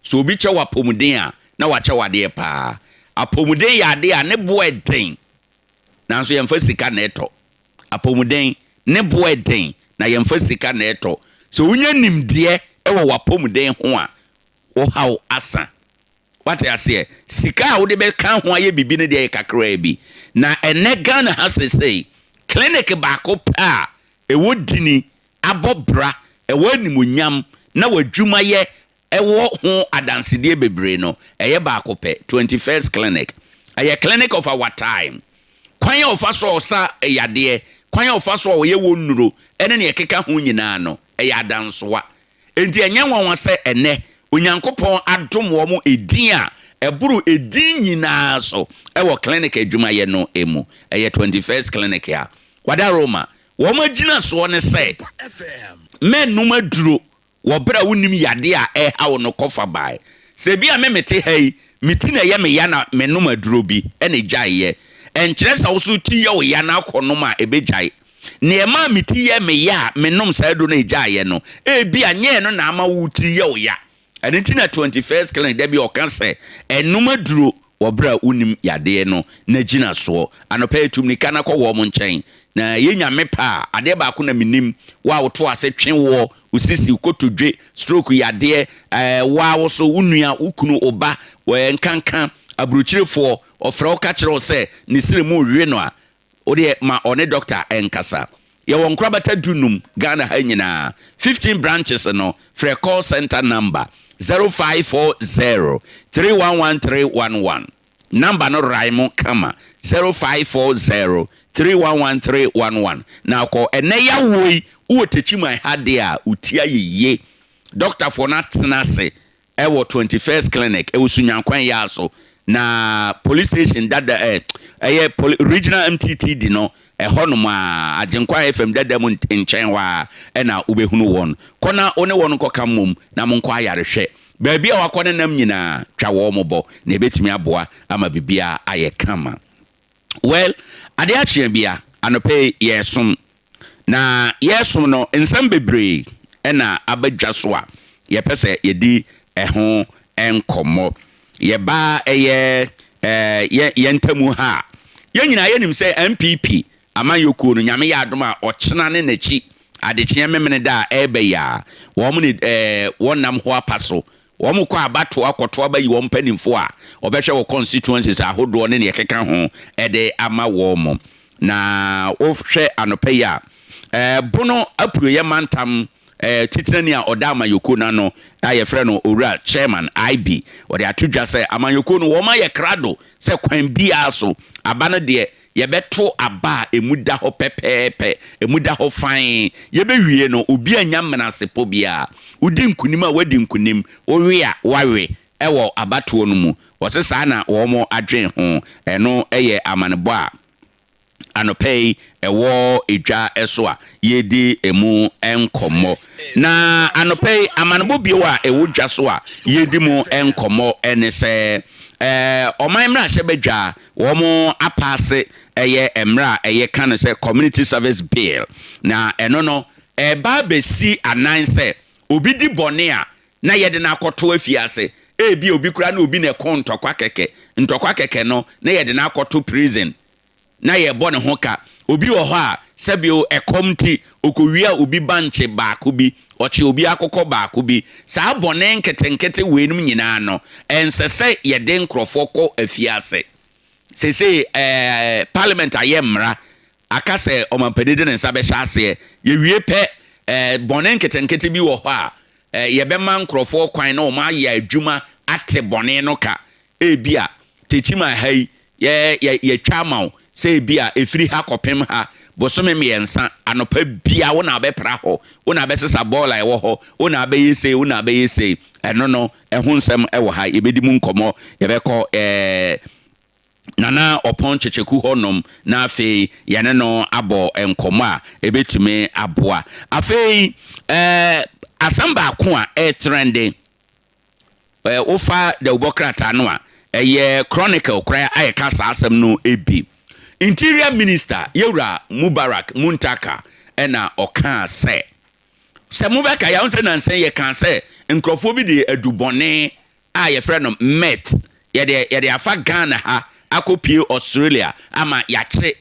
Sɛ obi kyɛ wo apɔmuden a, na wakyɛ wo adeɛ paa. Apɔmuden yɛ adeɛ a ne boɔ ɛden, nanso yɛmfa sika na ɛtɔ. Apɔmuden, ne boɔ ɛden, na yɛmfa sika na ɛtɔ. Sɛ wonya nimdeɛ wɔ w'apɔmuden ho a, wo haw asa. Wate aseɛ? Sika a wode bɛka ho ayɛ biribi no deɛ yɛ kakraa bi. Na ɛnnɛ Ghana ha seesei, clinic baako pɛ a ɛwɔ dini, abɔ bra, ɛwɔ animuonyam, na w'adwumayɛ wɔ ho adansedie bebree no, ɛyɛ baako pɛ, 21st Clinic. Ɛyɛ clinic of our time. Kwan a wɔfa so a wɔsa yadeɛ, kwan a wɔfa so a wɔyɛ wɔn nnuro, ne nea ɛkeka ho nyinaa no, ɛyɛ adansowa. Enti ɛnyɛ nwanwa sɛ ɛnnɛ Onyankopɔn adom wɔn edin a ɛboro edin nyinaa so wɔ clinic adwumayɛ no mu. Ɛyɛ 21st Clinic a wɔada Roma. Wɔn agyinasoɔ ne sɛ, Mɛnnom aduro wɔ berɛ a wonnim yadeɛ a ɛreha wo no kɔfa bae. Sɛ ebia me mete ha yi, me ti na ɛyɛ me ya na menom aduro bi na ɛgyaeɛ. Ɛnkyerɛ sɛ wo nso ti yɛ wo ya na akɔnom a ɛbɛgyae. Nea ɛmaa me ti yɛɛ me ya a menom saa aduro no a ɛgyaeɛ no, ebia nyɛ ɛno na ama wo tiri yɛ wo ya. Ɛno nti na 21st Clinic da bi ɔka sɛ, Nnom aduro wɔ berɛ a wonnim yadeɛ no n'agyinasoɔ. Anɔpa yi tu mmirika na kɔ wɔn nkyɛn. Na ɛyɛ Nyame pɛ a, adeɛ baako na menim, wo a woto ase twe woɔ, wo sisi, wo kotodwe, stroke yadeɛ, ɛɛ, wo ara wo so, wo nua, wo kunu, wo ba, ɛɛ, nkanka, aburokyirefoɔ, ɔfrɛ wo ka kyerɛ wo sɛ ne srɛ mu rewe no a, Wo deɛ ma ɔne doctor nkasa. Yɛwɔ nkorabata dunum Ghana ha nyinaa, 15 branches no, frɛ call center number 0540 311311. Number no rhyme kama, 0540 311311. Na kɔ ɛnɛ yawoɔ yi, wowɔ Techiman ha deɛ a, wo ti ayɛ yie. Doctorfoɔ no atena ase ɛwɔ 21st Clinic ɛwɔ Sunyani Yaa so na police station dada ɛ ɛyɛ poli regional MTTD no ɛhɔnom a Agyenkwa FM dada mu nkyɛn hɔ a ɛna wobɛhunu wɔn. Kɔ na wo ne wɔn nkɔka mmom na monkɔ ayarehwɛ. Baabi a wakɔ ne nam nyinaa twa wɔn bɔ na ɛbɛtumi aboa ama biribiara ayɛ kama. Well, adeɛ akyeɛ bia anɔpa yi yɛresom. Na yɛresom no, nsɛm bebree na aba dwa so a yɛpɛ sɛ yɛdi ɛho nkɔmmɔ. Yɛba ɛyɛ yɛ yɛn ntamu ha a, yɛn nyinaa yɛnim sɛ NPP amanyɔkuo no, Nyame yɛ adom a, ɔkyena ne n'akyi adekyeɛ Memeneda a ɛreba yi a, wɔn ne wɔn nam hɔ apa so. Wɔkɔ abatoɔ akɔto aba yi wɔn mpanimfoɔ a wɔbɛhwɛ wɔ constituencies ahodoɔ ne deɛ ɛkeka ho de ama wɔn. Na wohwɛ anɔpa yi a, Bono Apueeɛ Mantam titenani a ɔda amanyɔkuo no ano a yɛfrɛ no Owura Chairman IB, ɔde ato dwa sɛ amanyɔkuo no wɔayɛ krado sɛ kwan biara so aba no deɛ yɛbɛto aba a emu da hɔ pɛpɛɛpɛ, emu da hɔ fann. Yɛbɛwie no, obi annya menasepɔ biara. Wodi nkonim a, woadi nkonim, wowe a, woawe wɔ abatoɔ no mu. Wɔse saa na wɔn adwene ho. Ɛno yɛ amanebɔ a anɔpa yi ɛwɔ dwa so a yɛredi emu nkɔmmɔ. Na anɔpa yi amanebɔ bio a ɛwɔ dwa so a yɛredi mu nkɔmmɔ ne sɛ, ɔman mmarahyɛbadwa wɔn apaase ɛyɛ mmara a ɛyɛ ka no sɛ Community Service Bill. Na ɛno no ɛreba abɛsi anan sɛ obi di bɔne a na yɛde no akɔto afiase. Ebia obi koraa ne obi na ɛko ntɔkwa kɛkɛ, ntɔkwa kɛkɛ no na yɛde no akɔto prison na yɛbɔ ne ho ka. Obi wɔ hɔ a, sɛbio ɛkɔm nti, ɔkɔwia obi bankye baako bi, ɔkye obi akokɔ baako bi. Saa bɔne nketenkete weinom nyinaa no, ɛnsɛ sɛ yɛde nkurɔfoɔ kɔ afiase. Seesei ɛɛ parliament ayɛ mmara aka sɛ ɔmampanin de ne nsa bɛhyɛ aseɛ. Yɛwie pɛ, ɛɛ bɔne nketenkete bi wɔ hɔ a, ɛɛ yɛbɛma nkurɔfoɔ kwan na wɔayɛ adwuma ate bɔne no ka. Ebia Techiman ha yi, yɛ yɛ yɛtwa ama wo sɛ ebia ɛfiri ha kɔpem ha, bosome mmiɛnsa, anɔpa biara wo na wobɛpra hɔ, wo na wobɛsesa bɔɔl a ɛwɔ hɔ, wo na wobɛyɛ sei, wo na wobɛyɛ sei. Ɛno no, ɛho nsɛm wɔ ha. Yɛbɛdi mu nkɔmmɔ. Yɛbɛkɔ ɛɛ Nana Ɔpɔn Kyekyeku hɔnom na afei yɛne no abɔ nkɔmmɔ a ɛbɛtumi aboa. Afei ɛɛ asɛm baako a ɛretrɛnde, ɛɛ wofa dawubɔ krataa no a, ɛyɛ Chronicle koraa a ɛka saa asɛm no bi. Interior Minister Yewura Mubarak Muntaka ɛna ɔkaa sɛ, sɛ mobɛka yɛn sɛ nansa yi yɛkaa sɛ nkurɔfoɔ bi de adubɔne a yɛfrɛ no meth, yɛde afa Ghana ha akɔpue Australia ama yɛakye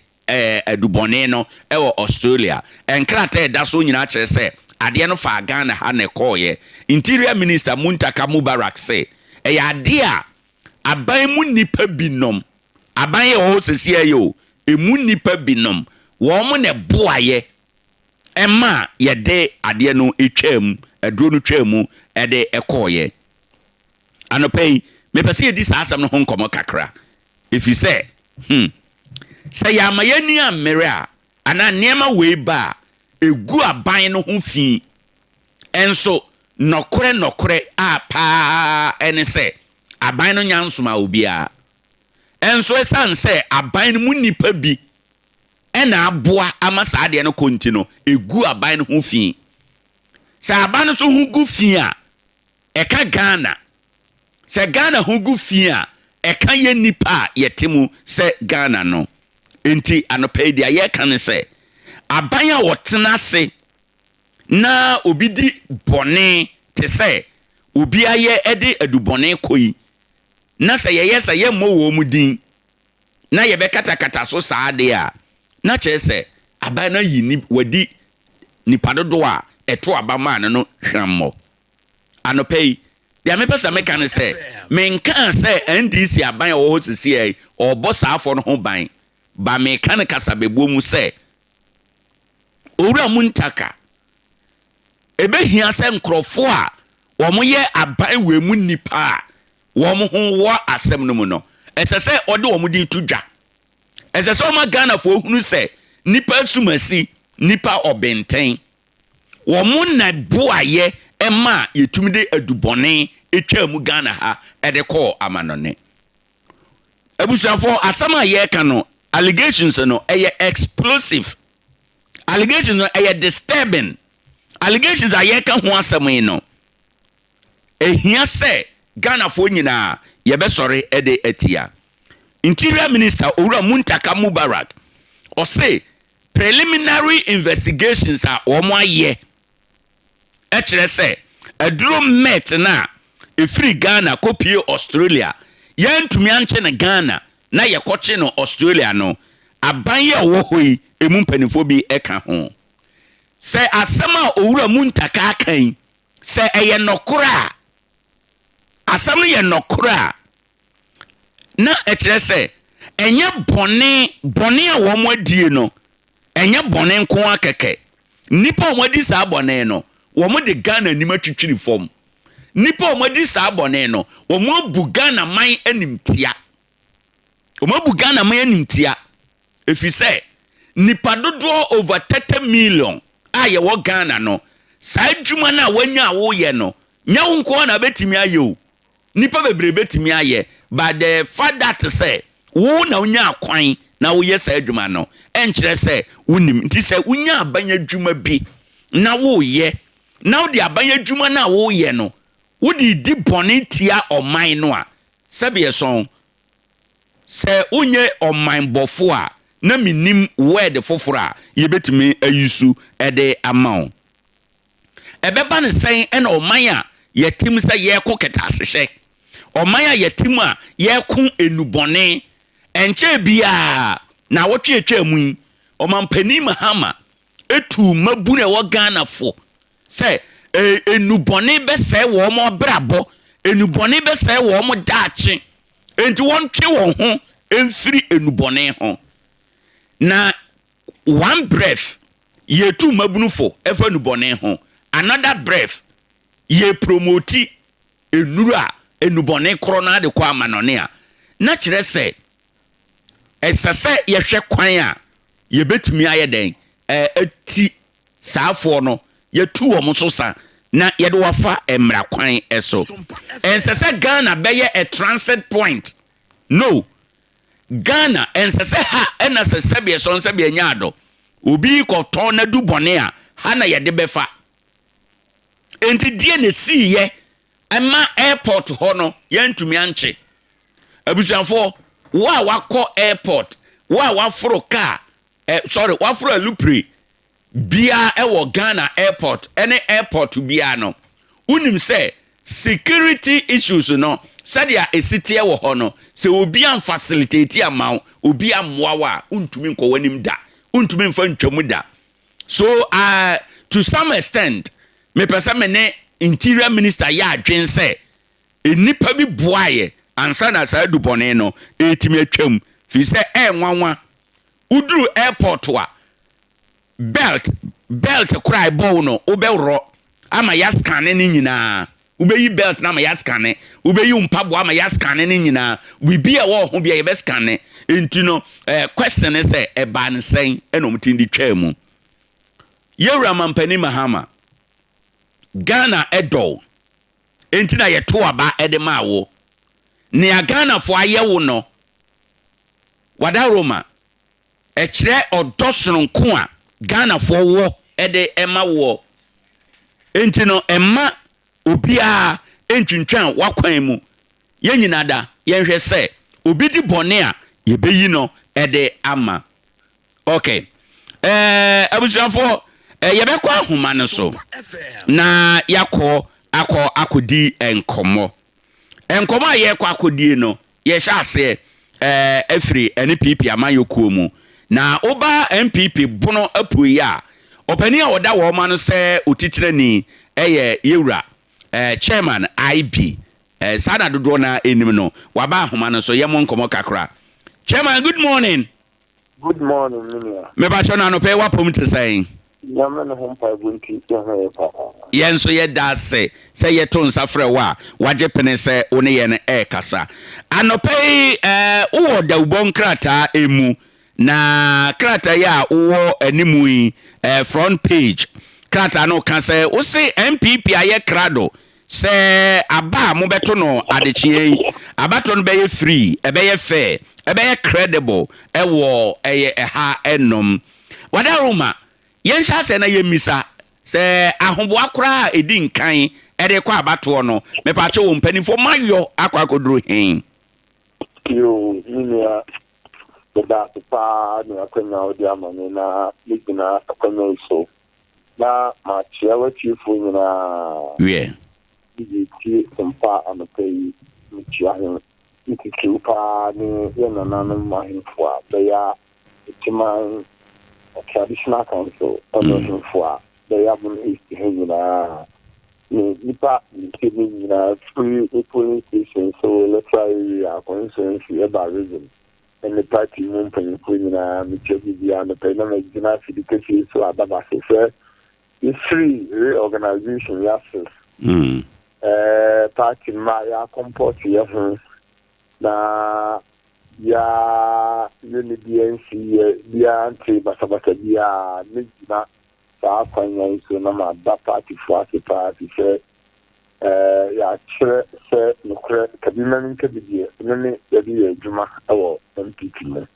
adubɔne no wɔ Australia. Nkrataa a ɛda so nyinaa kyerɛ sɛ adeɛ no faa Ghana ha na ɛkɔeɛ. Interior Minister Muntaka Mubarak se ɛyɛ adeɛ a aban mu nnipa binom, aban a ɛwɔ hɔ seesei yi o, ɛmu nnipa binom, wɔn na ɛboaeɛ ma yɛde adeɛ no twaa mu, aduro no twaa mu de kɔeɛ. Anɔpa yi, mepɛ sɛ yɛdi saa asɛm no ho nkɔmmɔ kakra, ɛfiri sɛ, sɛ yɛama yɛn ani ammere a, anaa nneɛma wei ba a, ɛgu aban no ho fi. Nso, nɔkorɛ nɔkorɛ a paa ne sɛ, aban no nya nsomaa obiara. Nso ɛsiane sɛ aban no mu nnipa bi na aboa ama saa adeɛ no kɔ nti no, ɛgu aban no ho fi. Sɛ aban no nso ho gu fi a, ɛka Ghana. Sɛ Ghana ho gu fi a, ɛka yɛn nnipa a yɛte mu sɛ Ghana no. Enti anɔpa yi deɛ yɛreka ne sɛ, aban a wɔtena ase na obi di bɔne te sɛ obi ayɛ de adubɔne kɔ yi, na sɛ yɛyɛ sɛ yɛmmɔ wɔn din na yɛbɛkatakata so saa deɛ a, na kyerɛ sɛ aban no ayi ni wadi nipa dodoɔ a ɛto aba maa no no hwammɔ. Anɔpa yi, deɛ mepɛ sɛ meka ne sɛ, menkaa sɛ NDC aban a ɔwɔ hɔ seesei yi, ɔrebɔ saa afɔ no ho ban, ba meka no kasabɛbuo mu sɛ, Owura Muntaka, ɛbɛhia sɛ nkurɔfoɔ a wɔyɛ aban wei mu nnipa a wɔn ho wɔ asɛm no mu no, ɛsɛ sɛ ɔde wɔn din to dwa. Ɛsɛ sɛ ɔma Ghanafoɔ hunu sɛ nnipa asumasi, nnipa ɔbenten, wɔn na boayɛ ma yɛtumi de adubɔne twaa mu Ghana ha de kɔɔ amanɔne. Abusuafoɔ, asɛm a yɛreka no, allegations no, ɛyɛ explosive. Allegations no, ɛyɛ disturbing. Allegations a yɛreka ho asɛm yi no, ɛhia sɛ Ghanafoɔ nyinaa yɛbɛsɔre de atia. Interior Minister Owura Muntaka Mubarak, ɔse preliminary investigations a wɔn ayɛ kyerɛ sɛ aduro meth no a ɛfiri Ghana kɔpue Australia, yɛantumi ankye no Ghana na yɛkɔkye no Australia no, aban yi a ɔwɔ hɔ yi ɛmu mpanimfoɔ bi ka ho. Sɛ asɛm a Owura Muntaka aka yi, sɛ ɛyɛ nɔkorɛ a, asɛm no yɛ nɔkorɛ a, na ɛkyerɛ sɛ ɛnyɛ bɔne, bɔne a wɔn adie no, ɛnyɛ bɔne nko ara kɛkɛ. Nnipa a wɔn adi saa bɔne no, wɔn de Ghana anim atwitwiri fam. Nnipa a wɔn adi saa bɔne no, wɔn abu Ghana man animtia. Wɔn abu Ghana man animtia. Ɛfiri sɛ, nnipa dodoɔ over 30 million a yɛwɔ Ghana no, saa adwuma no a woanya a woyɛ no, nyɛ wo nko ara na wobɛtumi ayɛ o. Nnipa bebree bɛtumi ayɛ, but the fact that sɛ wo na wonyaa kwan na woyɛ saa adwuma no, ɛnkyerɛ sɛ wonim. Nti sɛ wonya aban adwuma bi na woyɛ, na wode aban adwuma no a woyɛ no, wode redi bɔne tia ɔman no a, sɛbi ɛsɔn, sɛ wonyɛ ɔmanbɔfo a, na mennim word foforɔ a yɛbɛtumi ayi su de ama wo. Ɛbɛba no sɛn na ɔman a yɛte mu sɛ yɛreko kɛtɛasehyɛ, ɔman a yɛte mu a yɛreko nnubɔne, ɛnkyɛɛ biara naawɔtwe a atwaa mu yi, Ɔmampanin Mahama tuu mmabunu a ɛwɔ Ghana fo sɛ nnubɔne bɛsɛe wɔn abrabɔ, nnubɔne bɛsɛe wɔn daakye, enti wɔntwe wɔn ho mfiri nnubɔne ho. Na one breath yɛtu mmabunu fo fa nnubɔne ho, another breath yɛpromoti nnuru a nnubɔne korɔ no ara de kɔ amanɔne a, na kyerɛ sɛ ɛsɛ sɛ yɛhwɛ kwan a yɛbɛtumi ayɛ dɛn ati saa afoɔ no, yɛtu wɔn so sa na yɛde wɔafa mmara kwan so. Ɛnsɛ sɛ Ghana bɛyɛ a transit point. No. Ghana, ɛnsɛ sɛ ha na sɛ sɛbeɛ sɔn sɛbeɛ nya adɔ, obi rekɔtɔn n'adubɔne a, ha na yɛde bɛfa. Enti deɛ na ɛsiiɛ ɛma airport hɔ no yɛntumi ankye. Abusuafoɔ, wo a wakɔ airport, wo a waforo kaa, eh, sorry, waforo alupre biara ɛwɔ Ghana airport ɛne airport biara no, wonim sɛ Security issues no, sɛdeɛ ɛsi teɛ wɔ hɔ no, sɛ obi amfacilitate amma wo, obi ammoa wo a, wontumi nkɔ w'anim da. Wontumi mfa ntwam da. So to some extent, mepɛ sɛ me ne Interior Minister yɛ adwene sɛ nnipa bi boaeɛ ansa na saa adubɔne no ɛretumi atwam, firi sɛ ɛyɛ nwanwa. Woduru airport a, Belt, belt koraa a ɛbɔ wo no, wobɛworɔ ama yɛascanne ne nyinaa. Wobɛyi belt no ama yɛascanne. Wobɛyi wo mpaboa ama yɛascanne ne nyinaa. Biribi a ɛwɔ wo ho biara yɛbɛscanne. Nti no, eh, question ne sɛ, ɛbaa no sɛn ɛna wɔn tumi de twaa mu? Yɛwura Mampanin Mahama, Ghana ɛdɔ wo. Nti na yɛto aba ɛde maa wo. Nea Ghanafoɔ ayɛ wo no, Wadaroma, Ɛkyerɛ ɔdɔ sononko a Ghanafoɔ wɔ de ma woɔ. Enti no mma obiara ntwintwan w'akwan mu. Yɛn nyinaa da yɛnhwɛ sɛ obi di bɔne a yɛbɛyi no de ama. Ok. Ɛɛ abusuafoɔ, yɛbɛkɔ ahoma no so na yɛakɔ akɔ akɔdi nkɔmmɔ. Nkɔmmɔ a yɛrekɔ akɔdie no, yɛhyɛ aseɛ afiri NPP amanyɔkuo mu. Na woba NPP bono apueɛ a, ɔpanin a ɔda wɔn ano sɛ otitenani yɛ yɛwura Chairman IB. Saa na dodoɔ no ara nim no. Waba ahoma no so, yɛmmɔ nkɔmmɔ kakra. Chairman, good morning. Good morning me nua. Mepakyɛw na anɔpa yi w'apɔm te sɛn? Nyame ne ho mpaebɔ nti yɛ ho yɛ paa. Yɛn nso yɛda ase sɛ yɛto nsa frɛ wo a wagye pene sɛ wo ne yɛn rekasa. Anɔpa yi wowɔ dawubɔ nkrataa mu, na krataa yi a wowɔ anim yi front page krataa no ka sɛ wose NPP ayɛ krado Sɛ aba a mobɛto no adekyeɛ yi, abatoɔ no bɛyɛ free, ɛbɛyɛ fair, ɛbɛyɛ credible wɔ ɛyɛ ɛha nom. Wadaroma, yɛnhyɛ aseɛ na yɛmmisa sɛ ahoboa koraa a ɛdi nkan de rekɔ abatoɔ no, mepaakyɛw o, mpaninfoɔ moayɔ akɔ akɔduru he? Yoo me nua medaase paa ne akwanya a wode ama me na megyina akwanya yi so na makyea w'atiefoɔ nyinaa. Wiɛ. Me deɛ tie mpa anɔpa yi mekyea ho ne titiriw paa ne yɛn nananom ahemfo a bɛya Teman Traditional Council ne ahemfo a bɛya Bono East ha nyinaa ne nnipa metie me nyinaa firi me polling station so electoral area constituency ɛba region ne party mu mpanyimfoɔ nyinaa, mekyia biribiara anɔpa yi na magyina afidi kɛseɛ yi so ada mo ase sɛ yɛfiri reorganization yi ase eh, party mma yɛakɔmpɔte yɛ ho na yɛayɛ ne deɛ nsi yɛ biara nte basabasa biara. Mɛgyina saa akwanya yi so na mada partyfoɔ ase paa fi sɛ Yɛakyerɛ sɛ nokorɛ kabima ne nkabi deɛ ɛno ne yɛde yɛ adwuma wɔ NPP mu.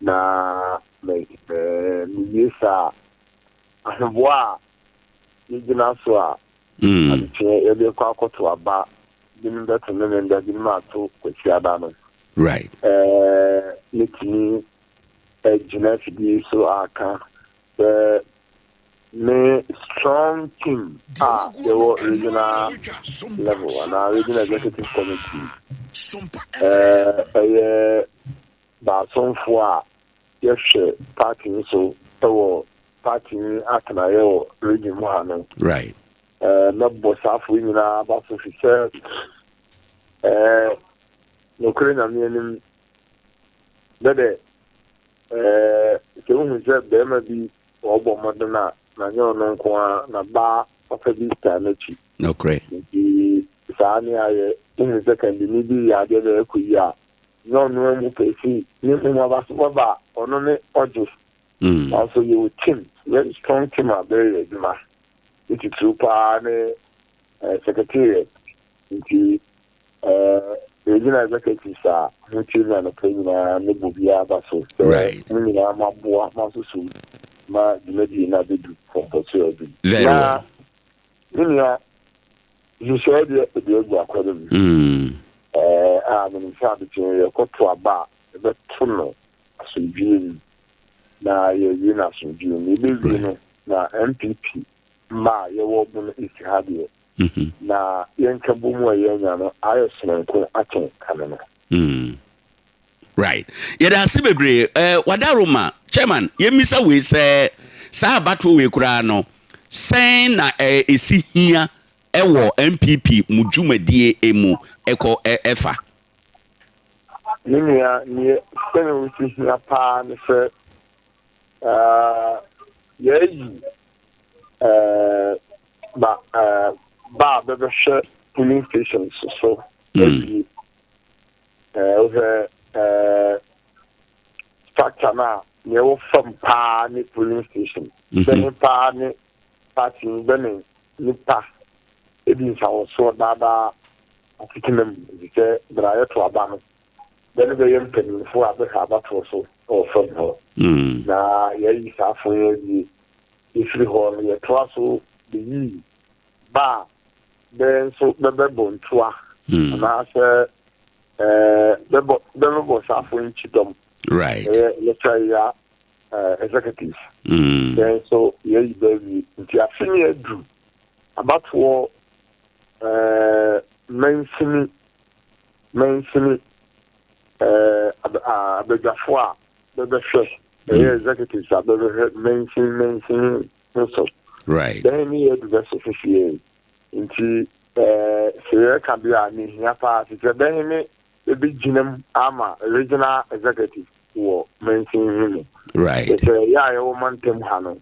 Na mewie saa a, ahoboa a yɛgyina so a adekyeɛ yɛde rekɔ akɔto aba, binom bɛto Memenda, binom ato Kwasiada no, mɛtumi agyina afidie yi so aka sɛ Me strong team a yɛwɔ regional level anaa regional executive committee ɛyɛ baasomfoɔ a yɛhwɛ party no so wɔ party no atenaeɛ wɔ region mu ha no. Right. Mɛbɔ saafoɔ nyinaa aba so fi sɛ nokorɛ Nyame anim dɛdɛ Sɛ wohu sɛ barima bi ɔrebɔ mmɔden a, na nyɛ ɔno nko ara, na baa papa bi taa n'akyi. Nokorɛ. Nti saa ne ayɛ. Wohu sɛ kandini bi reyɛ adeɛ na ɛrekɔ yie a, nyɛ ɔno ara mu pɛ si, na mmom abasobɔ ba a, ɔno ne ɔgye. Nanso yɛwɔ team, very strong team a bɛreyɛ adwuma. Ne titiriw paa ne secretariat. Nti Regional executives a motie me anɔpa yi nyinaa me bɔ biara aba so sɛ mo nyinaa moaboa moasoso mu ma dwumadie no abɛdu pɔmpɔso a adu. Na me nua nhyehyɛeɛ deɛ ɛde agu akwan mu a menim sɛ adekyee yɛkɔto aba a yɛbɛto no asomdwoeɛ mu na yɛawie no asomdwoeɛ mu. Yɛbɛwie no na NPP mma a yɛwɔ Bono East ha deɛ. Na yɛn nkabom a yɛanya no ayɛ sononko akyɛn kane no. Right. Yɛda ase bebree. Wadaroma, Chairman, yɛmmisa wei sɛ, saa abatoɔ wei koraa no, sɛn na ɛsi hia wɔ NPP mo dwumadie mu ɛkɔ ɛfa? Me nua, neɛ sɛnea wosi hia paa ne sɛ, yɛayi ba ba a bɛbɛhwɛ polling stations so awie. Wohwɛ structure no a, nea ɛwɔ fam paa ne polling station. Bɛhe paa ne party no bɛne nipa edi nsawɔsoɔ daadaa asetena mu, efisɛ bere a yɛto aba no, bɛ ne bɛyɛ mpanyimfoɔ a bɛhwɛ abatoɔ so wɔ fam hɔ. Na yɛayi saa fo yi awie. Yɛfiri hɔ no, yɛtoa so bɛyii ba a bɛ nso bɛbɛbɔ ntoa anaasɛ bɛbɔ bɛbɛbɔ saa fo yi kyidɔm. Ɛyɛ electoral area executives. Bɛ nso yɛayi bɛ awie. Nti afe ne aduru abatoɔ mansini abadwafoɔ a bɛbɛhwɛ, ɛyɛ executives a bɛbɛhwɛ mansini no so. Bɛn ne yɛadu bɛ so seesei. Nti sɛ yɛreka deɛ a, ne hia paa te sɛ bɛn ne bɛbɛgyina mu ama regional executive wɔ mansini no mu. Sɛ yɛ a yɛwɔ mantam ha no,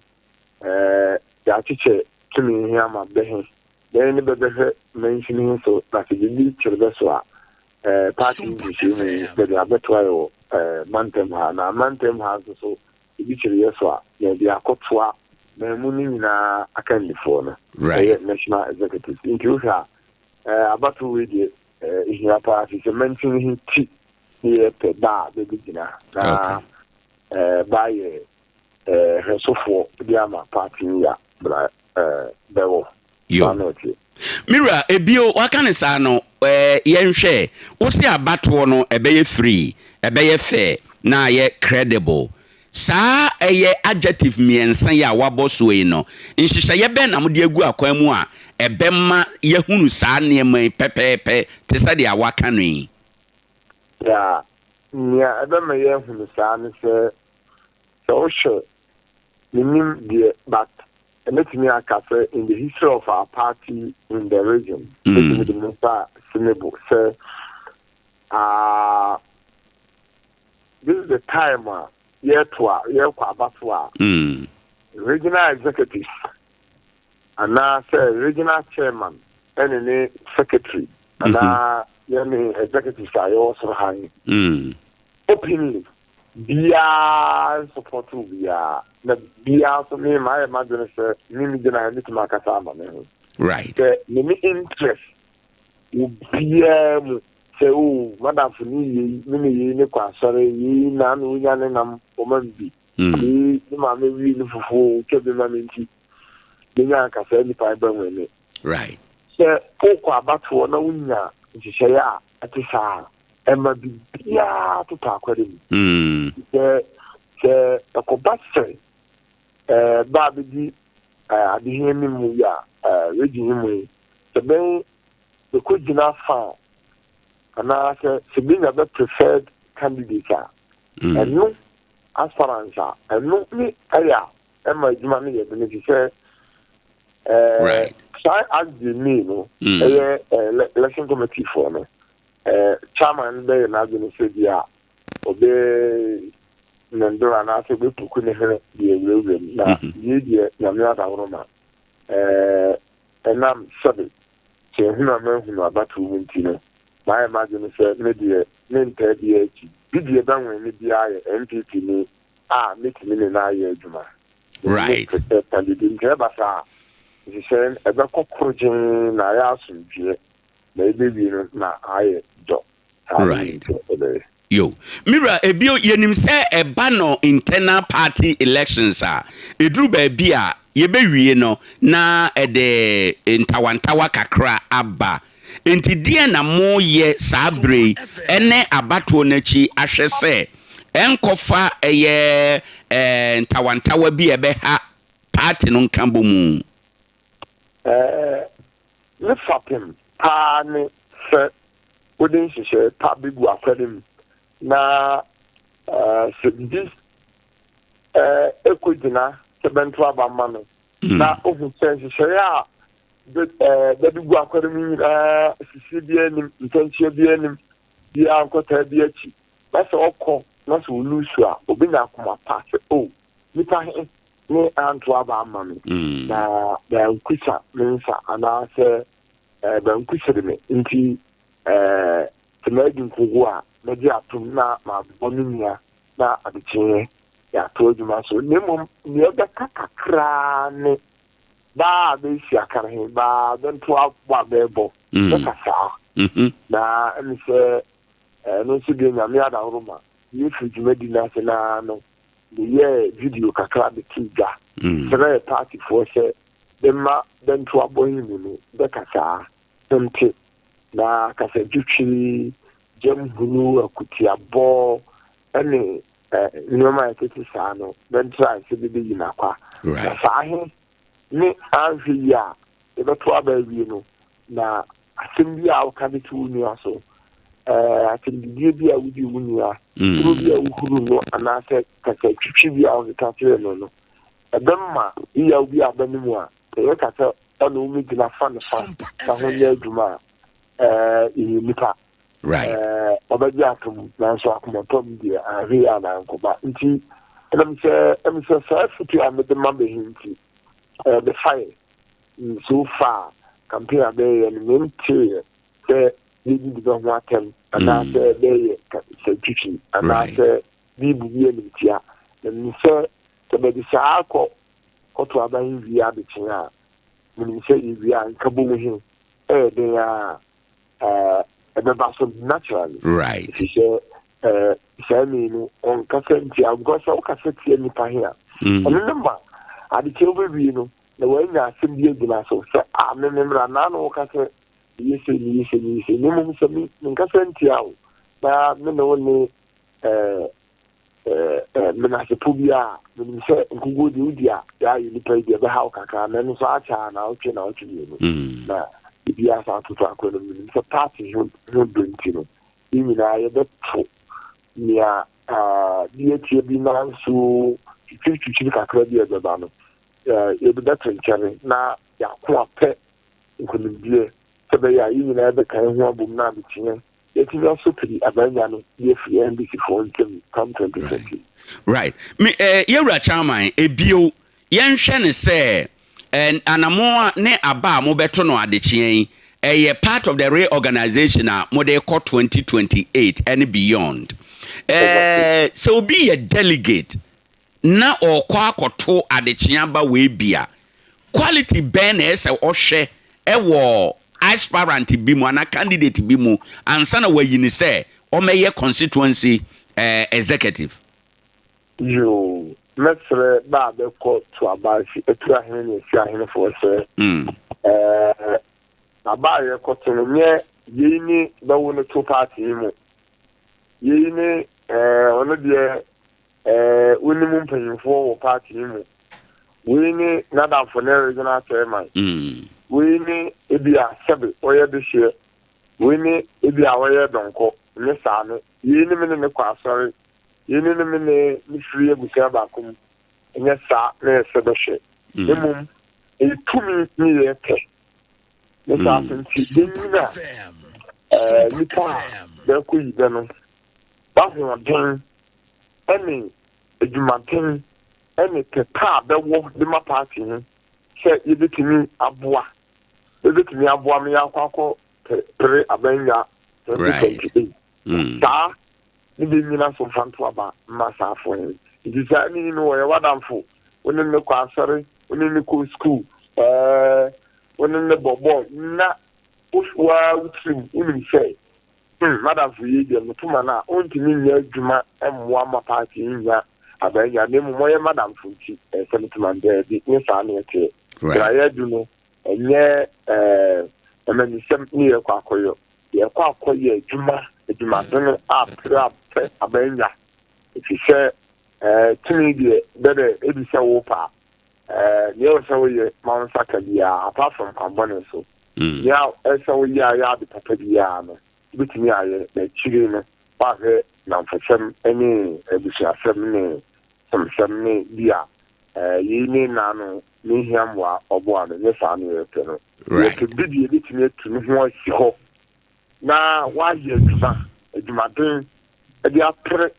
yɛakyekyɛ tumi hi ama bɛhe. Bɛn ne bɛbɛhwɛ mansini he so, na sɛ biribi kyere bɛ so a, party nhyehyɛe mu yi, bɛde abɛtoa yɛ wɔ mantam ha. Na mantam ha nso so, ebi kyere yɛ so a, na yɛde akɔtoa man mu no nyinaa akandifoɔ no. Ɛyɛ national executive. Nti wohwɛ a, abatoɔ wei deɛ, ehia paa fi sɛ mansini he ti ne yɛpɛ ba a bɛbɛgyina na ba yɛ hwɛsofoɔ de ama party yi a bra bɛwɔ. Saa na ɔteɛ. Mira, ebio waka ne saa no, yɛnhwɛ wo se abatoɔ no ɛbɛyɛ free, ɛbɛyɛ fair na ayɛ credible. Saa ɛyɛ adjective mmiɛnsa yi a wabɔ soɔ yi no, nhyehyɛeɛ bɛn na mode agu akwan mu a ɛbɛma yɛahunu saa nneɛma yi pɛpɛɛpɛ te sɛ deɛ waka no yi? Ya, nea ɛbɛma yɛahunu saa ne sɛ wohwɛ, menim deɛ, but ɛmɛtumi aka sɛ in the history of our party in the region, mɛtumi de me nsa si me bo sɛ this is the time a yɛto a yɛrekɔ abato a regional executives anaasɛ regional chairman ɛne ne secretary anaa yɛne executives a yɛwɔ soro ha yi openly biara support biara, na biara nso me maa yɛ m'adwene sɛ me gyina ha metumi akasa ama me ho sɛ me ne interest wɔ biara mu sɛ o madamfo ne yei me ne yei ne kɔ asɔre, yei na na onya ne nam ɔma me bi, yei ne maame wie ne fufuo otwa bi ma me, nti menya ankasa nipa ba hu ne sɛ wokɔ abatoɔ na wonya nhyehyɛeɛ a ɛte saa, ɛma biribiara totɔ akwade mu. Sɛ ɛkɔba sɛ baa bɛdi adehia anim yi a region yi mu yi, sɛ bɛn bɛkɔgyina fa a anaasɛ sɛ bɛnya bɛ preferred candidate a, ɛno aspirants a, ɛno ne ɛyɛ a ɛma adwuma no yɛ den, fi sɛ saa as they may no, ɛyɛ election committee foɔ no chairman bɛyɛ n'adwene sɛ bi a ɔbɛ nendoro anaasɛ ɔbɛpuku ne hwene deɛ awurawura mu na yei deɛ, Nyame adaworo ma ɛnam sɛbe sɛ ehunu a mahunu abatoɔ mu nti no, maayɛ m'adwene sɛ me deɛ mentaa biara akyi bi deɛ bɛnwen ne biara yɛ NPP ni a mɛtumi ne no ayɛ adwuma. Preferred candidate nti ɛba saa a, nhyehyɛe no ɛbɛkɔ korogyen na ayɛ asomdwoeɛ na ɛbɛwie no na ayɛ dɔ saa. Ne ɛbɛyɛ. Yo, mira, ebio yɛnim sɛ ɛba no internal party elections a, ɛduru baabi a yɛbɛwie no na ɛde ntawantawa kakra aba. Nti deɛ na moyɛ saa bere yi ɛne abatoɔ no akyi ahwɛ sɛ ɛnkɔfa ɛyɛ ntawantawa bi a ɛbɛha party no nka bɔ mu? Ɛɛ. Ne fapem paa ne sɛ wode nhyehyɛe pa begu akwan mu na sɛ biribi kogyina sɛ bɛnto aba mma no na ohu sɛ nhyehyɛe a bɛde gu akwan mu nyinaa sisie biara nnim, ntɛnkyea biara nnim, biara nkɔtaa bi akyi, na sɛ ɔkɔ na sɛ olusu a, obenya akoma pa sɛ, 'O, nipa he ne anto aba amma me, na bɛankusa me nsa anaasɛ bɛankusere me, nti sɛ madi nkogu a, mɛgye atom na maboa me nua na adekyeeɛ yɛato adwuma so. Na mmom nea ɛbɛka kakraa ne baa a bɛresi akan he, baa a bɛnto abɔ a bɛɛbɔ, bɛka saa. Na ɛne sɛ ɛno nso deɛ Nyame adahoro ma yɛfiri dwumadi no ase no ara no, meyɛɛ video kakra de too dwa srɛɛ partyfoɔ sɛ bɛmma bɛnto abɔ he mu no bɛka saa. Nte, na kasantwitwi, gyam hunu, akutiabɔ ne nneɛma a ɛtete saa no bɛntrae sɛ bebeyi no akwa. Na saa he ne anhwɛ yie a yɛbɛto aba awie no, na asɛm bi a woka de to wo nua so, asɛmdidie bi a wodi wo nua, turo bi a wohuru no anaasɛ kasatwitwi bi a wokeka kyerɛ no no, ɛbɛma yaw bi aba ne mu a, sɛ yɛka sɛ ɔne wo mmɛgyina fa ne fa na ho nyɛ adwuma a, yɛyɛ nnipa. Ɔbɛgye atom, nanso akomatɔm deɛ anhwɛ yie a na ankɔba. Nti, ɛnam sɛ ɛm sɛ saa afotu a mede ma bɛ he nti, bɛfa yɛ. So far, campaign a bɛyɛ no, menteeɛ sɛ bɛdidi bɛ ho atɛm anaasɛ bɛyɛ santwitwi anaasɛ bɛbu bi animtia. Na menim sɛ sɛ bɛde saa kɔ kɔto aba he wie adekyee a, menim sɛ yɛwie a, nkabom he ɛyɛ den ara a, ɛbɛba so naturally. Ɛfiri sɛ saa ni no, ɔnkasa ntia, because sɛ wokasa tia nipa he a, ɛno ne ma adekyee wobɛwie no, na wanya asɛm bi agyina so sɛ, a me me mmra naa na woka sɛ meyɛ sei, meyɛ sei, meyɛ sei. Na mmom sɛ me menkasa ntia wo na me ne wo ne menasepɔ bi a, menim sɛ nkuguo deɛ wodi a, yɛayɛ nipa yi deɛ ɛbɛha wo kakra, na ɛno nso akyɛ a naawɔtwe naawɔtwe mmienu na ebi asa atoto akɔ no. Menim sɛ party ho ho dɔ nti no, yɛn nyinaa yɛbɛto nea bi atia bi nanso twitwiritwitwiri kakra bi a ɛbɛba no, yɛde bɛto nkyɛn na yɛako apɛ nkonimdie sɛ ɛbɛyɛ a yɛn nyinaa yɛbɛka yɛn ho abom na adekyeɛ yɛatumi asɔ piri abanya no de afiri NDC foɔ nsam come 2020. Right. Me eh, yɛwura chairman, ebio, yɛnhwɛ no sɛ eh, anamɔn a ne aba a mobɛto no adekyeɛ yi, ɛyɛ part of the reorganization a mode kɔ 2028 ɛne beyond. Eh, sɛ obi yɛ delegate na ɔrekɔ akɔto adekyee aba wei bi a, quality bɛn na ɛsɛ sɛ ɔhwɛ wɔ aspirant bi mu anaa candidate bi mu ansa na wayi no sɛ ɔmmɛyɛ constituency executive? Yoo, mɛsrɛ bɛ a bɛkɔ to aba afi Atuahene ne Asuahenefoɔ sɛ, ɛɛ, aba a yɛkɔto no, nyɛ yei ne bɛwo no to party yi mu, yei ne, ɛɛ, ɔno deɛ Eh, wonim mpanyimfoɔ wɔ party yi mu. Wei ne n'adamfo ne regional chairman. Wei ne ebi a sɛbe ɔyɛ dehyeɛ. Wei ne ebi a ɔyɛ dɔnkɔ. Nyɛ saa ne. Yei ne me ne no kɔ asɔre. Yei ne ne me ne no firi abusua baako mu. Nyɛ saa na yɛsɛ bɛhwɛ. Mmom, ɛyɛ tumi ne yɛ pɛ. Ne saa so nti, yɛnyina eh, nnipa a bɛkɔ yi bɛ no, b'ahoɔden ne adwumaden ne pɛ pa a bɛwɔ de ma party he sɛ yɛbɛtumi aboa, bɛbɛtumi aboa me yɛakɔ akɔ pere abannwa 2028. Saa ne bɛnyina so mfa nto aba mma saafoɔ he. Nti saa ni no wɔyɛ w'adamfo, wo ne no kɔ asɔre, wo ne no kɔ sukuu, ɛɛ, wo ne no bɔ bɔɔl, na wo ara wo tirim wonim sɛ Hmm, m'adamfo yi deɛ meto ma no a, ɔntumi nyɛ adwuma mmoa mma party yi nnya abanya, na mmom ɔyɛ m'adamfo nti, ɛsɛ sɛ meto ma no. Daabi, nyɛ saa na ɛteɛ. Berɛ a yɛadu no, ɛnyɛ eh, amanyisɛm ne yɛrekɔ akɔyɔ. Yɛrekɔ akɔyɛ adwuma, adwumaden a pere a pɛ abanya, ɛfiri sɛ eh, tumi deɛ bɛdɛ ɛdi sɛ wopɛ a, eh, deɛ ɛwɔ sɛ woyɛ ma wo nsa ka biara, apart from kwanbɔne so. Nea ɛsɛ woyɛ a ɛyɛ ade papa biara no, wobɛtumi ayɛ, na akyire no woahwɛ nnamfosɛm ne abusuasɛm ne somsɛm ne bi a yei ne nna no mehia mmoa ɔboa no, nyɛ saa na yɛpɛ no. Yɛpɛ bi deɛ yɛbɛtumi atu ne ho asi hɔ na wayɛ adwuma, adwumaden de apere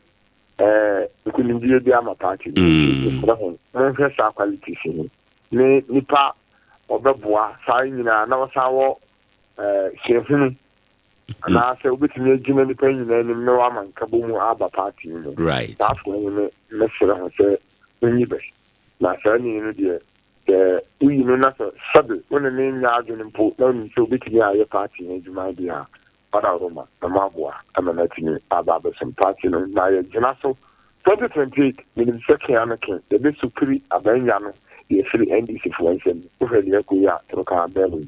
nkonimdie de ama party no. Mesrɛ ho, monhwɛ saa qualities yi ne nipa ɔbɛboa saa nyinaa na wɔsan wɔ suahunu anaasɛ wobɛtumi agyina nipa nyinaa anim na wama nkabɔ mu aba party no mu. Saa afoɔ yi ne mɛsrɛ ho sɛ monyi bɛ na saa ni no deɛ, sɛ woyi no na sɛ sɛbe wo ne ne nyɛ adwene mpo na wonim sɛ wobɛtumi ayɛ party no adwuma deɛ a, ɔda Roma na moaboa ama no atumi aba abɛsom party no na yɛgyina so 2028. Menim sɛ kea no ke yɛbɛsu piri abanya no de afiri NDC foɔ nsam. Wohwɛ deɛ ɛkɔ yi a, toroka abɛn mu.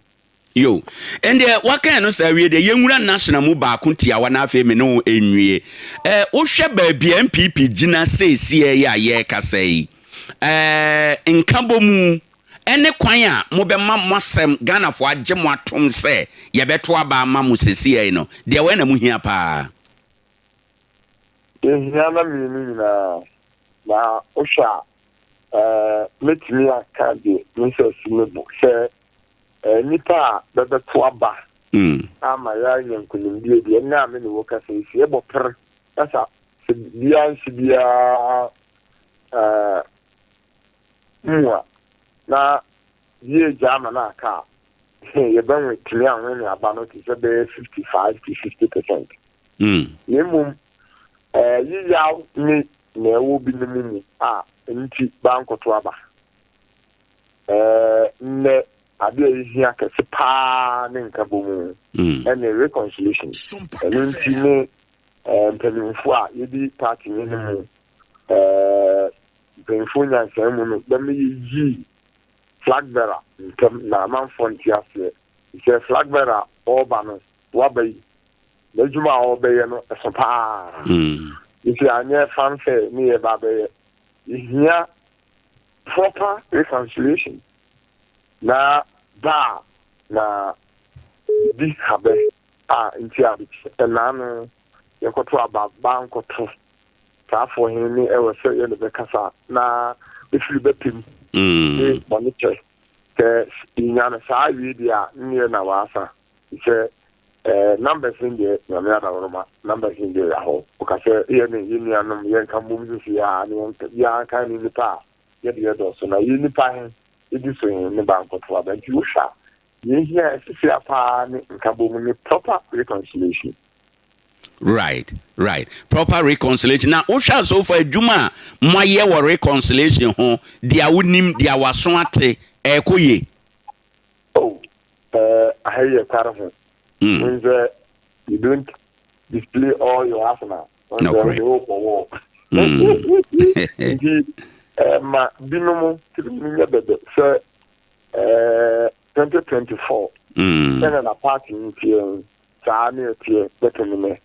Yo, ɛndeɛ waka ɛno saa wie deɛ, yɛnwura national mu baako tiawa na afei me ne wo nwie. Wohwɛ baabi a NPP gyina seesei yi a yɛrekasa yi, nkabɔmu ne kwan a mobɛma mo asɛm Ghanafoɔ agye mo atom sɛ yɛbɛto aba ama mo seesei no, deɛ wɛn na mohia paa? Yɛhia na mmienu nyinaa. Na wohwɛ a, mɛtumi aka de me nsa asi me bo sɛ nnipa a bɛbɛto aba ama yɛanya nkonimdie deɛ, ɛnnɛ a me ne wo kasa yi, sɛ yɛbɔ pere na sɛ biara nsi biara mu a, na yɛgya ama no aka a, yɛbɛnwe tumi anwe ne aba no te sɛ bɛyɛ 55 to 60%. Na mmom yeyaw ne na ɛwɔ binom mu a nti bankɔto aba. Nnɛ ade a ehia kɛse paa ne nkabom ne reconciliation. Ɛno nti ne mpanyimfo a yedi party no mu, mpanyimfo nyansaa mu no, bɛma yeyii flag bearer ntɛm na amanfoɔ nte aseɛ sɛ flag bearer a ɔreba no waba yi, n'adwuma a ɔrebɛyɛ no ɛso paa. Nti anyɛ fanfare ne yɛba abɛyɛ. Yɛhia proper reconciliation na ba a na di habɛ a nti a ɛnaano yɛkɔto aba ba nkɔto saafoɔ he ne ɛwɔ sɛ yɛne bɛkasa na bɛfiri bɛpem ne bɔne kyɛ. Sɛ yɛnya no saa wie deɛ a, nneɛ na waasa sɛ numbers no deɛ, Nyame adaworoma, numbers no deɛ yɛahɔ. Woka sɛ yɛne yɛn nuanom yɛnka mbom sisi a ne yɛnka biara nka ne nipa a yɛde yɛdɔɔso na yɛn nipa he di so he ne ba nkɔto aba. Nti wohwɛ a, deɛ ehia sisi a paa ne nkabom ne proper reconciliation. Right. Proper reconciliation. Na wohwɛ a, so far adwuma a moayɛ wɔ reconciliation ho, deɛ wonim, deɛ waso ate, ɛɛkɔ yie? Oh, aha yi yɛ kware ho. N sɛ you don't display all your arsenal. N sɛ wode wokɔ wɔ. Nti ma binom tirim nyɛ bɛbɛ sɛ 2024 sɛnɛ na party nteɛ saa ne ɛteɛ bɛtɛm nɛ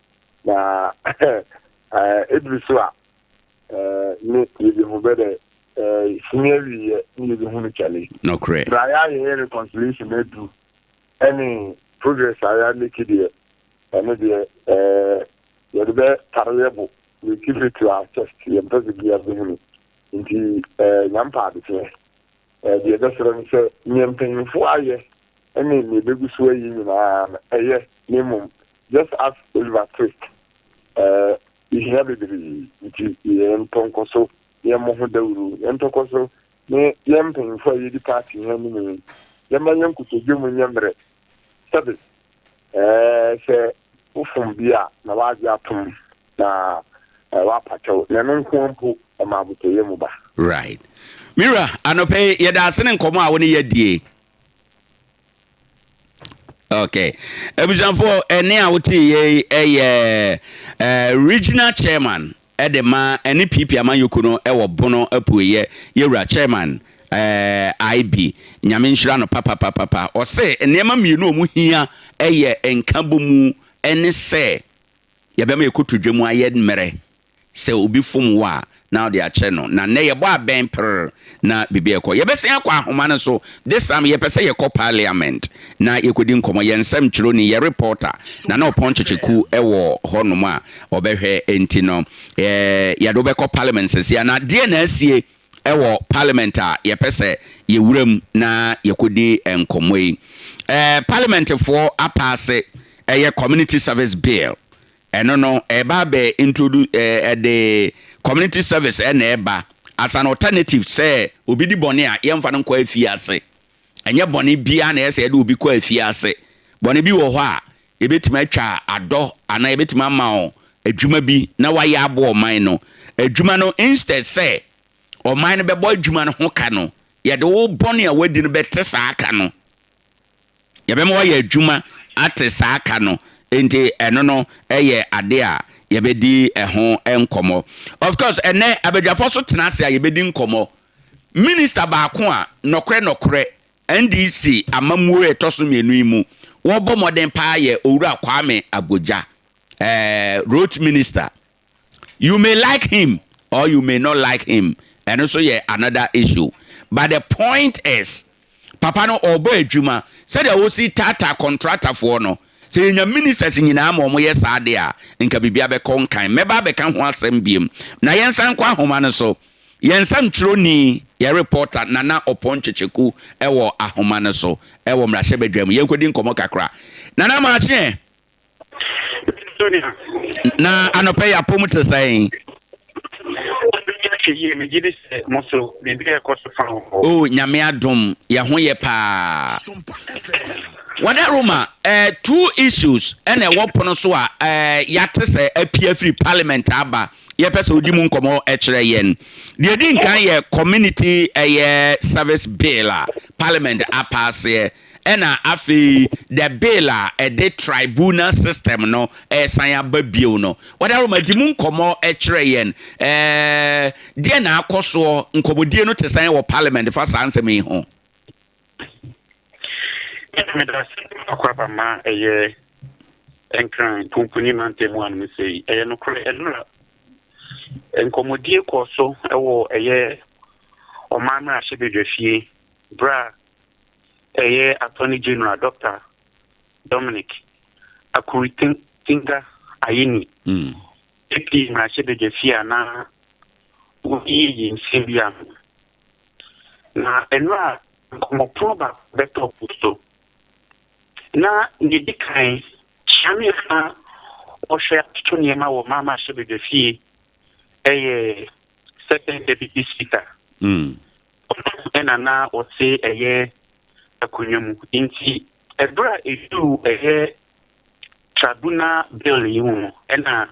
na ɛduru so a ne yɛbɛhu bɛ dɛ sini awieɛ ne yɛbɛhu no kyale. Nokorɛ. Bra yɛayɛyɛ reconciliation adu ɛne progress a yɛameki deɛ, ɛno deɛ yɛde bɛ tare yɛ bo, we keep it to our chest, yɛmpɛ sɛ bia bɛhunu. Nti nyampa adekyerɛ deɛ ɛbɛsrɛ no sɛ neɛ mpanyimfoɔ ayɛ ne neɛ ɛbɛgu so ayi nyinaa no ɛyɛ, na mmom just as Oliver Twist, yɛhia bebree. Nti yɛntɔ nkɔ so, yɛmmɔ ho dawuro, yɛntɔ kɔ so ne yɛn mpanyimfoɔ a yɛdi party ho anim yi, yɛma yɛn nkotodwe mu nyɛ mmerɛ sɛbe sɛ wofom bi a na wagye atom na wapakyɛw, na ɛno nko mpo ɛma abotɔyɛ mu ba. Right. Mira, anɔpɛ yi yɛda ase ne nkɔmmɔ a wo ne yɛadie. Okay. Abusuafoɔ, ɛne a wote yei ɛyɛ regional chairman ɛde ma ɛne PP amanyɔkuo no ɛwɔ Bono apueyɛ, yɛwura chairman IB. Nyame nhyira no papapapapa. Ɔse nneɛma mmienu a ɔmo hia ɛyɛ nkabɔmu ɛne sɛ yɛbɛma yɛkɔto dwa mu ayɛ mmerɛ. Sɛ obi fom wo a, na wode akyɛ no. Na nnɛ yɛbɔ abɛn prr na biribi rekɔ. Yɛbɛsan akɔ ahoma no so. This time yɛpɛ sɛ yɛkɔ parliament na yɛkɔdi nkɔmmɔ. Yɛn nsɛmtwerɛni, yɛn reporter, Nana Ɔpɔn Kyekyeku wɔ hɔnom a ɔbɛhwɛ. Enti no, yɛde wo bɛkɔ parliament seesei. Na deɛn na asie wɔ parliament a yɛpɛ sɛ yɛwura mu na yɛkɔdi nkɔmmɔ yi? Parliamentfoɔ apaase ɛyɛ Community Service Bill. Ɛno no ɛreba abɛ introdu ɛde community service ɛna ɛba as an alternative sɛ obi di bɔne a yɛmfa no nkɔ afiase. Ɛnyɛ bɔne biara na ɛyɛ sɛ yɛde obi kɔ afiase. Bɔne bi wɔ hɔ a yɛbɛtumi atwa adɔ anaa yɛbɛtumi ama wo adwuma bi na wayɛ aboa ɔman no. Adwuma no instead sɛ ɔman no bɛbɔ adwuma no ho ka no, yɛde wo bɔne a wadi no bɛte saa ka no. Yɛbɛma woayɛ adwuma ate saa ka no, enti ɛno no yɛ ade a yɛbɛdi ɛho nkɔmmɔ. Of course, ɛnnɛ abadwafoɔ so tena ase a yɛbɛdi nkɔmmɔ. Minister baako a nɔkorɛ nɔkorɛ NDC amammuo a ɛtɔ so mmienu yi mu wɔbɔ mmɔden paa yɛ Owura Kwame Agbodza, eh, Roads Minister. You may like him or you may not like him, ɛno nso yɛ another issue. But the point is, papa no ɔrebɔ adwuma sɛdeɛ ɔsi taataa kɔntratafoɔ no. Sɛ yɛnya ministers nyinaa ma wɔyɛ saa deɛ a, nka biribiara bɛkɔ nkan. Mɛba abɛka ho asɛm biom. Na yɛnsan nkɔ ahoma no so. Yɛn nsɛmtwerɛni, yɛn reporter, Nana Ɔpɔn Kyekyeku wɔ ahoma no so wɔ mmarahyɛbadwa mu. Yɛnkɔdi nkɔmmɔ kakra. Nana Maakyeɛ. Na anɔpa yi apɔw mu te sɛn? Oh, Nyame adom, yɛ ho yɛ paa. Wadaroma, eh, two issues ɛna ɛwɔ pono so a eh, yɛate sɛ apue afiri parliament aba. Yɛpɛ sɛ wodi mu nkɔmmɔ kyerɛ yɛn. Deɛ ɛdi nkan yɛ community ɛyɛ service bill a parliament apaaseɛ. Ɛna afei the bill a ɛde tribunal system no resan aba bio no, Wadaroma di mu nkɔmmɔ kyerɛ yɛn. Ɛɛ, deɛ na akɔ soɔ, nkɔmmɔdie no te sɛn wɔ parliament fa saa nsɛm yi ho? Meda ase akɔ aba ma ɛyɛ Nkran Pumpuni mantam mu anom sei. Ɛyɛ nokorɛ, ɛnora nkɔmmɔdie kɔɔ so wɔ ɛyɛ ɔman mmarahyɛbadwafie berɛ a ɛyɛ Attorney General Dɔkta Dominic Akuritinga Ayeni pii mmarahyɛbadwafie a na wɔreyiyi nsɛm bi ano. Na ɛno a nkɔmmɔpono baako bɛtɔ po so. Na nea edi kan, Kyeame a na ɔhwɛ atoto nneɛma wɔ mmarahyɛbadwafie yɛ Second Deputy Speaker. Ɔno na na ɔte ɛyɛ akonnwa mu. Nti ɛberɛ a ɛduu ɛyɛ Tribunal Bill yi ho no, ɛna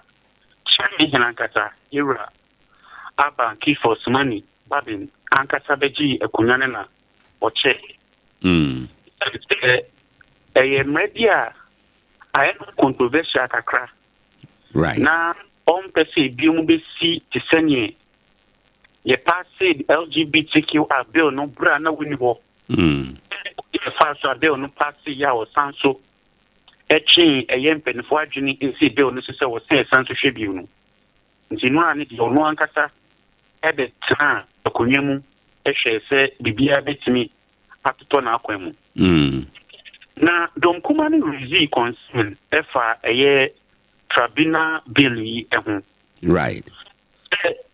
Kyeame ankasa, Yɛwura Alban Kifo Sumani Babin ankasa bɛgyee akonnwa no na ɔkyɛɛ. Sɛ ɛyɛ mmerɛ bi a ayɛ no controversial kakra. Na ɔmpɛ sɛ ebinom bɛsi te sɛneɛ yɛpaase LGBTQI bill no berɛ a na wɔnni hɔ. Yɛfaa so a bill no paase yɛ a ɔsan so ɛtwee ɛyɛ mpanimfoɔ adwene nsi bill no so sɛ wɔsɛn ɛsan so hwɛ bio no. Nti nnora ne deɛ ɔno ankasa ɛbɛtena akonnwa mu ɛhwɛ sɛ biribiara bɛtumi atotɔ n'akwan mu. Na dɔm kuma no raise concern ɛfa ɛyɛ tribunal bill yi ho.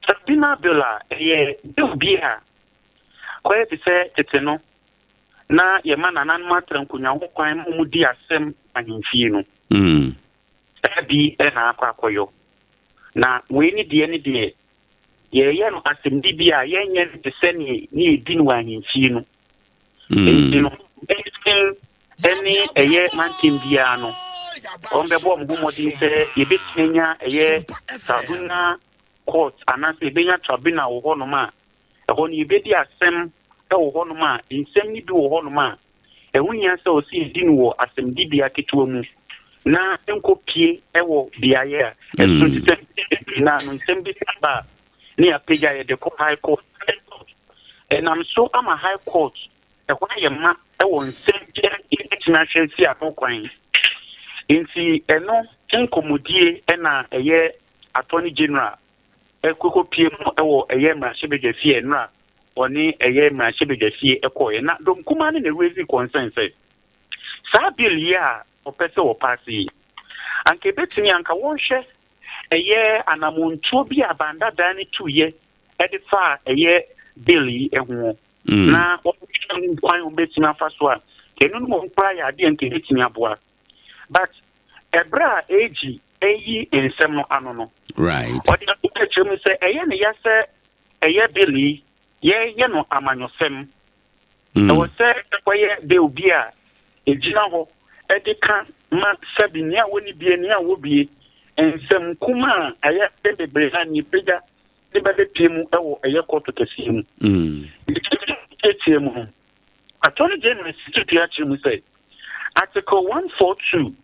Tribunal bill a ɛyɛ bill bi a kɔyɛ te sɛ tete no na yɛma nananom atra nkonnwa ho kwan ma wɔn di asɛm ahemfie no. Saa bi na akɔ akɔyɔ. Na wei ne deɛ ne deɛ yɛyɛ no asɛmdi bi a yɛnyɛ no te sɛ ne ne yɛdi no wɔ ahemfie no. Nti no, ɛne ɛne ɛyɛ mantam biara no, wɔn bɛbɔ wɔn ho mmɔden sɛ yɛbɛtumi anya ɛyɛ tribunal court anaasɛ yɛbɛnya tribunal wɔ hɔnom a ɛhɔ no yɛbɛdi asɛm wɔ hɔnom a nsɛm no bi wɔ hɔnom a ɛho hia sɛ ɔsi yɛdi no wɔ asɛmdibea ketewa mu na nkɔ pie wɔ beaeɛ a ɛso te sɛ bebree naa no nsɛm bi aba a ne yɛapagya yɛde kɔ high court. Ɛnam so ama high court ɛhɔ ayɛ ma ɛwɔ nsɛm bi a yɛbɛtumi ahwɛ si ano kwan. Nti ɛno nkɔmmɔdie ɛna ɛyɛ Attorney General. Ɛkɔkɔpie mu wɔ ɛyɛ mmarahyɛbadwafie nnora, ɔne ɛyɛ mmarahyɛbadwafie ɛkɔɔyɛ na dɔm kumaa no na raise concern sɛ saa bill yi a ɔpɛ sɛ wɔpass yi, anka ebɛtumi anka wɔnhwɛ ɛyɛ anamontuo bi a bandadaa no tuyɛ ɛde fa ɛyɛ bill yi ho na wɔhwɛ kwan wɔbɛtumi afa so a ɛno no mmom koraa yɛ adeɛ nka ebɛtumi aboa. But ɛberɛ a AG ɛyi nsɛm no ano no, ɔde ato akyerɛ mu sɛ ɛyɛ ne ya sɛ ɛyɛ bill yi yɛyɛ no amanyɔsɛm. Ɛwɔ sɛ ɛkɔyɛ bill bi a ɛgyina hɔ ɛde ka ma sɛbi nea wɔni bie, nea wɔ bie, nsɛm kuma a ɛyɛ bebree na nipagya de bɛbɛpie mu ɛwɔ ɛyɛ kɔɔto kɛseɛ mu. Tietie mu no, Attorney General si tutu akyerɛ mu sɛ Article 142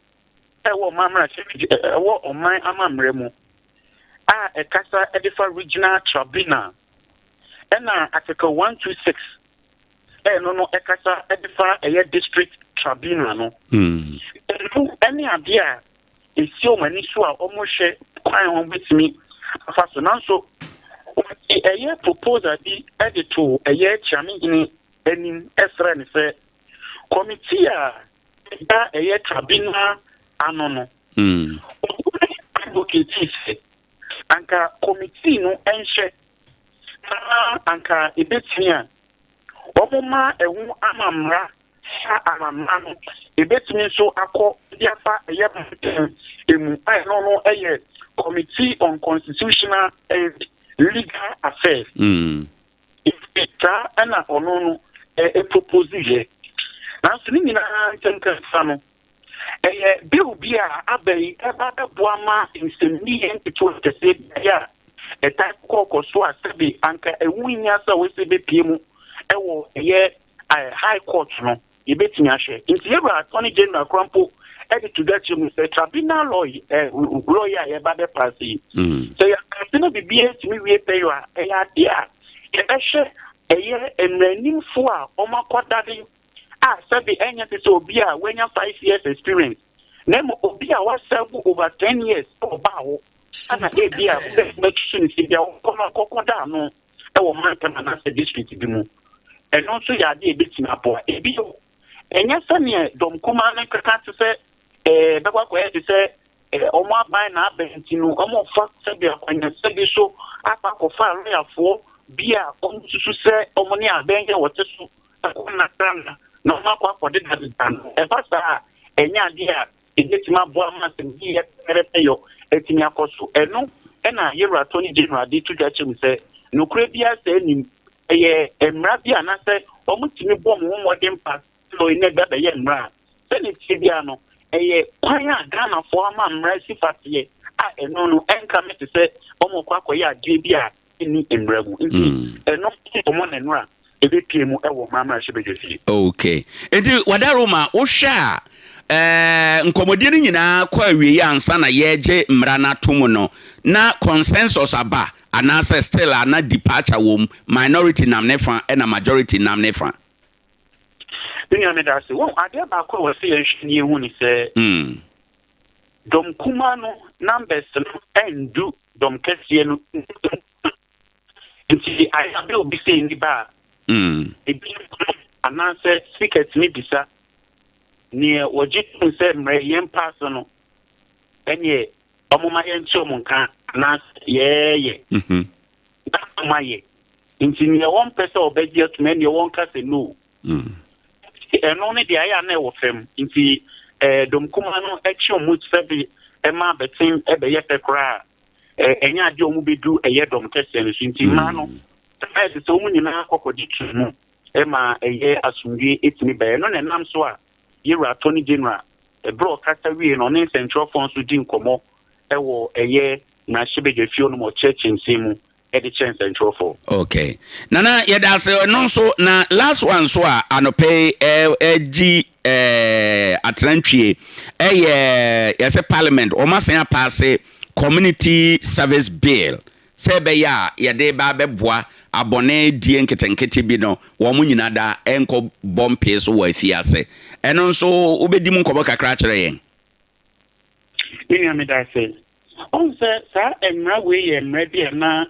ɛwɔ ɔman mmarahyɛ, ɛwɔ ɔman amammerɛ mu a ɛkasa ɛde fa regional tribunal, ɛna Article 126 ɛno no ɛkasa ɛde fa ɛyɛ district tribunal no. Ɛno ɛne adeɛ a esi wɔn ani so a wɔhwɛ kwan a wɔbɛtumi afa so, nanso wɔde ɛyɛ proposal bi ɛde to ɛyɛ Kyiamehene anim ɛsrɛ ne sɛ committee a ɛda ɛyɛ tribunal ano no, ɔmo advocate sɛ anka committee no ɛnhyɛ na anka ebetumi a wɔn ma ɛho amamra sa amamra no ebetumi nso akɔ de afa ɛyɛ mantam emu a ɛno no ɛyɛ Committee on Constitutional and Legal Affairs. Saa ɛna ɔno no ɛ propose yɛ, nanso ne nyinaa ntɛmkɛnsa no ɛyɛ bill bi a aba yi ɛba bɛboa ma nsɛmniyɛ nketewa kɛseɛ bi a ɛta kɔkɔ so a sɛbi anka ɛho hia sɛ wɔsi bɛpie mu ɛwɔ ɛyɛ High Court no, yɛbɛtumi ahwɛ. Nti yɛwura Attorney General koraa mpo ɛde to dwa kyerɛ mu sɛ tribunal law yi, law yi a yɛba bɛpass yi, sɛ yɛakase no biribiara tumi wie pɛyɔ a, ɛyɛ adeɛ a yɛbɛhwɛ ɛyɛ mmaranimfoɔ a wɔn akɔdade a sɛbi ɛnyɛ te sɛ obi a wanya 5 years experience, na mmom obi a waserve over 10 years ɛwɔ baa hɔ ana ebi a wobɛtusu ne sɛ bi a wɔkɔ no akɔkɔda ano ɛwɔ mantam anaasɛ district bi mu. Ɛno nso yɛ adeɛ a ebɛtumi aboa. Ebi o, ɛnyɛ sɛneɛ dɔm kumaa no keka te sɛ bɛkɔ akɔyɛ te sɛ ɔmo aban na abɛn nti no ɔmo fa sɛbi akwanyɛsɛ bi so akɔ akɔfa lɔyafoɔ bi a ɔmo susu sɛ ɔmo ne abɛn yɛ wɔte so ɛkɔ nnakra na ɔmo akɔ akɔdedadeda no. Ɛba saa a, ɛnyɛ adeɛ a ebɛtumi aboa ma asɛm bi yɛ pɛrɛpɛ yɔ ɛtumi akɔ so. Ɛno ɛna yɛwura Attorney General de to dwa kyerɛ mu sɛ nokorɛ biara sɛ anim ɛyɛ mmara bi anaasɛ ɔmo tumi bɔ ɔmo ho mmɔden pa lɔyi na ɛbɛ bɛyɛ mmara a sɛne tie biara no ɛyɛ kwan a Ghanafoɔ ama mmara si fateɛ a ɛno no ɛnka me te sɛ ɔmo kɔ akɔyɛ adeɛ bi a ɛnni mmara mu. Nti ɛno nkɔmmɔ na ɛno a ɛbɛpie mu ɛwɔ ɔman mmarahyɛbadwa fie. Okay, nti wadaroma wohwɛ a nkɔmmɔdie no nyinaa kɔ awie ansa na yɛgye mmara no ato mu no, na consensus aba anaasɛ still a na departure wɔ mu, minority nam ne fa ɛna majority nam ne fa? Me nua, meda ase. Wɔn adeɛ baako a wɔsɛ yɛnhwɛ ne yɛhu ne sɛ dɔm kuma no numbers no ɛndu dɔm kɛseɛ no, nti ayɛ abɛ obi sɛ nni ba a ebi anaasɛ Speaker tumi bisa neɛ wɔgye tom sɛ mmerɛ yɛn pass no, ɛneɛ ɔmoma yɛnte ɔmo nka anaasɛ yɛɛyɛ na ɔmo ayɛ. Nti neɛ wɔmpɛ sɛ ɔbɛgye atum, ɛneɛ wɔnka sɛ no. Ɛno ne deɛ ayɛ a na ɛwɔ fam. Nti dɔm kuma no akyi ɔmo sɛbi ɛma abɛten ɛbɛyɛ pɛ koraa, ɛnyɛ adeɛ ɔmo bɛdu ɛyɛ dɔm kɛseɛ no so. Nti mmaa no ɛyɛ te sɛ ɔmo nyinaa kɔkɔgye tu mu ɛma ɛyɛ asomdwe ɛtumi bɛyɛ no na ɛnam so a yɛwura Attorney General ɛberɛ ɔkasa wie no, ɔne nsɛntwerɛfoɔ nso di nkɔmmɔ ɛwɔ ɛyɛ mmarahyɛbadwa fie no ma ɔkyerɛkyerɛ nsɛm mu ɛde kyerɛ nsɛntwerɛfoɔ. Okay, Nana, yɛda ase. Ɔno nso na last one so a anɔpɛ yi ɛgyi atenantwie ɛyɛ yɛsɛ Parliament wɔn asan apass Community Service Bill sɛ ɛbɛyɛ a yɛde ba abɛboa abɔne die nketenkete bi no, wɔn nyinaa da ɛnkɔ bɔ mpee so wɔ afiase. Ɛno nso wobɛdi mu nkɔmmɔ kakra kyerɛ yɛn. Me nua, meda ase. Ɔhu sɛ saa mmara wei yɛ mmara bi a na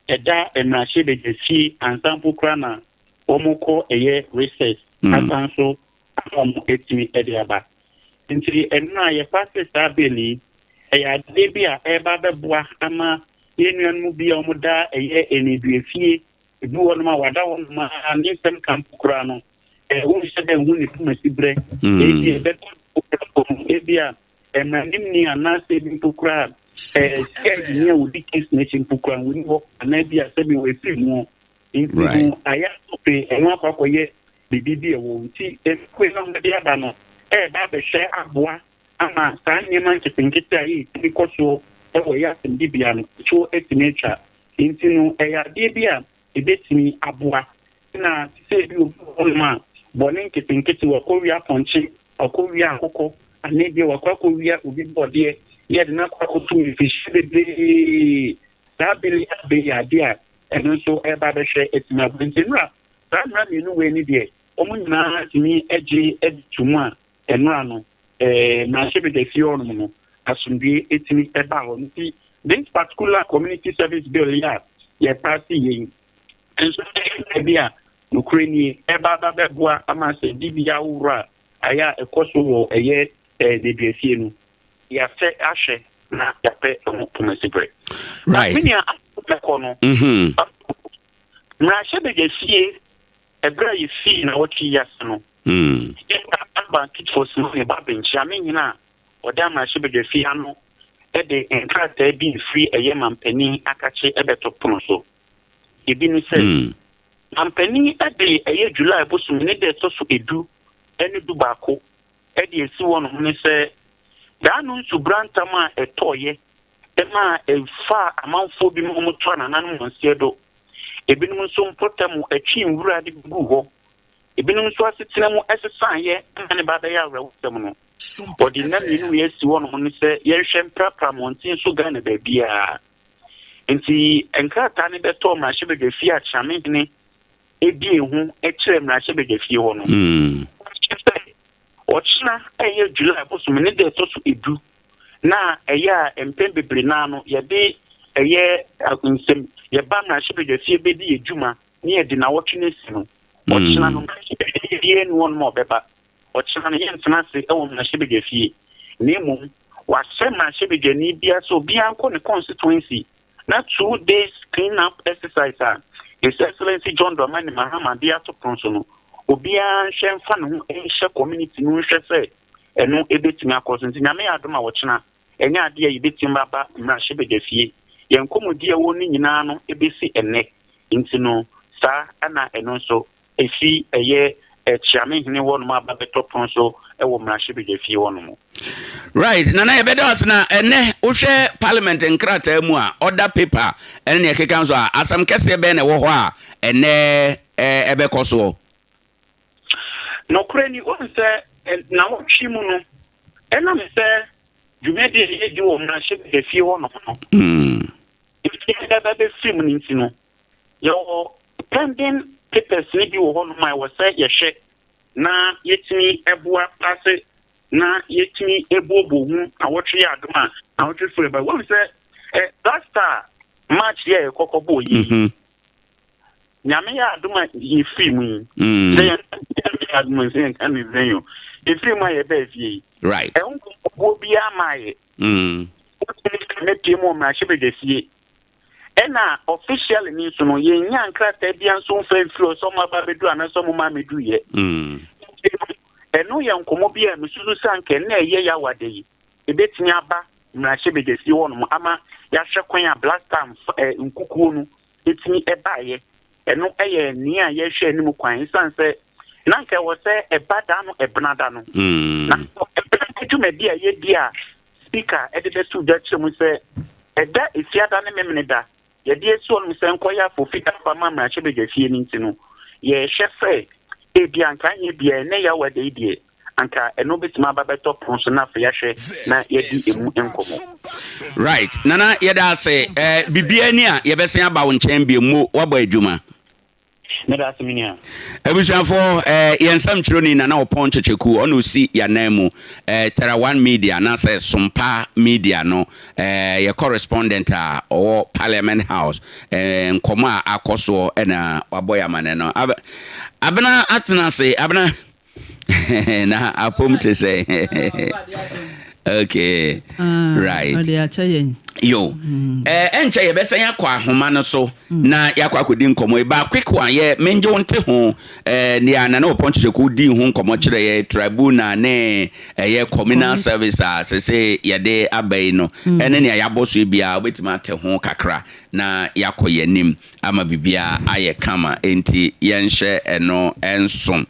ɛda mmarahyɛbadwafie ansa mpo koraa na wɔkɔ ɛyɛ recess asan so ama wɔn atumi de aba. Nti ɛno a yɛpass saa bill yi, ɛyɛ adeɛ bi a ɛreba abɛboa ama yɛn nuanom bi a wɔda ɛyɛ nneduafie, ebi wɔ nom a wada hɔ nom a ne nsɛm ka mpo koraa no, wonhyɛ dɛ nhu ne pomasi berɛ. Ebi ɛbɛba ebi a mmaranimni anaasɛ ebi mpo koraa sɛ ni a wɔdi case n'akyi mpo koraa wɔni hɔ anaa bi a sɛbi wɔafiri mu. Nti no ayɛ asɔpe ɛno akɔ akɔyɛ biribi bi ɛwɔ nti ɛkue na wɔde aba no ɛɛba abɛhwɛ aboa ama saa nneɛma nketenkete a yɛtumi kɔ soɔ ɛwɔ yɛ asɛmdibea no so atumi atwa. Nti no ɛyɛ adeɛ bi a ɛbɛtumi aboa na sɛ ebi obi wɔ hɔnom a bɔne nketenkete, wakɔwia apɔnkye, wakɔwia akokɔ, anaa bi wakɔ akɔwia obi bɔdeɛ, yɛde no akɔ akɔto mfihyia bebree, saa bill abɛyɛ adeɛ a ɛno nso ɛba abɛhwɛ atumi aboa. Nti nnura saa mmara mmienu wei ni deɛ, wɔn nyinaa tumi agye to mu a ɛnura no mmarahyɛbadwafie hɔnom no asomdue etumi ɛba hɔ. Nti this particular community service bill yi a yɛpass yɛn nso ɛyɛ bi a nokorɛ nie ɛba aba bɛboa ama sɛ dibea ahoroɔ a ayɛ a ɛkɔ so wɔ ɛyɛ nneduafie no, yɛafɛ ahwɛ na yɛapɛ ɛho pomasi berɛ. Me nua, bɛkɔ no mmarahyɛbadwafie ɛberɛ a yɛfii na wɔtwe yi ase no, yɛka Alban Kickford ne ba bɛnkyia me nyina a ɔda mmarahyɛbadwafie ano de nkrataa bi mfiri ɛyɛ mampanin akakye ɛbɛto pono so. Ebi ne sɛ mampanin de ɛyɛ July bosom ne da ɛtɔ so 10 ne 11 ɛde esi hɔnom ne sɛ daa no nsubrantam a ɛtɔɔyɛ ɛma ɛfa amanfoɔ bi mu wɔn to anananom wɔn nseɛ do, ebinom nso mpɔtam atwi nwura de gu hɔ, ebinom nso asetena mu ɛsesaeɛ ɛma ne ba bɛyɛ awerɛwosɛm no, wɔde nna mmienu wei asi hɔnom ne sɛ yɛnhwɛ mprapra mmɔnten so Ghana baabiara. Nti nkrataa no bɛtɔ mmarahyɛbadwafie a Kyeamehene ebie ho kyerɛ mmarahyɛbadwafie hɔ no sɛ ɔkyena ɛyɛ July bosom ne da ɛtɔ so 10 na ɛyɛ a mpɛn bebree naa no yɛde ɛyɛ nsɛm yɛba mmarahyɛbadwafie bɛdi yɛ dwuma ne yɛde nawɔtwe no asi no, ɔkyena no mmarahyɛbadwafie ne wɔnom a ɔbɛba ɔkyena no yɛntena ase ɛwɔ mmarahyɛbadwafie, na mmom wahyɛ mmarahyɛbadwani bia sɛ obiara nkɔ ne constituency na 2 days clean up exercise a His Excellency John Dramani Mahama de ato pono so no, obiara nhwɛ mfa ne ho nhyɛ community no nhwɛ sɛ ɛno ebɛtumi akɔ so. Nti Nyame yɛ adom a wɔkyena ɛnyɛ adeɛ a yɛbɛtumi aba mmarahyɛbadwafie. Yɛn nkɔmmɔdi a ɛwɔ no nyinaa no ɛbɛsi ɛnnɛ. Nti no saa ɛna ɛno nso ɛfi ɛyɛ Kyeamehene hɔnom aba bɛtɔ pono so ɛwɔ mmarahyɛbadwafie hɔnom. Right, Nana, yɛbɛda ase. Na ɛnɛ wohwɛ parliament nkrataa mu a ɔda paper ɛne nea ɛkeka nso a, asɛm kɛseɛ bɛn na ɛwɔ hɔ a ɛnɛ ɛbɛkɔ soɔ? Nokorɛ ni, wohu sɛ nawɔtwe mu no, ɛnam sɛ dwumadi a yɛdi wɔ mmarahyɛbadwafie hɔnom no mfie dada bɛfiri mu no nti no, yɛwɔ pending papers no bi wɔ hɔnom a ɛwɔ sɛ yɛhwɛ na yɛtumi ɛboa pass na yɛtumi ebuobuo ho awɔtwe yɛ adom a awɔtwe firi ba. Wɔn sɛ Black Star match yɛ kɔkɔ bɔ yi, Nyame yɛ adom a yɛfiri mu yi sɛ yɛn yɛ adom sɛ yɛn ka ne nsɛn yi o, yɛfiri mu a yɛbɛɛ fie yi, ɛho nkɔmmɔboɔ biara maa yɛ mɛpie mu wɔ mmarahyɛbadwafie, ɛna officially ni nso no yɛnya nkrataa bia nso mfa mfiri hɔ sɛ ɔmo aba abɛduru anaasɛ ɔmo ma amɛduruyɛ. Ɛno yɛ nkɔmmɔ bi a mesusu sɛ anka ɛnna ɛyɛ yawada yi ebɛtumi aba mmarahyɛbadwafie hɔnom ama yɛahwɛ kwan a Black Star nkukuo no ɛtumi ɛbaeɛ. Ɛno ɛyɛ nea yɛhwɛ anim kwan, ɛsiane sɛ na nka ɛwɔ sɛ ɛba da no ɛbena da no na ɛbena dwumadi a yɛdi a speaker ɛde bɛto dwa kyerɛ mu sɛ ɛda efiada ne memene da yɛde esi hɔnom sɛ nkɔyɛ afɔ fitaa ma mmarahyɛbadwafie no. Nti no yɛhwɛ sɛ ebi anka anyɛ bia ɛnɛ yɛawɔ da yi deɛ, anka ɛno bɛtumi aba bɛtɔ pono so na afei yɛahwɛ na yɛdi emu nkɔmmɔ. Right, Nana, yɛda ase. Biribiara ni a yɛbɛsen aba wo nkyɛn bio mo wabɔ adwuma. Meda ase me nua. Abusuafoɔ, eh, yɛn nsɛmtwerɛni Nana Ɔpɔn Kyekyeku, ɔna ɔsi yɛn anan mu, eh, Tera One Media anaasɛ Sompa Media no, eh, yɛ correspondent a ɔwɔ Parliament House, eh, nkɔmmɔ a akɔ soɔ na wabɔ yɛn amanneɛ no. Ab Abena atena ase, Abena, na apom te sɛ okay Ah, right ɔde akyɛ yɛn. Yo, eh, ɛnkyɛ yɛbɛsan akɔ ahoma no so na yɛakɔ akɔdi nkɔmmɔ yi. Ba quick one, yɛ mengye wo nte ho eh, nea Nana Ɔpɔn Kyekyeku dii ho nkɔmmɔ kyerɛ yɛ tribunal ne ɛyɛ communal service a sese yɛde aba yi no, ɛne nea yɛabɔ so yi biara wobɛtumi ate ho kakra na yɛakɔ yɛn anim ama biribiara ayɛ kama. Enti yɛnhyɛ ɛno nso.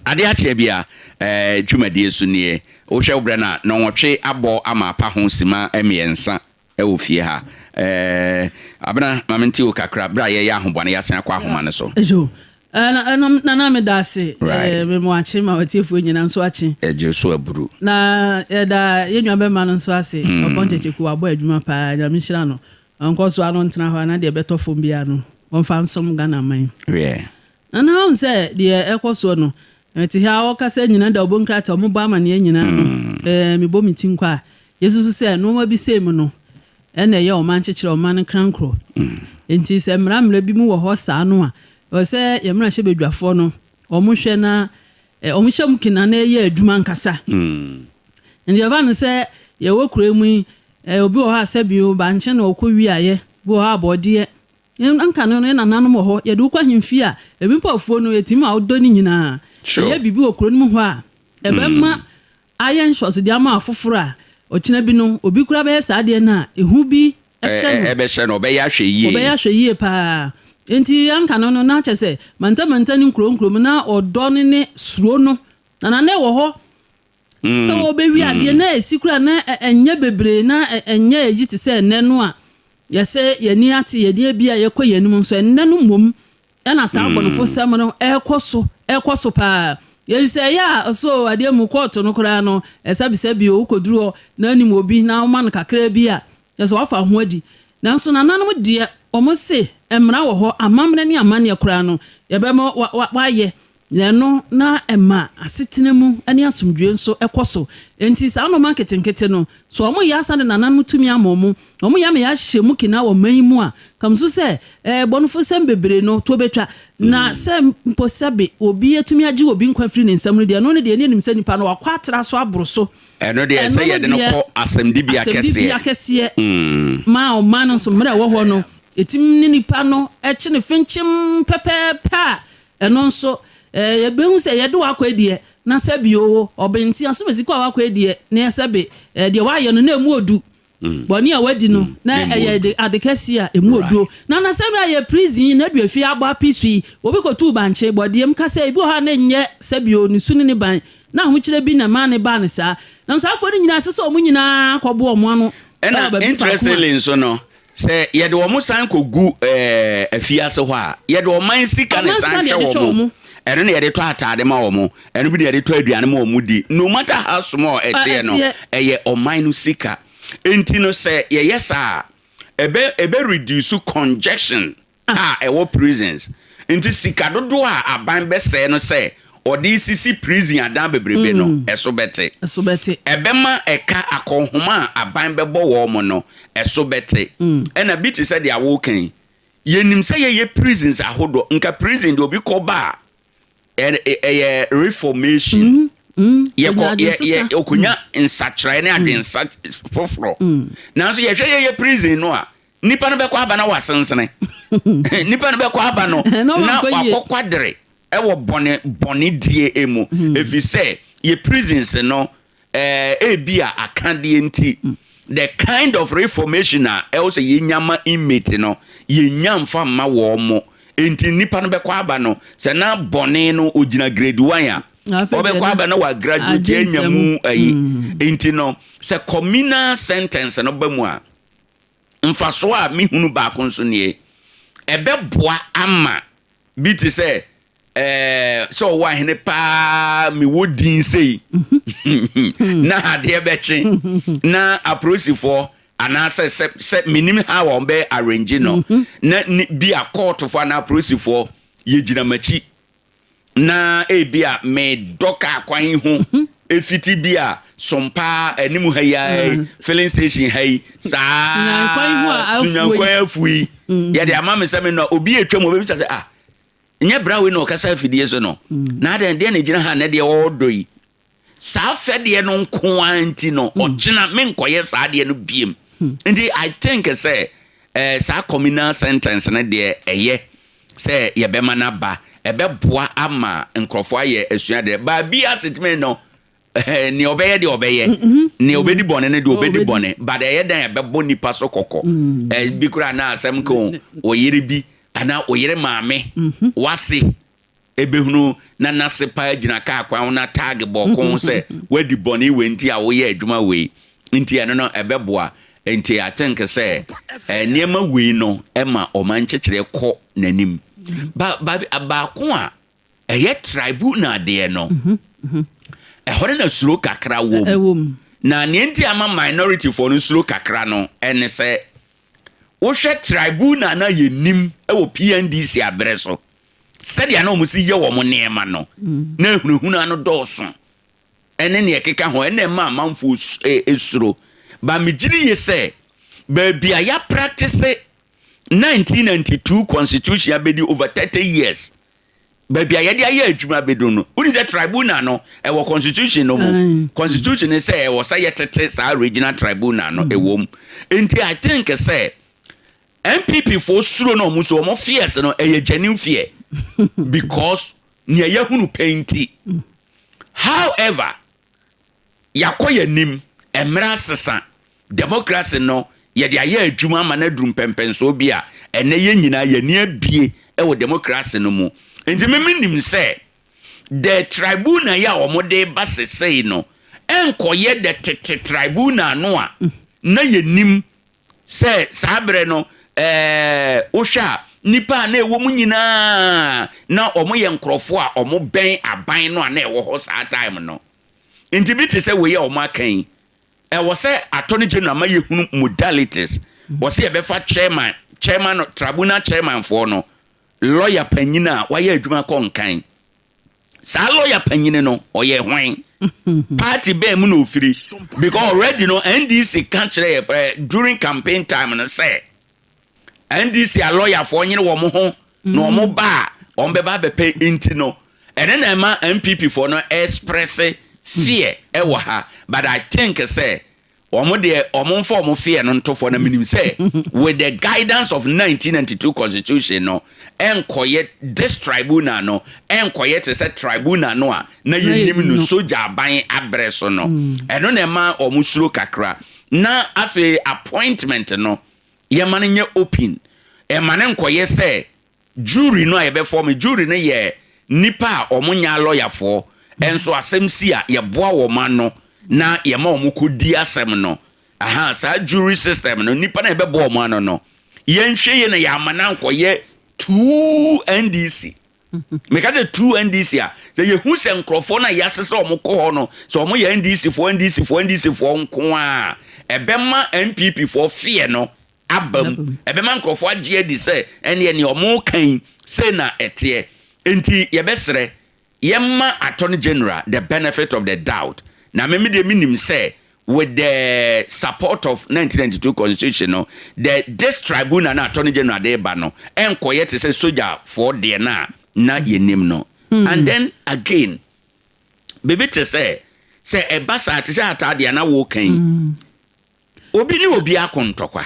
Adeɛ akyeɛ bia eh, dwumadie so nie. Wohwɛ wo berɛ no a, nnɔnwɔtwe abɔ ama apa ho sima mmiɛnsa wɔ fie ha. Eh, Abena, ma mente wo kakra berɛ a yɛreyɛ ahoboa no, yɛasan akɔ ahoma no so. Yo, eh, na, na, Nana meda ase. Right. Eh, me mo akye ma watiefoɔ nyina nso akye. Ɛgye so aburu. Na yɛda yɛn nua bɛma no nso ase. Ɔpɔn Kyekyeku wabɔ adwuma paa, Nyame nhyira no. Ɔnkɔ so ara ntena hɔ a na deɛ ɛbɛtɔ fam biara no ɔmfa nsom Ghana man. Wiɛ. Nana woahu sɛ deɛ ɛkɔ soɔ no, mete ha wɔkasa nyina da wɔbɔ nkrataa wɔbɔ amaneɛ nyinaa no, ɛɛ mebɔ me ti nkɔ a, yɛsusu sɛ nnoɔma bi sei mu no ɛna ɛyɛ ɔman kyekyerɛ, ɔman nkrankoro. Enti sɛ mmara mmara bi mu wɔ hɔ saa no a, ɛwɔ sɛ yɛn mmarahyɛbadwafoɔ no wɔhwɛ na wɔhyɛ mu kena na ɛyɛ adwuma ankasa. Nti ɛba no sɛ yɛwɔ kuro yi mu yi, obi wɔ hɔ a sɛbi o, bankye na ɔkɔ wiaeɛ, bi wɔ hɔ a bɔɔdeɛ. Nka no no, yɛn nananom wɔ hɔ, yɛde wo kɔ ahemfie a, ebi mpo afuo no, yɛtumi ma wodɔ ne nyinaa. Yɛyɛ biribi wɔ kuro no mu hɔ a, ɛbɛma ayɛ nhyɛsodeɛ ama afoforɔ a, ɔkyena bi no, obi koraa bɛyɛ saa adeɛ no a, ehu bi hyɛ no. Ɛbɛhyɛ no, ɔbɛyɛ ahwɛ yie. Ɔbɛyɛ ahwɛ yie paa. Enti anka no no, na kyerɛ sɛ, mantamantam ne nkuro nkuro mu, na ɔdɔ no ne suro no, na na na ɛwɔ hɔ sɛ wɔbɛwi adeɛ, na ɛsi koraa na ɛnyɛ bebree, na ɛnyɛ ayi te sɛ ɛnnɛ no a yɛsɛ yɛn ani ate, yɛn ani abie a yɛkɔ yɛn anim nso, ɛnnɛ no mmom na saa abɔnefosɛm no ɛrekɔ so, ɛrekɔ so paa. Efisɛ ɛyɛ a so adeɛ mu kɔɔto no koraa no, sɛbisɛbi o, wokɔduru hɔ na anim obi na woma no kakraa bi a, kyerɛ sɛ wafa ho adi. Nanso nananom deɛ, wɔse mmara wɔ hɔ, amammerɛ ne amanneɛ koraa no, yɛbɛma wayɛ. Na ɛno na ɛma asetena mu ne asomdwoe nso kɔ so. Enti saa nnoɔma nketenkete no, sɛ wɔyɛ ansa na nananom tumi ama wɔn, na wɔyɛ ama yɛahyɛ mu kena wɔ ɔman yi mu a, ka mesu sɛ, ɛɛ, bɔnefosɛm bebree no, toɔ bɛtwa. Na sɛ mpo sɛbe obi atumi agye obi nkwa afiri ne nsam no deɛ, ɛno no deɛ, yɛn ani nim sɛ nipa no, wakɔ atra so aboro so. Ɛno deɛ, Ɛno sɛ no yɛde no deɛ, kɔ asɛmdibea kɛseɛ. asɛmdibea kɛseɛ ma ɔman no nso, mmerɛ a ɛwɔ hɔ no, ɛtumi ne nipa no kye no finkyim pɛpɛɛpɛ a, Ɛno nso, yɛbɛhu sɛ yɛde w'akwan deɛ, na sɛbe oo, ɔbenten, asomasi kɔ a w'akwan deɛ, na sɛbe, deɛ w'ayɛ no, na ɛmu ɔdu. Bɔne a w'adi no, na ɛyɛ ade kɛseɛ a ɛmu ɔduro. Na na sɛbe ayɛ prison yi, na adu afie abɔ ape so yi, obi kɔtuu bankye, bɔdeɛm, ka sɛ, ebi wɔ hɔ a na ɛnyɛ sɛbe oo, ne su ne ne ban, na ahokyerɛ bi na ɛmaa no baa no saa. Na saa afoɔ no nyinaa, ɛsɛ sɛ wɔn nyinaa kɔboa wɔn ano wɔ Ɛna baabi faako a. interestingly nso no, Sɛ yɛde wɔn san kɔgu afiase hɔ a, yɛde ɔman sika na ɛsan hwɛ wɔn. Ɛno na yɛde tɔ ataade ma wɔn, ɛno bi na yɛde tɔ aduane ma wɔn di. No matter how small ɛteɛ no, ɛyɛ ɔman no sika. Enti no sɛ yɛyɛ saa a, ɛbɛ ɛbɛ reduce congestion a ɛwɔ prisons. Nti sika dodoɔ a aban bɛsɛe no sɛ ɔde resisi prison adan bebrebe no, ɛso bɛte. Ɛso bɛte. Ɛbɛma ɛka akɔnhoma a aban bɛbɔ wɔn no, ɛso bɛte. Ɛna bi te sɛ deɛ woreka yi, yɛnim sɛ yɛyɛ prisons ahodoɔ, nka prison deɛ obi kɔ ba a, ɛyɛ reformation. Yɛkɔ, yɛ, yɛ, ɔkɔnya nsakyeraeɛ ne adwensa foforɔ. Nanso yɛhwɛ yɛyɛ prison no a, Nipa no bɛkɔ aba na wasensene. Nipa no bɛkɔ aba no na wakɔ kwadere ɛwɔ bɔne bɔne die mu. Hmm. Efi sɛ yɛ prisons no ɛɛ eh, ebi a akadeɛ nti hmm. the kind of reformation a ɛwɔ sɛ yɛnya ma inmate no yɛnya nfa mma wɔn mo. Nti nipa no bɛkɔ aba no sɛ na bɔne no ogyina grade one a ɔbɛkɔ aba na wa graduate anya mu ayi. Hmm. Nti no sɛ communal sentence no ba mu a. Mfasoɔ a mehunu baako nso nie, ɛbɛboa ama bi te sɛ ɛɛ sɛ ɔwɔ ahene paa mewɔ din sei na adeɛ bɛkye na apolisifoɔ anaasɛ sɛ sɛ menim how a wɔbɛ arrange no na bi a kɔɔtofoɔ anaa apolisifoɔ. Yɛgyina m'akyi na ebi a medɔ kaa kwan ho efiti bi a Sompa anim ha yi ara yi, filling station ha yi saa, Sunyankwan ho a afuo yi. Sunyankwan afuo yi, yɛde ama me sɛ me nɔ obi atwa mu, obɛbisa sɛ, "Ah, nyɛ bra wei na ɔkasa afidie so no? Na adɛn deɛ na ɛgyina ha na deɛ ɔɔdɔ yi?" Saa fɛdeɛ no nko ara nti no, ɔkyena menkɔyɛ saa adeɛ no biem. Nti I think sɛ saa communal sentence no deɛ, ɛyɛ sɛ yɛbɛma no aba. Ɛbɛboa ama nkurɔfoɔ ayɛ asuadeɛ. Baabi asetumi no, nea ɔbɛyɛ deɛ ɔbɛyɛ, nea ɔbɛdi bɔne no deɛ ɔbɛdi bɔne, but ɛyɛ dan ɛbɛbɔ nipa so kɔkɔ. Bi koraa na asɛm ka o, ɔyere bi anaa ɔyere maame wase ebehunu na n'ase paa gyina kaa kwan ho na tag bɔ ko sɛ wadi bɔne wei nti a woyɛ adwuma wei nti, ɛno no ɛbɛboa. Nti I think sɛ nneɛma wei no ɛma ɔman nkyekyerɛ kɔ n'anim. Ba ba baako a ɛyɛ tribunal deɛ no, ɛhɔ no na suro kakra wɔ mu. Ɛwɔ mu. Na nea nti ama minority foɔ no suro kakra no ɛne sɛ, wohwɛ tribunal na yɛnim ɛwɔ PNDC aberɛ so, sɛdeɛ na wɔn si yɛ wɔn nneɛma no, na ehunahuna no dɔɔso ɛne nea ɛkeka ho, ɛna ɛma amanfoɔ esuro. Ba megye di yie sɛ baabi a yɛ practice 1992 constitution abɛdi over 30 years, baabi a yɛde ayɛ adwuma abɛdu no, woni sɛ tribunal no ɛwɔ constitution no mu. Constitution no sɛ ɛwɔ sɛ yɛtete saa regional tribunal no, ɛwɔ mu. Nti I think sɛ NPP foɔ suro no, ɔmo so ɔmo fears no ɛyɛ genuine fear because nea yɛhunu pɛn nti. However, yɛakɔ yɛn anim, mmerɛ asesa, democracy no yɛde ayɛ adwuma ama no aduru mpɛmpɛnsoɔ bi a ɛnɛ yɛn nyinaa yɛni abie ɛwɔ democracy no mu. Nti mímí nim sɛ the tribunal yi a wɔde ba sesei no ɛnkɔyɛ the tete tribunal no a na yɛnim sɛ saa berɛ no, wohwɛ a nipa a na ɛwɔ mu nyinaa na wɔn yɛ nkurɔfoɔ a wɔn bɛn aban no a na ɛwɔ hɔ saa time no. Nti bi te sɛ wei a wɔn aka yi, ɛwɔ sɛ Attorney General ma yɛhunu modalities wɔ sɛ yɛbɛfa chairman, tribunal chairman foɔ no, lawyer panyin a wayɛ adwuma kɔ nkan. Saa lawyer panyin no ɔyɛ hwan? Party bɛɛ mu na ofiri? Because already no NDC ka kyerɛ yɛ during campaign time no sɛ NDC a lawyerfoɔ nyere wɔn ho na wɔn ba a wɔn bɛba abɛpɛ. Nti no ɛne na ɛma NPP foɔ no express fear ɛwɔ ha. But I think sɛ wɔn deɛ, wɔn mfa wɔn fear no ntofoɔ na menim sɛ with the guidance of 1992 constitution no, ɛnkɔyɛ this tribunal no ɛnkɔyɛ te sɛ tribunal no a na yɛnim no sogya aban abrɛ so no. Ɛno na ɛma wɔn suro kakra. Na afei appointment no, yɛma no nyɛ open, ɛma no nkɔyɛ sɛ jury no a yɛbɛfɔ jury no yɛ nipa a wɔn nyɛ alɔyafoɔ ɛnso asɛm si a yɛboa wɔn ano na yɛma wɔn kɔ di asɛm no. Aha saa jury system no, nipa na yɛbɛboa wɔn ano no, yɛnhwɛ yie na yɛama no ankɔyɛ too NDC. Meka sɛ too NDC a, sɛ yɛhu sɛ nkurɔfoɔ no a yɛasesɛ wɔn kɔ hɔ no sɛ wɔn yɛ NDC foɔ, NDC foɔ, NDC foɔ nko a, ɛbɛma NPP foɔ feɛ no aba mu, ɛbɛma nkurɔfoɔ agye adi sɛ ɛneɛ nea wɔn kan sei na ɛteɛ. Nti yɛbɛsrɛ yɛma Attorney General the benefit of the doubt. Na meme deɛ, menim sɛ with the support of 1992 constitution no, the this tribunal na Attorney General de ba no ɛnkɔyɛ te sɛ sogyafoɔ deɛ no a na yɛnim no. And then again, biribi te sɛ ɛba saa te sɛ ataadeɛ na wɔkan obi ne obi ako ntɔkwa,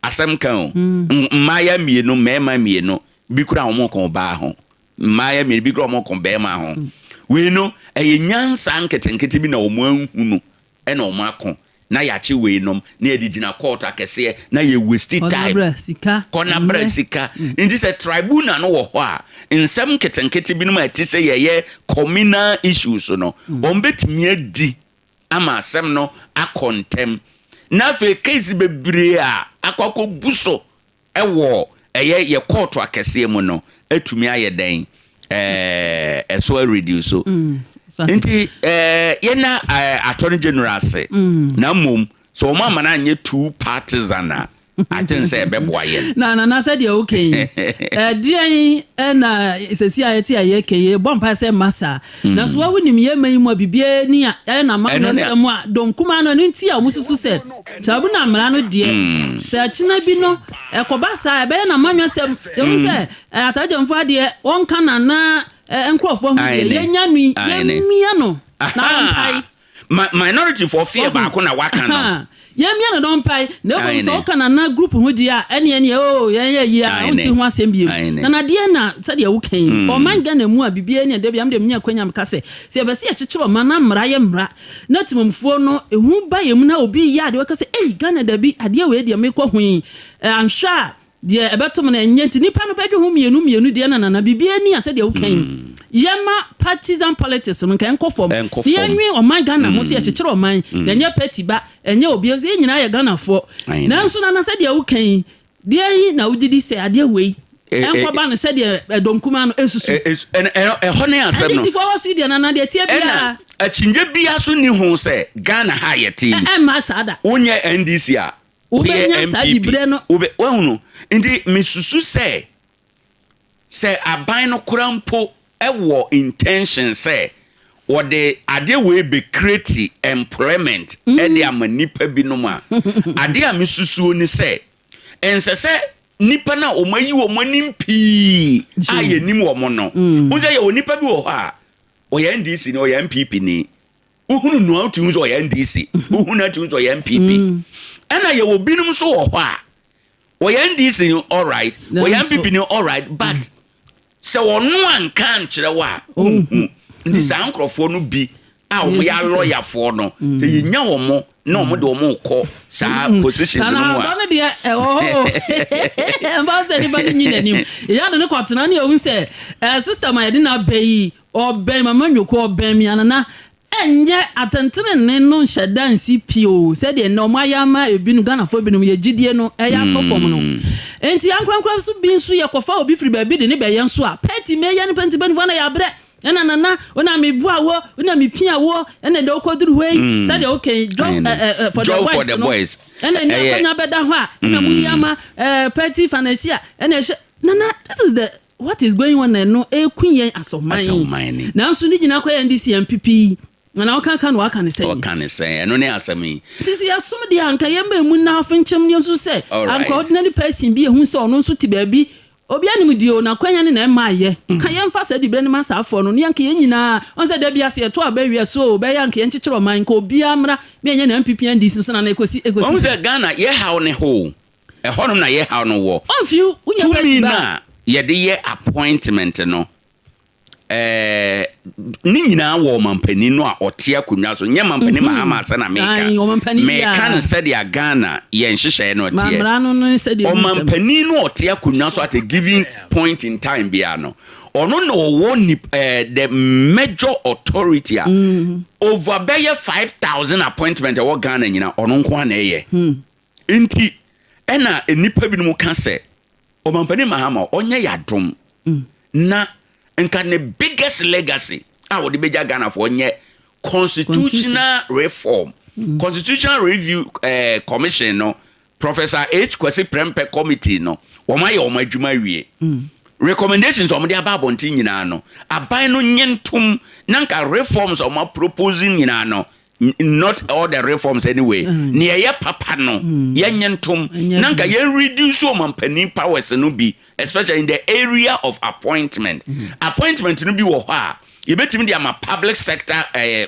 asɛm ka o, mmaayɛ mmienu, mmarima mmienu bi kura wɔn ko ɔbaa ho, mmaayɛ mmienu bi kura wɔn ko bɛrima ho. Wei no ɛyɛ nyansa nketenkete bi na wɔn ahu no ɛna wɔn ako na yɛakye wei nom na yɛde gyina court akɛseɛ na yɛ waste time. Kɔnabra sika. Kɔnabra sika. Nti sɛ tribunal no wɔ hɔ a, nsɛm nketenkete binom a ɛte sɛ yɛyɛ communal issues no, wɔn bɛtumi adi ama asɛm no akɔ ntɛm. Na afei case bebree a akɔ akɔbu so ɛwɔ ɛyɛ yɛ court akɛseɛ mu no atumi ayɛ dɛn ɛso areduce so. Nti yɛna Attorney General ase na mmom sɛ wɔn ama no anyɛ too partisan a. I think sɛ ɛbɛboa yɛn. Na nana, sɛdeɛ woka yi, ɛdeɛn ɛna sɛsi a yɛte a yɛka yi, bɔ mpa sɛ mma saa, na so wawo nim yɛma yi mu a biribiara ni a ɛyɛ na ma no sɛm a dɔm kumaa no. Ɛno nti a wɔn susu sɛ tribunal mmara no deɛ, sɛ ɛkyena bi no ɛkɔba saa, ɛbɛyɛ na ma sɛm ehu sɛ atagyamfo adeɛ wɔnka nana nkurɔfoɔ ho deɛ, yɛnya no yi, yɛmmia no na ɔmpae. Minority for fear baako na waka no. Yɛmmia no na ɔmpae, na mmom sɛ woka nana group ho deɛ a, ɛneɛ o yɛnyɛ yie a, wonte ho asɛm biem. Na nadeɛ na sɛdeɛ woka yi, ɔman Ghana mu a biribiara ni a dabi am de menya kwanya meka sɛ yɛbɛsɛ yɛkyekyere ɔman na mmara yɛ mmara na temamfuo no ehu ba yɛ mu na obi yɛ adeɛ wɔka sɛ, "Ei, Ghana, dabi, adeɛ wei deɛ mekɔ ho yi, anhwɛ a deɛ ɛbɛtom no ɛnyɛ." Nti nipa no bɛdwe ho mmienu mmienu deɛ. Na nana, biribiara ni a sɛdeɛ woka yi, yɛma partisan politics no nka ɛnkɔ fam na yɛnwe ɔman Ghana ho sɛ yɛkyekyere ɔman na ɛnyɛ party ba, ɛnyɛ obi sɛ yɛn nyinaa yɛ Ghanafoɔ. Nanso nana, sɛdeɛ woka yi deɛ yi, na wogye di sɛ adeɛ wei ɛnkɔba no sɛdeɛ ɛdɔm kumaa no esusu? Ɛhɔ ne asɛm no. NDC foɔ wɔ so deɛ, nana, deɛ tie biara. Ɛna akyinnyɛ biara so ni ho sɛ Ghana ha yɛte yi, ɛmma saa da. Wonyɛ NDC a, wobɛnya saa diberɛ no. Wahunu? Nti mesusu sɛ aban no kora mpo ɛwɔ intention sɛ wɔde adeɛ wei bɛ create employment ɛde ama nipa binom a, adeɛ a mesusuo ni sɛ ɛnsɛ sɛ nipa no a wɔn ayi wɔn anim pii a yɛnim wɔn no wɔn sɛ yɛwɔ nipa bi wɔ hɔ a ɔyɛ NDC ni, ɔyɛ NPP ni, wohunu nua wotu sɛ ɔyɛ NDC, wohunu atu sɛ ɔyɛ NPP. Ɛna yɛwɔ binom nso wɔ hɔ a ɔyɛ NDC ni, alright, ɔyɛ NPP ni, alright, but sɛ ɔno anka nkyerɛ wo a, wonhu. Nti saa nkurɔfoɔ no bi a wɔn yɛ alɔyafoɔ no, sɛ yɛnya wɔn na wɔn de wɔn kɔ saa positions no mu a. Nana, no deɛ ɛwɔ hɔ mba sɛ nipa no nyi n'anim yɛa de ne kɔtena ne ɛhu sɛ system a yɛde no abɛ yi, ɔbɛn mama Nwoko, ɔbɛn mi anana, ɛnyɛ atɛntenene no nhyɛ da nsi pii o. Sɛdeɛ nnɛ ɔmo ayɛ ama ebinom, Ghanafoɔ binom yɛ gyidie no ɛyɛ atɔ fam no. Nti ankorankora nso bi nso yɛkɔfa obi firi baabi de ne bɛyɛ nso a, party mɛyɛ no pɛnti pɛntifoɔ na yɛabrɛ. Ɛna nana, wona meboa wo, wona mepia wo, ɛna deɛ wokɔduru hɔ yi, sɛdeɛ wokɛn job for the boys for the no boys. Ɛna ni akɔnya bɛda hɔ a, ɛna mu yi ama party financier ɛna ɛhyɛ. Nana, this is the what is going on. Ɛno eku yɛn asɔman, nanso ne nyinaa kɔ yɛn NDC, NPP yi na ɔka ka na waka ne sɛn? Ɔka ne sɛn? Ɛno ne asɛm yi. Nti sɛ yɛsom deɛ, anka yɛn bɛn mu na afenkyɛm ne nso sɛ anka ordinary person bi ehu sɛ ɔno nso te baabi obi anim di o na kwanya ne na ɛma ayɛ ka yɛmfa saa diberɛ no ma saafoɔ no ne yɛnka yɛn nyinaa ɔn sɛ da bi ase yɛto aba wie so bɛyɛ anka yɛnkyekyere ɔman nka obiara mmra na ɛnyɛ na NPP, NDC so na na ekosi ekosi. Wɔn sɛ Ghana yɛ haw ne ho, ɛhɔnom na yɛ haw no wɔ. Ɔnfi wonya. Tumi na yɛde yɛ appointment no, ne nyinaa wɔ ɔmampanin no a ɔte akonnwa so. Nyɛ mampanin Mahama asɛ na meka, meka no sɛdeɛ Ghana yɛn nhyehyɛeɛ no teɛ. Ɔmampanin no ɔte akonnwa so at a given point in time biara no, ɔno na ɔwɔ nip the major authority a over bɛyɛ 5,000 appointment ɛwɔ Ghana nyinaa, ɔno nko ara na ɛyɛ. Nti ɛna nnipa binom ka sɛ ɔmampanin Mahama ɔnyɛ yadom na nka ne biggest legacy a wɔde bɛgya Ghanafoɔ nyɛ constitutional reform, Constitutional Review Commission no, Professor H Kwasi Prempeh Committee no, wɔn ayɛ wɔn adwuma awie. Recommendations a wɔde aba abɔnten nyinaa no, aban no nye ntom na nka reforms a wɔn apropose nyinaa no, not all the reforms anyway, nea ɛyɛ papa no, yɛnyɛ ntom na nka yɛn reduce ɔmampanin powers no bi, especially in the area of appointment. Appointment no bi wɔ hɔ a yɛbɛtumi de ama Public Sector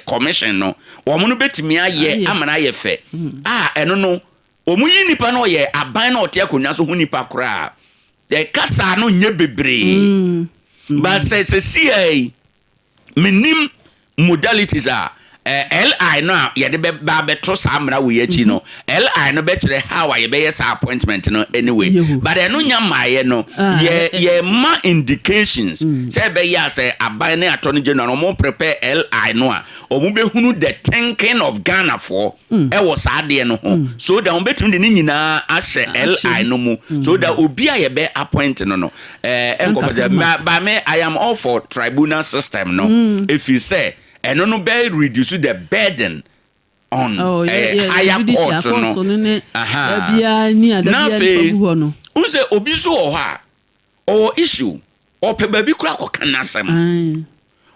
Commission no, wɔn no bɛtumi ayɛ ama no ayɛ fɛ a ɛno no wɔn yi nipa no, ɔyɛ aban na ɔte akonnwa so ho nipa koraa, kasa no nyɛ bebree. But sɛ sia yi, menim modalities a LI no a yɛde bɛba abɛto saa mmara wɔ yi akyi no, LI no bɛkyerɛ how a yɛbɛyɛ saa appointment no anyway. But ɛno nya mmaeɛ no, yɛ yɛma indications sɛ ɛbɛyɛ a sɛ aban ne Attorney General no wɔn prepare LI no a, wɔn bɛhunu the thinking of Ghanafoɔ ɛwɔ saa adeɛ no ho, so that wɔn bɛtumi de ne nyinaa ahyɛ LI no mu, so that obi a yɛbɛ appoint no ɛnkɔfɔ sɛ ba me. I am all for tribunal system no, efi sɛ ɛno no bɛ reduce the burden. on Oh, higher judicial court court no. no ne Aha. dabiara ni a Na dabiara nipa afei gu hɔ no. n sɛ obi nso wɔ hɔ a ɔwɔ issue, ɔpɛ baabi kora kɔka n'asɛm.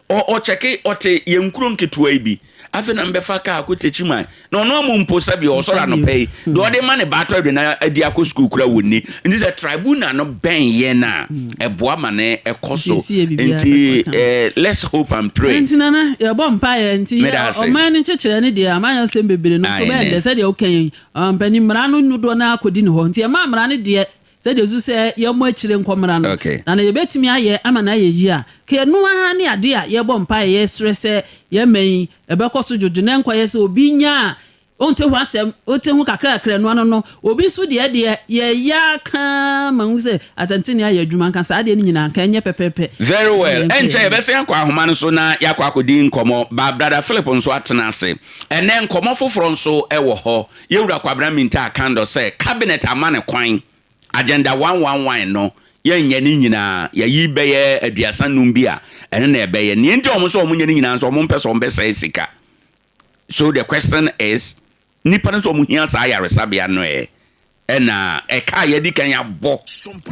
Ɔkyɛke ɔte yɛn nkuro nketewa yi bi, afei na mbɛfa kaa akɔ Techiman na ɔno amu mpo sɛbi ɔsɔrɔ anɔpɛ yi deɛ ɔde ma ne ba atɔ aduane adi akɔ sukuu kura wɔ ni. Nti sɛ tribunal no bɛn yɛn a, ɛboa ma ne ɛkɔ so. Nti esi yɛ biribiara Nti bɛkɔ kama. Let's hope and pray. Nti nana, yɛbɔ mpaeɛ nti Meda ase. ɔman no nkyekyerɛ no deɛ, amanyɔ nsɛm bebree no nso Aye, bɛyɛ ne. dɛ sɛdeɛ woka yi, mpanin mmara no dodoɔ no akɔdi ne hɔ, nti ɛma mmara no deɛ sɛdeɛ so sɛ yɛmmɔ akyire nkɔ mmara no na yɛbɛtumi ayɛ ama no ayɛ yie a, ka ɛno ara ne adeɛ a yɛbɔ mpaeɛ, yɛsrɛ sɛ yɛma yi ɛbɛkɔ so dwodwo na nkɔyɛ sɛ obi nya a wonte ho asɛm, wote ho kakrakra no ano no, obi nso deɛ yɛyɛ aka ma hu sɛ atɛntene ayɛ adwuma nka saa adeɛ no nyinaa nka ɛnyɛ pɛpɛɛpɛ. Very well. Yɛmfa ɛnkyɛ yɛn. Yɛbɛsɛn akɔ ahoma no so na yɛakɔ akɔdi nkɔmmɔ ba. Brother Philip nso atena ase. Ɛnɛ nkɔmmɔ foforɔ nso ɛwɔ hɔ. Yɛwura Kwabena Mintah Akandoh sɛ cabinet ama ne kwan, Agenda 111 no yɛnyɛ ne nyinaa, yɛyi bɛyɛ 35 bi a ɛno na ɛbɛyɛ neɛ. Nti ɔmo sɛ ɔmo nyɛ ne nyinaa nso, ɔmo mpɛ sɛ ɔmo bɛsɛe sika. So the question is, nipa no sɛ ɔmo hia saa ayaresabea no ɛ, ɛna ɛka a yɛdi kan abɔ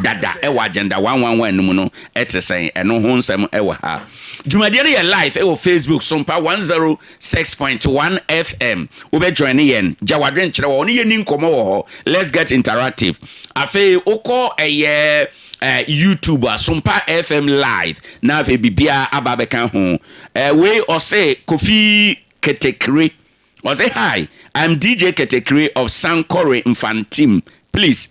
dada ɛwɔ Agenda 111 no mu no ɛte sɛn? Ɛno ho nsɛm ɛwɔ ha. Dwumadie no yɛ live ɛwɔ Facebook, Sompa 106.1 FM. Wobɛjoin ne yɛn, gya wadwenkyerɛ wɔ ɔne yɛni nkɔmmɔ wɔ hɔ. Let's get interactive. Afei wokɔ ɛyɛ YouTube a, Sompa FM Live, na afei biribiara aba bɛka ho. Wei ɔse Kofi Ketekre, ɔse, "Hi, I'm DJ Ketekre of Sankore Mfantim. Please,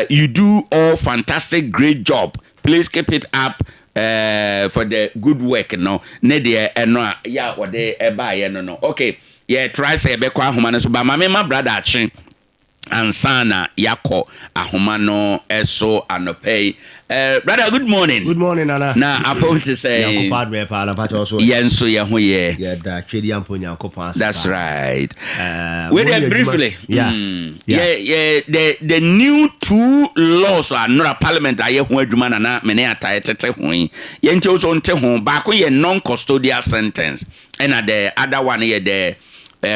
you do all fantastic great job. Please keep it up for the good work." No ne deɛ ɛno a yɛ a wɔde ɛbaayɛ no. Okay, yɛ try sɛ yɛbɛkɔ ahoma no so ba. Maame ma brother akye ansa na yɛakɔ ahoma no so anɔpɛ yi. Brother, good morning. Good morning, Nana. Na apɔm te sɛ? Nyankopɔn adom yɛ paa na mpakyɛ so. Yɛn nso yɛn ho yɛ. Yɛda Twɛdi ampo Nyankopɔn ase. That's right. Wei deɛ, briefly, yeah, the new two laws a nnora parliament ayɛ ho adwuma nana me ne atae tete ho yi, yɛnti wo so nte ho. Baako yɛ non-custodial sentence, ɛna the other one yɛ the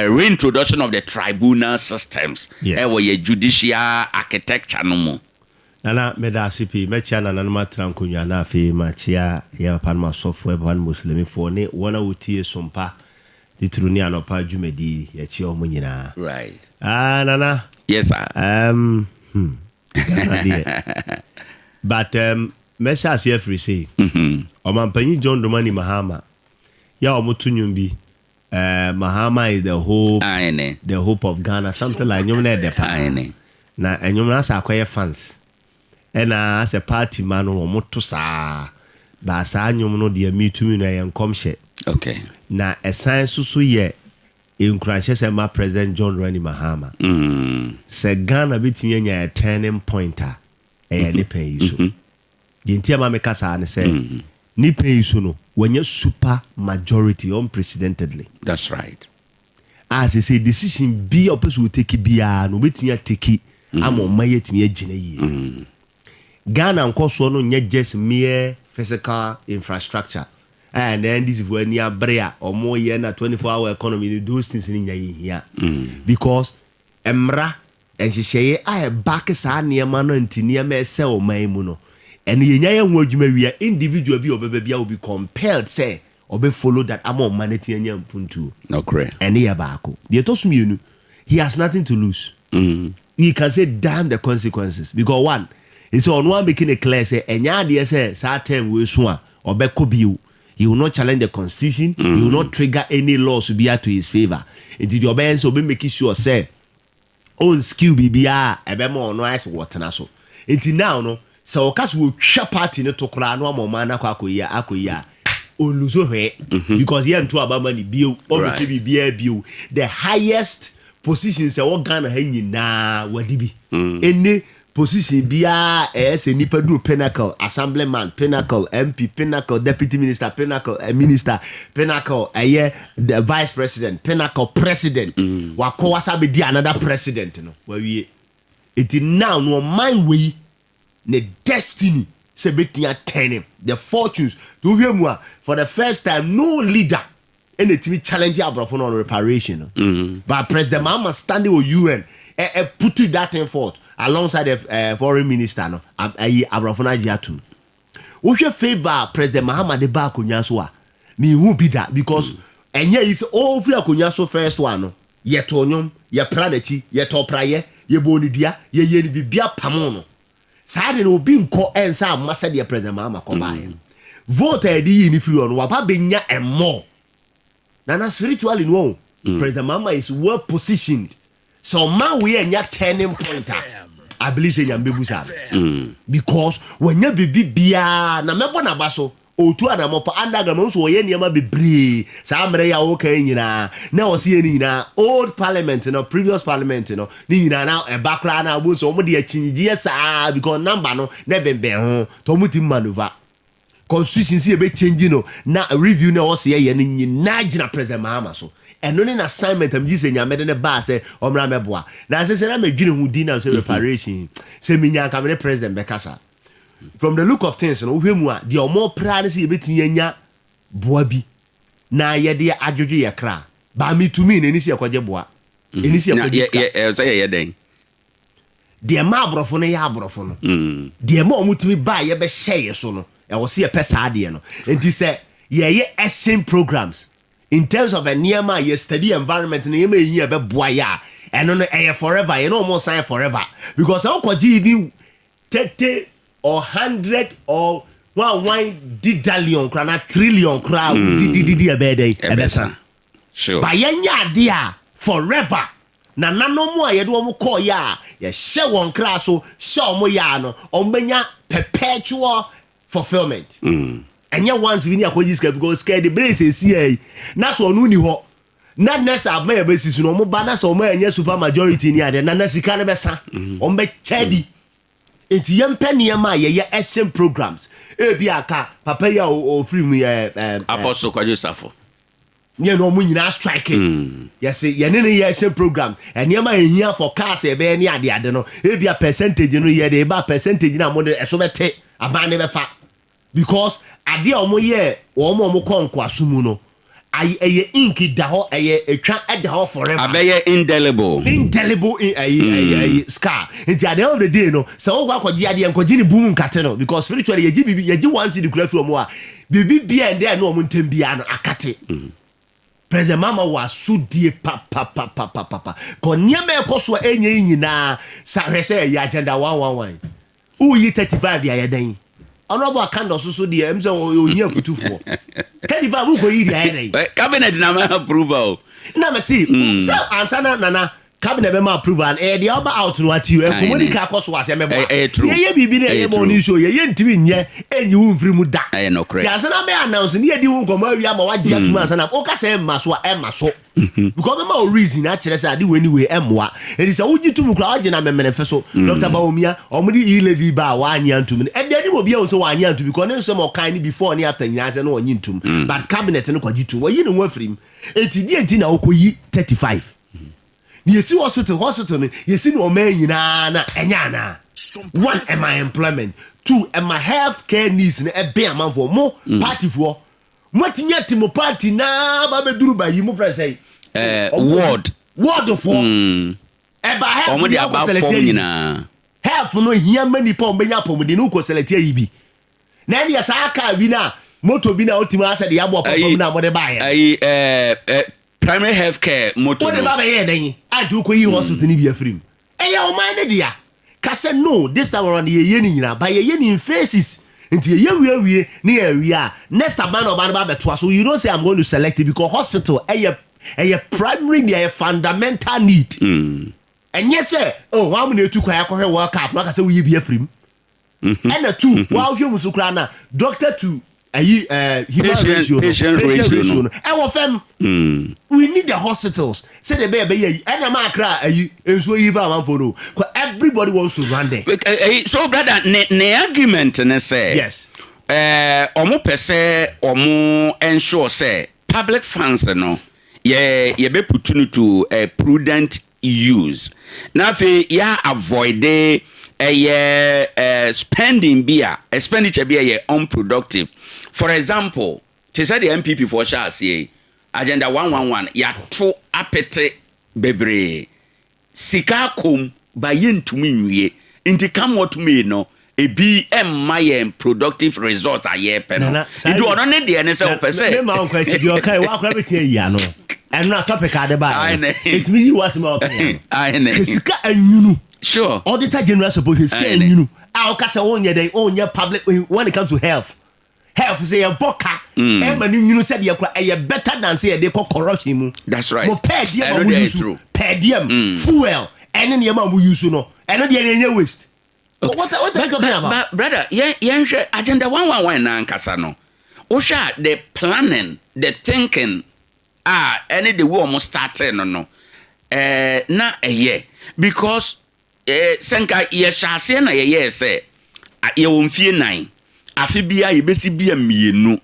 reintroduction of the tribunal systems ɛwɔ yɛ judicial architecture no mu. Nana, meda ase pii. Mɛkyia nananom atena nkonnwa na afei makyia yɛ papa no asɔfoɔ, yɛ papa no muslimifoɔ ne wɔn a wɔtie Sompa titiri ne anɔpa dwumadi. Yɛkyia wɔn nyinaa. Ah, Nana. Yes, sir. Ghana deɛ. But mɛhyɛ ase afiri sei. Ɔmampanyin John Dramani Mahama yɛ a wɔto nnwom bi, "Mahama is the hope, Aene. the hope of Ghana," something like nnwom no ɛdɛ paa. Aene. Na nnwom no asɛ akɔyɛ fans, ɛna asɛ party ma no wɔn to saa baa saa nnwom no deɛ, mitumi no ɛyɛ nkɔmhyɛ. Na ɛsan nso so yɛ nkuranhyɛ sɛ ma President John Dramani Mahama sɛ Ghana bɛtumi anya a turning point a, ɛyɛ ne pɛn yi so. Deɛ nti a ma meka saa ne sɛ ne pɛn yi so no, wɔanya super majority unprecedentedly. That's right. A sɛ decision bi a ɔpɛ sɛ ɔtake biara no, obɛtumi atake ama ɔma yi atumi agyina yie. Ghana nkɔsoɔ no nyɛ just mere physical infrastructure a na NDC foɔ ani abere a ɔmo yɛ na 24 hour economy no, those things no nya yɛ hia because mmara nhyehyɛeɛ a ɛbaake saa nneɛma no nti nneɛma ɛsɛ ɔman yi mu no, ɛno yɛnya yɛn ho adwuma wia, individual bi a ɔbɛba bi a will be compelled sɛ ɔbɛ follow that ama ɔman no atumi anya mpuntuo. Nokorɛ. Ɛne yɛ baako. Deɛ ɛtɔ so mmienu, he has nothing to lose. He can say damn the consequences because one sɛ ɔno a making it clear sɛ ɛnyɛ adeɛ sɛ saa term wei so a ɔbɛkɔ bio. He will not challenge the constitution. He will not trigger any laws bi to his favour. Nti deɛ ɔbɛyɛ sɛ ɔbɛ make sure sɛ on skill biribiara a ɛbɛma ɔno ayɛ sɛ wɔtena so. Nti now no, sɛ ɔka sɛ wɔtwa party no to koraa no ama ɔman no akɔ akɔyi a, ɔnlose hwee because yɛnto aba ma ne bio, ɔmmɛpɛ biribiara bio. The highest position sɛ wɔ Ghana ha nyinaa wadi bi, ɛne position biara ɛyɛ sɛ nipa duro pinnacle, assemblyman pinnacle, MP pinnacle, deputy minister pinnacle, minister pinnacle, ɛyɛ the vice president pinnacle, president wakɔ wasa bɛdi another president no wawie. Eti now no, ɔman wei ne destiny sɛ bɛtumi atɛne the fortunes to wohwɛ mu a, for the first time no leader Ɛna etimi challenge aborɔfo no on reparation no, but President Mahama standing wɔ UN ɛ put that thing forth alongside the foreign minister no, ayi aborɔfo no agye atum. Wohwɛ favour a President Mahama de ba akonnwa so a, mihu bi da, because ɛnyɛ yi sɛ ɔfiri akonnwa so. First one no, yɛtɔ nnwom, yɛpra n'akyi, yɛtɔ prayɛ, yɛbɔ ne dua, yɛyɛ ne bibia pamo no. Saa de no, obi nkɔ ɛnsa amma sɛdeɛ President Mahama kɔ baeɛ. Vote a yɛde yii ne firi hɔ no, waba bɛnya ɛmmɔ. Nana, spiritually no, President Mahama is well positioned sɛ ɔma wei anya turning point a, I believe sɛ Nyame bɛbu saa no, because wanya biribi biara na mɛbɔ n'aba so. Otu anamɔpa underground nso, wɔyɛ nneɛma bebree. Saa mmerɛ yi a wɔka yi nyinaa na wɔsi yɛ ne nyinaa, old parliament no, previous parliament no ne nyinaa na ɛba koraa na abo nso wɔn de akyinnyegyeɛ saa, because number no na bɛnbɛn ho tɔ, wɔn ti maneuver constitution si yɛbɛ change no na review na ɛwɔ sɛ yɛyɛ no nyinaa gyina President Mahama so. Ɛno ne n'assignment am gyi sɛ Nyame de ne baa sɛ ɔmmra mɛboa na sɛ na mɛdwene ho din nam sɛ reparation, sɛ menya nka me ne president bɛkasa. From the look of things no, wohwɛ mu a, deɛ ɔmɔ pra ne sɛ yɛbɛtumi anya boa bi na yɛde adwodwo yɛ kra baa metumi na ɛni sɛ yɛkɔgye boa, ɛni sɛ Na yɛkɔgye sika. Sɛ yɛyɛ dɛn? Deɛ ma aborɔfo no yɛ aborɔfo no, deɛ ma ɔmo tumi baa yɛbɛhyɛ yɛ so no, ɛwɔ sɛ yɛpɛ saa adeɛ no. Nti sɛ yɛyɛ exchange programs in terms of nneɛma a yɛ study environment no, nneɛma yɛyi ɛbɛboa yɛ a, ɛno no ɛyɛ forever. Yɛne ɔmo sign forever, because sɛ wokɔgye even 30 or 100 or one one didalion koraa na trillion koraa, didididi, ɛbɛyɛ dɛ ɛbɛsa. Ba yɛnyɛ adeɛ a forever, nananom a yɛde wɔn kɔɔ yɛ a yɛhyɛ wɔn kra so hyɛ wɔn yɛ a no, wɔn bɛnya perpetual fulfilment. Ɛnyɛ once bi ni akɔgye sika, because sika de bere sɛ esi yɛ yi na sɛ ɔno ni hɔ na next abɛn yɛ bɛsi so no, wɔn ba na sɛ wɔn ɛnyɛ super majority ni adeɛ na sika no bɛsa, wɔn bɛ kyɛ di. Nti yɛn pɛ nneɛma a yɛyɛ exchange programs, ebi aka papa yi a ofiri mu yɛ Apostle Kwadwo Safo. Yɛn na wɔn nyinaa strike yɛsɛ yɛne ne yɛ exchange program, nneɛma a ehia for cars ɛbɛyɛ ne ade ade no, ebi a percentage no yɛ de eba, percentage na mo de ɛso bɛte, aban ne bɛfa, because adeɛ a wɔn yɛ wɔn a wɔn kɔ nkoaso mu no ayi, ɛyɛ ink da hɔ, ɛyɛ etwa ɛda hɔ forever. Abɛyɛ indelible. Indelible in ɛyi scar. Nti at the end of the day no, sɛ wɔn kɔ akɔgye adeɛ, nkɔgye ne boom nkate no, because spiritually yɛgye bibi, yɛgye 1 cedi kura fi wɔn a bibi bia ɛndɛ ɛne wɔn ntɛm bia no akate. President Mahama wɔ asodie papapapapapa kɔ nneɛma ɛkɔ so a ɛnyɛ yi nyinaa sa. Hwɛ sɛ ɛyɛ Agenda 111, woyi 35 deɛ ayɛ dɛn? Honourable Akanda so so deɛ, ɛm sɛ ɔhia futufoɔ. 35 wokɔ yi deɛ ayɛ dɛn? Cabinet na ma approval. Na mɛ si sɛ ansa na nana cabinet bɛma approval no, ɛyɛ deɛ ɔba out no ati o, nkɔmɔ di ka akɔ so asɛ mɛboa. Ɛyɛ true. Yɛyɛ biribi na Ɛyɛ ɛyɛ ma true. ɔno nsuo yɛyɛ ntumi nyɛ ɛnyi wo mfiri mu da. Ɛyɛ nokorɛ. Ti ansa na bɛ announce ne yɛdi ho nkɔmɔ awie ama wagye atum ansa na woka sɛ ɛmma so a, ɛmma so, because bɛma wo reason akyerɛ sɛ ade wei ni wei ɛmmoa. Ɛnti sɛ wogye tum koraa, wagye na memenefe so. Dr Bawumia, ɔmo de e-levy ba a wanyɛ antum no, ɛdeɛ anim obi ahu sɛ wanyɛ antum, because ne nsɛm ɔkan ne before ne after nyinaa sɛ na ɔnye ntum, but cabinet no kɔgye tum, wɔyi ne ho afiri mu. Eti deɛ nti na wokɔyi 35 na yɛsi hospital? Hospital no yɛsi no ɔman nyinaa na ɛnyɛ anaa? One, ɛma employment; two, ɛma health care needs no ɛbɛn amanfoɔ. Mo partyfoɔ moatumi ate mo party naa ba bɛduru ba yi mo frɛ sɛ Ward. Wardfoɔ ɛba health Ɔmo de ni aba akɔ fam select ayi bi. nyinaa. Health no hia ma nipa a ɔmbɛnya apɔmuden no, wokɔ select ayi bi na ɛneɛ saa car bi na moto bi na wotumi asɛ de yɛabɔ papa mu na mode baeɛ. Ayi primary health care moto wode no. Ba bɛyɛ dɛn ante wokɔyi hospital no bi afiri mu? Ɛyɛ ɔman no dea. Ka sɛ no, this time around yɛyɛ no nyinaa, but yɛyɛ no in phases. Nti yɛyɛ wiewie ne yɛwie a, next aban na ɔba no ba bɛtoa so. You don't say I'm going to select it, because hospital ɛyɛ primary need, ɛyɛ fundamental need. Ɛnyɛ sɛ oh, wɔn amu na etu kwan akɔhwɛ World Cup na ɔka sɛ woyi bi afiri mu. Ɛna two, wɔahwɛ mu so koraa na doctor to ayi human ratio no, patient ratio no. No ɛwɔ fam. We need the hospitals sɛdeɛ ɛbɛyɛ bɛyɛ yi ɛna maa kra ayi nsuo yi fa amanfo no, 'cause everybody wants to run there. So brother, ne argument ne sɛ ɔmo pɛ sɛ ɔmo ensure sɛ public funds no yɛbɛ put no to prudent use, na afei yɛ avoid ɛyɛ spending bi a expenditure bi a yɛ unproductive. For example, te sɛ deɛ NPP foɔ hyɛ aseɛ yi. Agenda 111 yɛato apete bebree, sika akɔm ba yɛntumi nwie, nti come what may no, ebi ɛmma yɛn productive result a yɛrepɛ no. Nana, saa Nti ɔno ne deɛ ne sɛ ɔpɛ sɛ me ma nkɔ akyi deɛ ɔka yi wakora bɛtumi ayi ano. Ɛno a topic ade ba Aye. ɛtumi yi w'asɛm a ɔka yi ano. Aye. Hwɛ sika anwunu. Auditor General suppose hwɛ sika Aye. anwunu a ɔka sɛ ɔnyɛ dɛn, ɔnyɛ public when it comes to health. Health sɛ yɛbɔ ka ɛma no nwunu sɛdeɛ kora ɛyɛ better than sɛ yɛde kɔ corruption mu. That's right. Mo per diem a Ɛno mo deɛ use true. Per diem, fuel ɛne nneɛma a mo use no, ɛno deɛ ɛnyɛ waste. What are you talking about? But brother, yɛnhwɛ Agenda 111 na ankasa no, wohwɛ a, the planning, the thinking a ɛne the way ɔmo started no, na ɛyɛ because sɛ nka yɛhyɛ aseɛ na yɛyɛɛ sɛ yɛwɔ mfie 4, afe bia yɛbɛsi bia mmienu,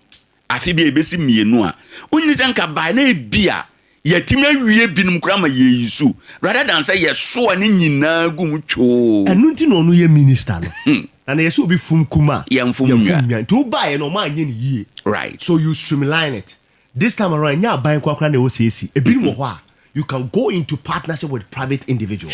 afe bia yɛbɛsi mmienu a, wonyini sɛ nka baa na ebi a yɛtumi awie binom koraa ma yɛyi so rather than sɛ yɛsoa ne nyinaa gu mu twoo. Ɛno nti na ɔno yɛ minister no na yɛsɛ obi fum kum a Yɛmfom nnwa. Nwa nti wobaeɛ no, ɔma anyɛ ne yie. So you streamline it. This time around, nyɛ aban korakora na ɛwɔ siesie. Ebinom wɔ hɔ a you can go into partnership with private individuals.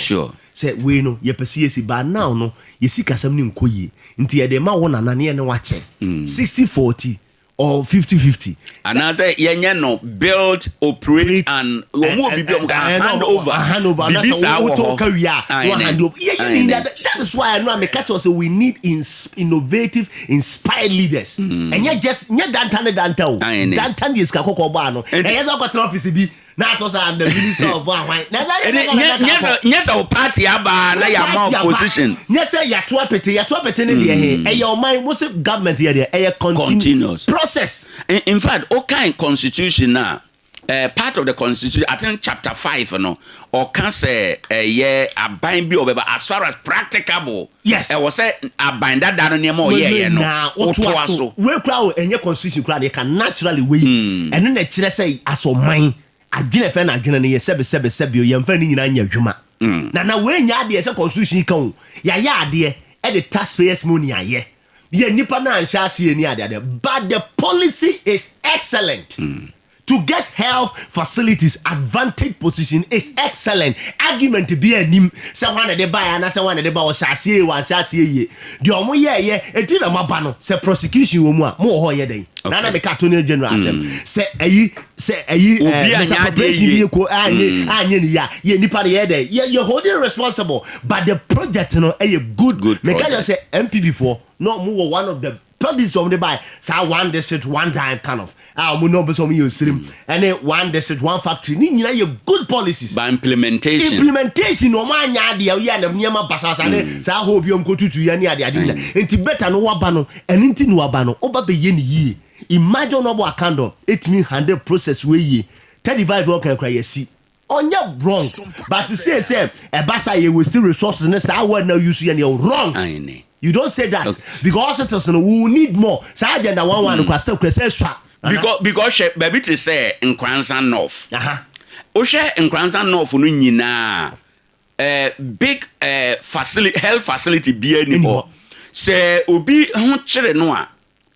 Sɛ wei no yɛpɛ sɛ yɛsi, but now no yɛsi kasɛm no nkɔ yie, nti yɛde ma wo nana ne yɛne wakyɛ 60-40 or 50-50. Anaasɛ yɛnyɛ no build, operate and wɔn mu obi bi a wɔn ka hand over. Hand over. Bibi saa wɔ hɔ. Wotɔ ka wie a, Aye, na hand over. Yɛ Aye, ni that is why I know meka kyerɛ sɛ we need innovative, inspired leaders. Ɛnyɛ just nyɛ danta ne danta o. Aye, ne. Danta ne yɛ sika kɔkɔɔ bɔ ano. Ɛyɛ sɛ ɔkɔtena office bi na ato sɛ I'm the minister of ahwan. Ɛne nyɛ sɛ o party aba na yɛ ama opposition. Nyɛ sɛ yàtò apete ne deɛ he ɛyɛ ɔman mo sɛ government yɛ deɛ ɛyɛ Continuous. process. In fact, o kind constitution na part of the constitution, I think chapter 5 no, ɔka sɛ ɛyɛ aban bi a ɔbɛba, as far as practicable, ɛwɔ sɛ aban dada no nneɛma a ɔyɛɛyɛ no na wotoa so. Wei kura o, ɛnyɛ constitution kura de ka naturally. Wei ɛno na kyerɛ sɛ asɔman adwene fɛ na adwene no yɛ sɛbi sɛbi sɛbi o, yɛmfa ne nyinaa nyɛ adwuma na wei nyɛ adeɛ sɛ constitution ka o. Yɛayɛ adeɛ ɛde taxpayers money ayɛ yɛ nipa na anhyɛ aseɛ ni adeɛ adeɛ, but the policy is excellent. To get health facilities advantage position is excellent. Argument bi anim sɛ hwan na de ba yɛ anaasɛ hwan na de ba, ɔhyɛ aseɛ yie, wanhyɛ aseɛ yie deɛ, ɔmo yɛɛyɛ eti na mo aba no sɛ prosecution wɔ mu a, mo wɔ hɔ yɛ dɛn? Nana meka attorney general asɛm sɛ ɛyi sɛ ɛyi Obi anyɛ adeɛ misappropriation bi yie. yɛ ko anyɛ ne yie a, yɛ nipa no yɛ dɛ yɛ holding responsible, but the project no ɛyɛ good. Good Meka kyerɛ project. sɛ NPP foɔ na ɔmo wɔ one of the policies ɔmo de buy saa one district one dime kind of a ɔmo na ɔmo sɛ ɔmo yɛ osirim ɛne one district one factory ne nyinaa yɛ good policies. By implementation. Implementation na ɔmo anya adeɛ yɛ na nneɛma basabasa ne saa hɔ obi ɔmo kɔ tutu yɛ ne ade ade nyinaa. Nti better no waba no, ɛno nti na waba no ɔba bɛyɛ ne yie. Imagine ɔbɔ akandɔ etumi handle process wei yie. 35 ɔkan kora yɛ si ɔnyɛ wrong, but to say sɛ ɛba sa yɛ waste resources ne saa word na use yɛ ne yɛ wrong. Aye, ne. You don't say that because hospitals no, we will need more. Saa agenda one one kora still kora sɛ sua. Because hwɛ baabi te sɛ Nkoranza North. Wohwɛ Nkoranza North no nyinaa, big facility, health facility bia ni Ɛni hɔ. hɔ. Sɛ obi ho kyerɛ no a,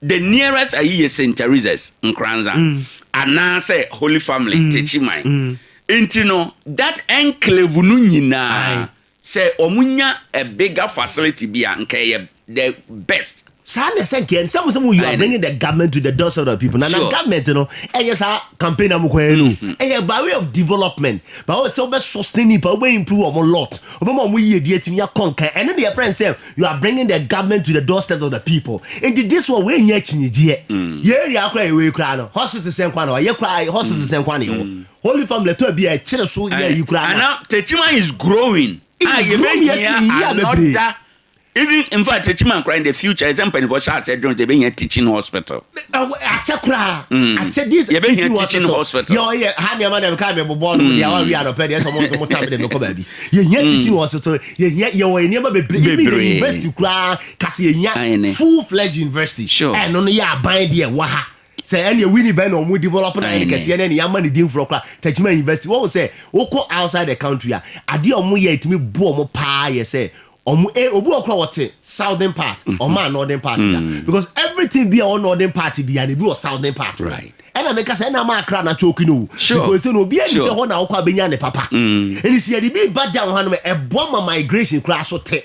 the nearest ayi yɛ St Teresa's Nkoranza anaasɛ Holy Family Techiman. Nti no that enclave no nyinaa, sɛ ɔmo nya a bigger facility bi a, nka ɛyɛ the best. Saa na ɛsɛ nkɛ nsɛm sɛ mo you are Aye, ne. bringing the government to the doorstep of the people na government no ɛyɛ saa campaign na mo kɔ yɛ no, ɛyɛ by way of development, by way sɛ wobɛ sustain nipa, wobɛ improve ɔmo lot, wobɛma ɔmo yie die tumi akɔ nkan. Ɛno de yɛ friend sɛ you are bringing the government to the doorstep of the people. Nti this one wey nyɛ akyinnyegyeɛ yɛ area akora yɛ wei kora no, hospital sɛ nkwa na ɔyɛ kora, hospital sɛ nkwa na yɛwɔ Holy Family ɛtɔ bi a ɛkyerɛ so yɛ ayi kora And na now Techiman is growing. It's Ah, growing, yes, yɛbɛhia yɛhia bebree. another, even in fact Techiman kora in the future, ɛsɛ mpanyinfoɔ hyɛ ase dwon sɛ yɛbɛhia teaching hospital. Akyɛ koraa akyɛ this. Yɛbɛhia teaching hospital. Yɛ ɔyɛ ha nneɛma na meka mebobɔ no deɛ awa wi anɔpɛ deɛ sɛ ɔmo mo tam de mekɔ baabi. Yɛhia teaching hospital, yɛhia, yɛwɔ nneɛma bebree, even the Bebree. university koraa kase yɛhia Aye, ne. full fledged university. Ɛno no yɛ aban deɛ wɔ ha sɛ ɛne wini bɛn na ɔmo develop na Aye, ɛne ne. kɛseɛ ne ɛne yɛama ne din forɔ koraa Techiman University. Wɔn sɛ wokɔ outside the country a, adeɛ a ɔmo yɛ etumi bu ɔmo paa yɛ sɛ ɔmo obi wɔ kora wɔte southern part, ɔmo a northern part da, because everything bi a ɔwɔ northern part bi a na ebi wɔ southern part. Ɛna meka sɛ ɛna ama Accra na choke no o. Sure. Because sɛ no obi ani Sure. sɛ hɔ na wokɔ abɛnya ne papa. Ɛni sɛ yɛde bi ba down ha nom ɛboa ma migration koraa so te.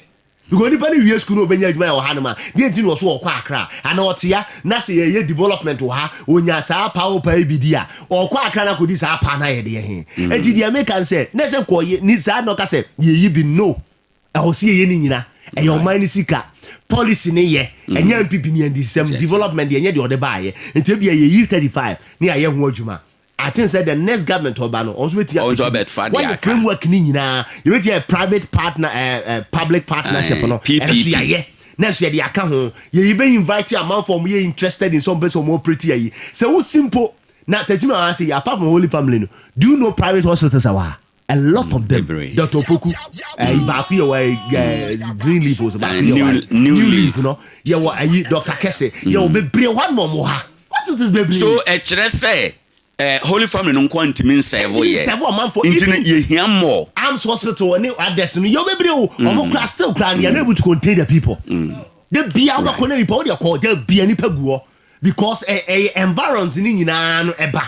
Because nipa no wie school na obɛnya adwuma yɛ wɔ ha nom a, deɛ nti na ɔso ɔkɔ Accra. Ana ɔte ya na sɛ yɛyɛ development wɔ ha, onya saa paa o paa yi bi di a, ɔkɔ Accra na akɔdi saa paa no ayɛ deɛ he. Ɛnti deɛ meka ne sɛ, na sɛ nkɔ ni saa na ɔka sɛ yɛyi bi no. Ɛwɔ sɛ yɛyɛ ne nyina. Ɛyɛ ɔman no sika. Policy ne yɛ. Ɛnyɛ NPP ne NDC sɛm. Development deɛ ɛnyɛ deɛ ɔde baayɛ. Nti ebia yɛyi 35 ne yɛayɛ ho adwuma. I think sɛ the next government ɔba no, ɔno nso bɛtumi Ɔno nso apiki bi. ɔbɛfa deɛ Wɔayɛ aka. framework ne nyinaa. Yɛbɛtumi ayɛ private partner, eh, eh, public partnership no. PPP. Ɛno nso yɛayɛ. Na nso yɛde aka ho. Yɛyi bɛ invite amanfoɔ a wɔyɛ interested in sɛ wɔpɛ sɛ wɔn operate ayi. Sɛ wo simple na tɛtimi a wɔase yi, apart from Holy Family no, do you know private hospitals a wɔ ha? A lot of them. Bebree. Dr. Opoku, baako yɛ wɔ Green Leaf o, so baako yɛ wɔ New New Leaf. Leaf no. Yɛ wɔ ayi Dr. Kese. Yɛ wɔ bebree hɔ nom wɔ ha. Hospitals bebree. So ɛkyerɛ sɛ Holy Family no nko ntumi nsɛvo Ntumi yɛ. nsɛvo ɔmanfoɔ. Nti no Even yɛhia more. Arms Hospital ne others no yɛ wɔ bebree o. Ɔmo kura still kura they are not able to contain the people. De bia wobɛkɔ na nipa wo deɛ kɔ de bia nipa gu hɔ because ɛyɛ environs ne nyinaa no ɛba.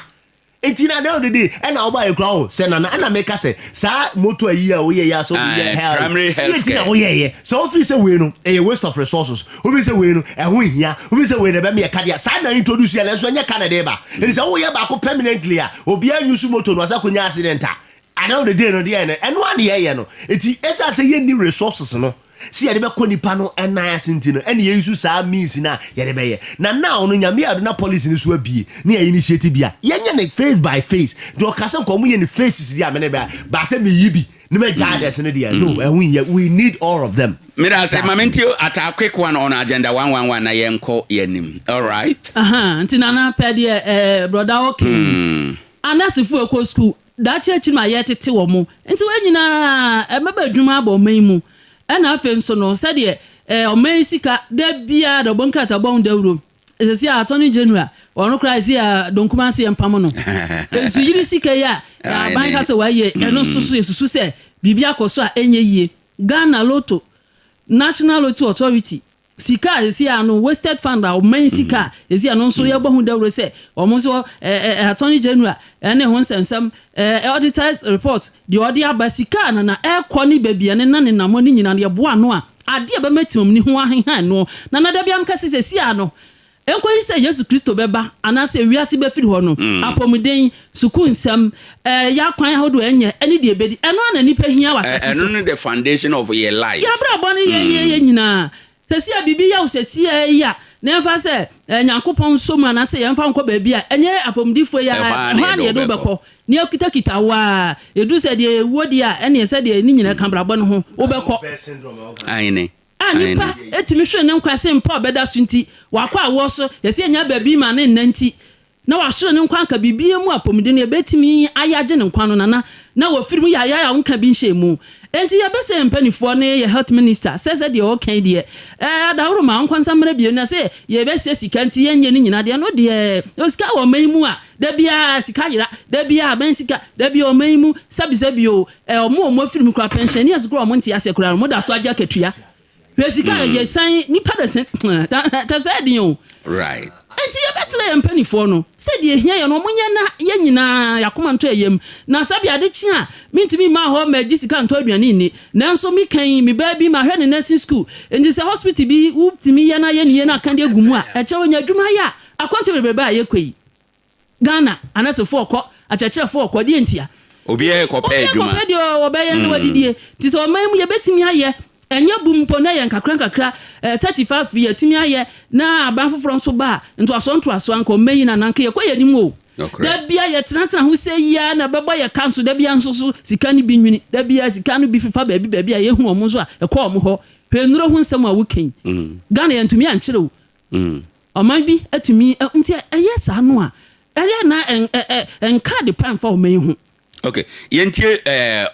Nti na the end of the day ɛna ɔba yɛ kura o sɛ nana ɛna meka sɛ saa moto ayi a woyɛ yɛ asɛ woyɛ health Primary health yɛ ti na care. woyɛ yɛ sɛ wofiri sɛ wei no ɛyɛ waste of resources, wofiri sɛ wei no ɛho nhia, wofiri sɛ wei no ɛbɛmi yɛ kadeɛ saa na introduce yɛ nanso ɛnyɛ ka na ɛde ba. Nti sɛ woyɛ baako permanently a obiara nyusu moto no asa konya accident a, at the end of the day no deɛ no ɛno a ne yɛyɛ no. Nti ɛsɛ sɛ yɛnni resources no si yɛde bɛkɔ nipa no ɛnan ase nti no ɛne yɛyi so saa means no a yɛde bɛyɛ. Na now no Nyame ado na policy no so abie ne yɛ initiate bi a yɛnyɛ ne phase by phase. Nti ɔka sɛ nkɔ ɔmo yɛ ne phases deɛ a mene bɛ ba sɛ meyi bi ne mɛgya others no deɛ no ɛho nyɛ. We need all of them. Meda sɛ ma mente ata quick one on agenda 111 na yɛnkɔ yɛnim. All right. Aha, nti nana pɛ deɛ brɔda ɔke anɛsefo ɛkɔ school daakye akyi no a yɛtete wɔ mo nti wɔn nyinaa ɛbɛba adwuma abɔ ɔman yi mu. Ɛna afei nso no sɛdeɛ ɔman yi sika da biara da ɔbɔ nkrataa bɔ ho dawuro ɛsɛsi a Attorney General ɔno koraa ɛsi a donkuma ase yɛ mpam no nsu yiri sika yi a aban ka sɛ wɔayɛ ɛno nso so yɛsusu sɛ biribi akɔ so a ɛnyɛ yie. Ghana Lotto, National Lotto Authority sika a ɛsi a no wasted fund a ɔman sika a ɛsi a no nso yɛbɔ ho dawuro sɛ ɔmo nso Attorney General ɛne ho nsɛnsɛm auditors report deɛ ɔde aba sika a nana ɛkɔ ne baabi a ne na ne nam ne nyinaa no yɛboa ano a adeɛ bɛma timam ne ho ahehan no nana dabi am kɛse sɛ si ano nkɔyi sɛ Yesu Kristo bɛba anaasɛ wiase bɛfiri hɔ no apɔmuden sukuu nsɛm yɛ akwan ahodoɔ ɛnyɛ ɛne deɛ ɛbɛdi ɛno ana nipa hia wɔ asase so. Ɛno ne the foundation of your life. Yɛabrabɔ no yɛ nyinaa sɛsi a biribi yɛ wo sɛsi a yi a na yɛmfa sɛ Nyankopɔn nso mu anaasɛ yɛmfa nkɔ baabi a ɛnyɛ apɔmudifoɔ yi a Ɛhɔ ara na ɛhɔ a na yɛde yɛde wo wobɛkɔ na yɛkitakita wo a ɛdu sɛ deɛ ɛwɔ deɛ a ɛneɛ sɛ deɛ ne nyinaa ka brabɔ no ho wobɛkɔ. Aine. A nipa etumi hwere ne nkwa sɛ mpa a ɔbɛda so nti wakɔ awoɔ so yɛsɛ yɛnya baabi ma ne nna nti na wahwere ne nkwa anka biribi mu apɔmuden no yɛbɛtumi ayɛ agye ne nkwa no nana na wɔfiri mu yɛayɛ a wonka bi nhyɛ mu. Enti yɛbɛsɛ yɛn mpanimfoɔ ne yɛ health minister sɛ sɛ deɛ ɔka deɛ adahoro ma nkwansa mmerɛ bio na sɛ yɛbɛsɛ sika nti yɛnyɛ ne nyinaa deɛ no deɛ sika wɔ ɔman yi mu a da biara sika yera da biara abɛn sika da biara ɔman yi mu sɛbisɛbi o ɔmo a ɔmo afiri mu kora pensioners kora ɔmo nte ase kora ɔmo da so agye akatua hwɛ sika yɛ san nipa da sɛ kyɛ sɛ ɛden o. Right. Nti yɛbɛsrɛ yɛn mpanimfoɔ no sɛdeɛ ehia yɛn no ɔmo nyɛ na yɛn nyinaa yɛakoma ntɔ yɛm na sɛbi ade kye a mentumi mmaa hɔ ma agye sika ntɔ aduane nni nanso meka yi me baa bi ma hwɛ ne nursing school nti sɛ hospital bi wotumi yɛ na yɛ ne yɛ no aka de agu mu a ɛkyɛ onya adwuma yɛ a akwantu bebrebe a yɛkɔ yi Ghana anɛsefoɔ kɔ akyerɛkyerɛfoɔ kɔ deɛ ntia Obiara kɔpɛ obiara adwuma. kɔpɛ deɛ wɔbɛyɛ ne wadidie nti sɛ ɔman mu yɛbɛtumi ayɛ ɛnyɛ bu mpo na yɛ nkakra nkakra 35 yɛtumi ayɛ na aban foforɔ nso ba a ntoasoɔ ntoasoɔ anka ɔman yi na nanka yɛkɔ yɛ anim o. Nokorɛ. Da bia yɛtenatena ho sɛ yia na bɛbɔ yɛ ka nso da bia nso so sika no bi nwini da bia sika no bi fifa baabi baabi a yɛhu ɔmo nso a ɛkɔ ɔmo hɔ. Hwɛ nnuro ho nsɛm a wokɛn Ghana yɛntumi ankyerɛ o ɔman bi atumi nti ɛyɛ saa no a ɛyɛ na ɛnka de pa mfa ɔman yi ho. Okay, yɛntie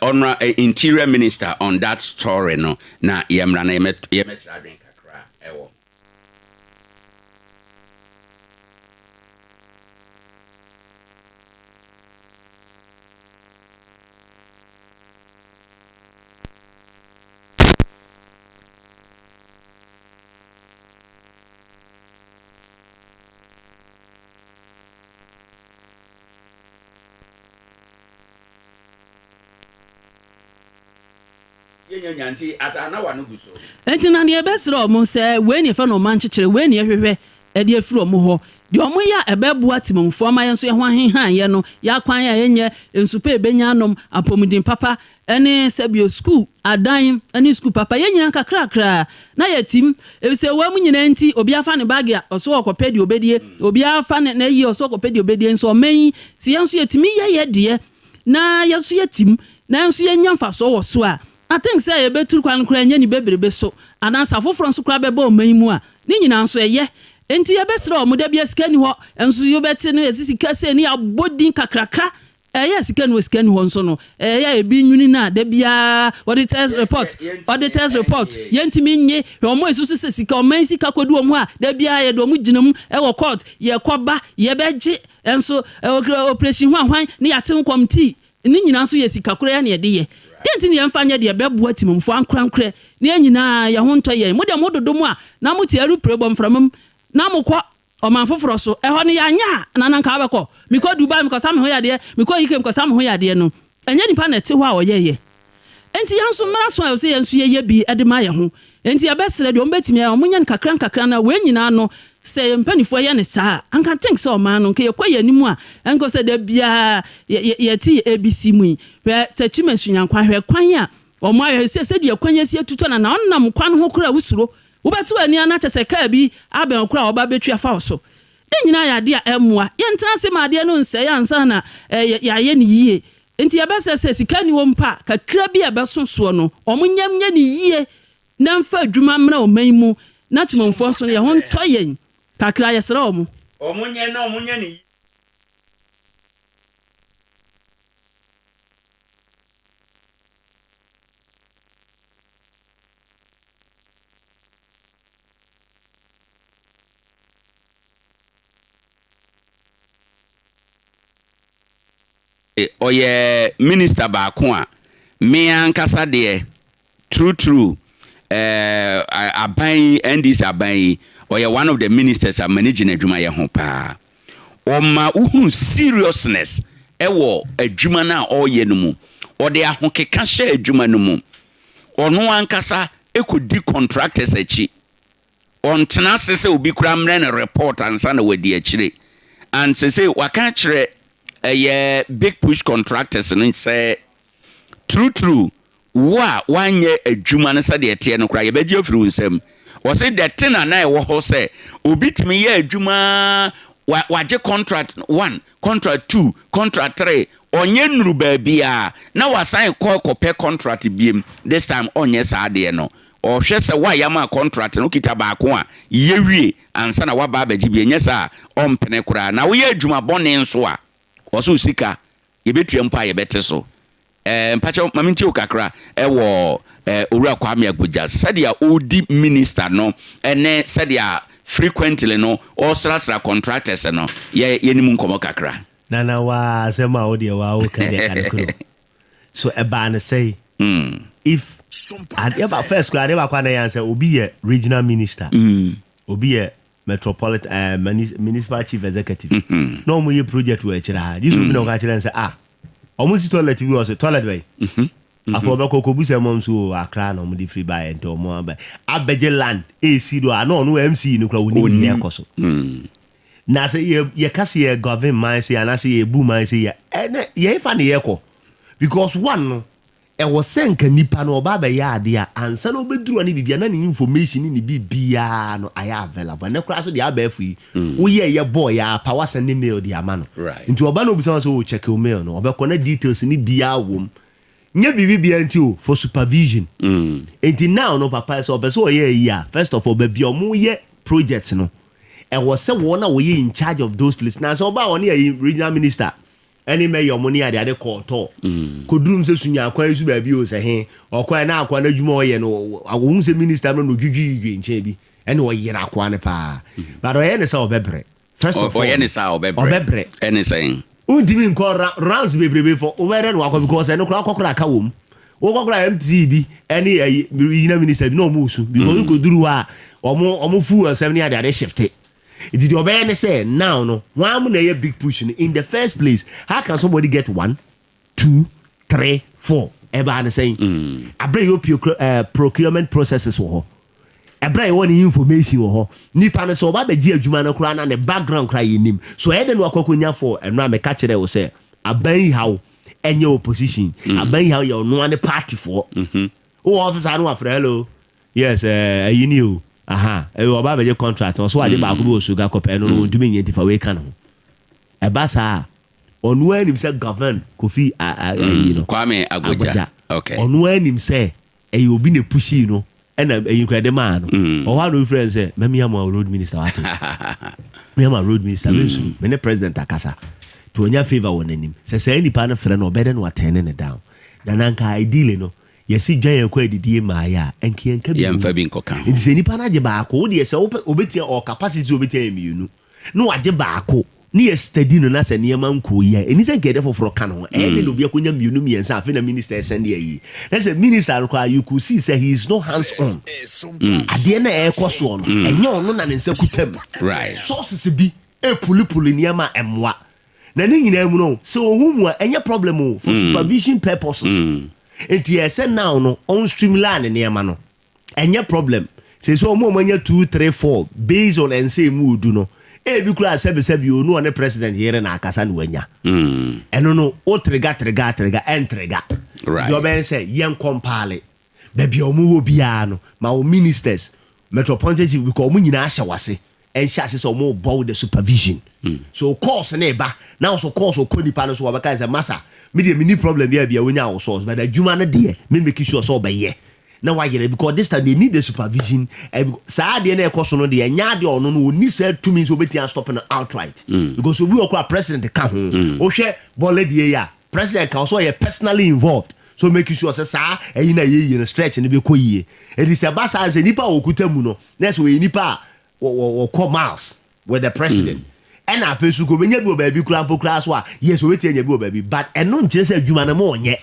ɔnora Interior Minister on that story no na yɛmmra na yɛmɛkyerɛ adwen kakra ɛwɔ. Yɛnya nya nti ata na w'ano gu so. Enti na deɛ yɛbɛsrɛ wɔn sɛ, wei na yɛfrɛ no ɔman kyekyere, wei na yɛhwehwɛ de afiri wɔn hɔ. Deɛ wɔyɛ a ɛbɛboa temammufoɔ ama yɛn nso yɛn ho ahehan yɛn no, yɛn akwan a yɛnyɛ, nsu pa a yɛbɛnya anom, apɔmuden papa, ne sɛbio sukuu adan ne sukuu papa. Yɛn nyinaa nkakrakra na yɛatim, efisɛ wɔ mu nyinaa nti, obiara fa ne bag a, ɔso ɔkɔpɛ deɛ ɔbɛdie, obiara fa ne n'ayi a, ɔso ɔkɔpɛ deɛ ɔbɛdie. Nso ɔman yi, sɛ yɛn nso yɛtumi yɛ yɛn deɛ na yɛn nso yɛtim, na yɛn nso yɛnya mfasoɔ wɔ so a, I think sɛ yɛbɛturu kwan no koraa ɛnyɛ ne bebrebe so, anaasɛ afoforɔ nso koraa bɛba ɔman yi mu a, ne nyinaa nso ɛyɛ. Enti yɛbɛsrɛ wɔn, da biara sika nni hɔ, nso yɛbɛte no yɛse sika sei ne yɛabɔ din kakraka, ɛyɛ a sika nni hɔ, sika nni hɔ nso no, ɛyɛ a ebi nwini no a, da biara auditors report, auditors report, yɛntumi nnye, hwɛ wɔn a ɛsusu sɛ sika, ɔman yi sika kɔdu wɔn hɔ a, da biara yɛde wɔn gyina mu wɔ court, yɛkɔba, yɛbɛgye, nso operation hwanhwan ne yɛate ho kɔmtii, Ne nyinaa nso yɛ sika koro yi ara na yɛde yɛ. Dɛn nti na yɛmfa nyɛ deɛ ɛbɛboa temammufoɔ ankorankorɛ na yɛn nyinaa yɛn ho ntɔ yɛn? Mo deɛ mododo mo a na mote aeroplane bɔ mframa mu na mokɔ ɔman foforɔ so. Ɛhɔ no yɛanyɛ a na na anka wobɛkɔ? Mekɔ Dubai mekɔsa me ho yadeɛ, mekɔ UK mekɔsa me ho yadeɛ no, ɛnyɛ nipa na ɛte hɔ a ɔyɛeɛ. Enti yɛn nso mmara so a ɛwɔ sɛ yɛn nso yɛyɛ bi de ma yɛn ho. Enti yɛbɛsrɛ deɛ wɔbɛtumi ayɛ, wɔnyɛ no kakra nkakra na wei nyinaa no sɛ yɛn mpaninfoɔ yɛ no saa a, anka think sɛ ɔman no nka yɛkɔ yɛn anim a ɛnkɔ sɛ da biara yɛte yɛn ABC mu yi. Hwɛ Techiman Sunyankwa, hwɛ kwan a wɔn ayɛ, hwɛ sɛdeɛ kwan yi asi atutɔ na na ɔnam kwan ho koraa a wosuro. Wobɛte w'ani a na kyerɛ sɛ kaa bi abɛn wo koraa a wɔba abɛtwi afa wo so. Ne nyinaa yɛ adeɛ a ɛmmoa. Yɛntena ase ma adeɛ no nsɛe ansa na yɛayɛ no yie. Enti yɛbɛsrɛ sɛ sika nni hɔ mpo a, kakra bi a ɛbɛso soɔ no, wɔnyɛ nyɛ no yie na ɛmfa adwuma mmra ɔman yi mu na Temanmufoɔ nso no, yɛn ho ntɔ yɛn kakra. Yɛsrɛ wɔn. Wɔnyɛ na wɔnyɛ no yie. Ɔyɛ minister baako a me ankasa deɛ true true eh, aban yi NDC aban yi ɔyɛ one of the ministers a m'ani gye n'adwumayɛ ho paa. Ɔma wohunu seriousness ɛwɔ adwuma no a ɔreyɛ no mu. Ɔde ahokeka hyɛ adwuma no mu. Ɔno ankasa ɛkɔdi contractors akyi. Ɔntena ase sɛ obi koraa mmrɛ no report ansa na wadi akyire. And sesei waka akyerɛ ɛyɛ big push contractors no sɛ true true wo a woanyɛ adwuma no sɛdeɛ ɛteɛ no koraa yɛbɛgye afiri wo nsam. Ɔse the thing a na ɛwɔ hɔ sɛ obi tumi yɛ adwuma wa wagye contract one, contract two, contract three ɔnyɛ nnuru baabiara na wasan kɔ kɔpɛ contract biem this time ɔnyɛ saa adeɛ no. Ɔhwɛ sɛ wo a yɛama kɔntrat no wokita baako a, yɛ wie ansa na woaba abɛgye bi, ɛnyɛ saa a, ɔmpene koraa. Na woyɛ adwuma bɔne nso a, ɔse wo sika yɛbɛtua mpo a yɛbɛte so. Eh, mpakyɛw ma mentie wo kakra wɔ eh, Owura Kwame Agbodza, sɛdeɛ ɔredi minister no ne sɛdeɛ frequently no ɔresrasra contractors no, yɛ yɛne mu nkɔmmɔ kakra. Nana waa asɛm a wodeɛ waa woka deɛ ka no kuro. So ɛbaa no sɛe? If adeɛ ba first koraa adeɛ baako a na ɛyɛ sɛ obi yɛ regional minister, obi yɛ metropolitan eh, municipal chief executive na wɔn yɛ project wɔ akyire ha. Gye sɛ obi na ɔka kyerɛ no sɛ ah wɔn si toilet bi wɔ so toilet bɛyi. Afɔ ɔbɛkɔ kɔbu sɛ mɔm so o Accra na wɔn de firi baeɛ nti wɔn aba abɛgye land esi do a na ɔno MC no koraa onim deɛ ɛkɔ so. Na sɛ yɛ yɛka sɛ yɛ govern man sei anaasɛ yɛbu man sei a, ɛnɛ yɛn fa ne yɛkɔ. Because one no, ɛwɔ sɛ nka nipa no ɔba abɛyɛ adeɛ a, ansa na ɔbɛduru hɔ ne biribiara na ne information ne ne biribiara no ayɛ available. Ɛnɛ koraa so deɛ abɛɛfo yi, woyɛ yɛ bɔɔ yɛ apa wasan ne mail de ama no. Nti ɔba na obisa wo sɛ oh check wo mail no, ɔbɛkɔ na details ne biara wɔ mu. Nyɛ biribi biara nti o, for supervision. Nti now no papa sɛ ɔpɛ sɛ ɔyɛ ayi a, first of all baabi a wɔyɛ project no, ɛwɔ sɛ wɔn a wɔyɛ in charge of those places na sɛ ɔbaa wɔne ayi regional minister ɛne mɛyɛ ɔmo ne ade ade kɔɔ tɔɔ mm. kɔdurum sɛ sunya akwan yi so baabi o sɛ he ɔkɔɛ na akoa no adwuma ɔyɛ no wɔhu sɛ minister no na ɔdwidwidwi nkyɛn bi ɛne ɔyere akoa no paa mm. but ɔyɛ ne sɛ ɔbɛbrɛ first of all ɔyɛ ne sɛ ɔbɛbrɛ ɔbɛbrɛ ɛne sɛn wontumi nkɔ rounds bebrebe fɔ wobɛyɛ dɛ na wakɔ because ɛno koraa wokɔkora aka wɔ mu wokɔkora MP bi ɛne ɛyi regional minister bi na ɔmo su because mm. wokɔduru hɔ a ɔmo ɔmo fu asɛm ne ade ade shifte nti deɛ ɔbɛyɛ ne sɛ now no wɔn mo na ɛyɛ big push no in the first place how can somebody get one two three four. Ɛbaa ne sɛn? Abere yɛ opio procurement processes wɔ hɔ, ɛberɛ a yɛwɔ ne information wɔ hɔ, nipa no sɛ ɔba bɛgye adwuma no koraa na ne background koraa yɛnim so, ɛyɛ de no akɔkɔnya fɔ. Ɛno a meka kyerɛ wo sɛ aban yi haw ɛnyɛ opposition, aban yi haw yɛ ɔnoa ne partyfoɔ. Wowɔ office ano, wafrɛ, "Hello, yes, ɛyi ni o, aha, ɛyɛ ɔba bɛgye contract." Ɔso wagye baako bi wɔ sugar kɔpɛ no no ntumi nyɛ, ntifa wei ka ne ho. Ɛba saa, ɔno anim sɛ govern Kofi ayi no. Kwame Agbodza. Ɔno anim sɛ ɛyɛ obi na push no, ɛna ɛyi nkura de maa no. Ɔhɔ a na obi frɛ no sɛ mɛmi ama road minister, wate, mi ama road minister, mi nsu mi ne president akasa to onya favour wɔ n'anim sɛ saa nipa no frɛ no, ɔbɛdɛ no watɛn ne down. Na nanka ideally no, yɛsi dwan yɛn kɔ adidie maa yɛ a, ɛnka yɛnka bi. Yɛmfa bi nkɔka ho. Nti sɛ nipa no agye baako, wo deɛ sɛ wopɛ obɛtia ɔ capacity sɛ obɛtia yɛ mmienu na wagye baako ne yɛ steady no, na sɛ nneɛma nkɔ yi a, ɛni sɛ nkɛdɛ foforɔ ka no ho. Ɛyɛ de na obi akɔnya mmienu mmiɛnsa. Afei na minister ɛsɛn deɛ yi na sɛ minister no koraa, you could see sɛ he is not hands on. Adeɛ na ɛrekɔ soɔ no, ɛnyɛ ɔno na ne nsa kuta mu. Sources bi epulipuli nneɛma a ɛmmoa na ne nyinaa mu no sɛ ohun mu a, ɛnyɛ problem o, for supervision purposes. Nti ɛsɛ now no on streamline nneɛma no, ɛnyɛ problem. Sɛ ɔmo a ɔmo anya two, three, four based on ɛnsɛ emu odu no, ebi kura sɛbisɛbi o, no ɔne president yere na akasa na wanya. Ɛno no o trigger trigger trigger ɛntrigger. Deɛ ɔbɛn sɛ yɛn compile baabi a ɔmo wɔ biara no ma o ministers, metropolitan chief, because ɔmo nyinaa hyɛ wase, ɛnhyɛ ase sɛ ɔmo bɔ the supervision. So calls ne ba na ɔso calls ɔkɔ nipa no so, wɔbɛka sɛ, "Masa, mi deɛ mi ni problem bi a bi a wonya wɔ source, but adwuma no deɛ, mi make sure sɛ ɔbɛyɛ na wayɛrɛ," because this time they need the supervision. Saa adeɛ na ɛkɔ so no deɛ, ɛnyɛ adeɛ ɔno no oni saa tumi nso obɛtumi stop no outright, because obi wɔ kɔ a president ka ho. Wohwɛ bɔɔlɛ die yi a, president ka so, ɔyɛ personally involved, so make sure sɛ saa ɛyi na yɛ yie no, stretch no bɛkɔ yie. Ɛdi sɛ ba saa sɛ nipa a wɔkuta mu no na sɛ ɔyɛ nipa a wɔkɔ miles with the president, ɛna afei so ko obɛnya bi wɔ baabi kura mpo kura so a, yes, obɛtumi anya bi wɔ baabi, but ɛno nkyerɛ sɛ adwuma no ma ɔnyɛ.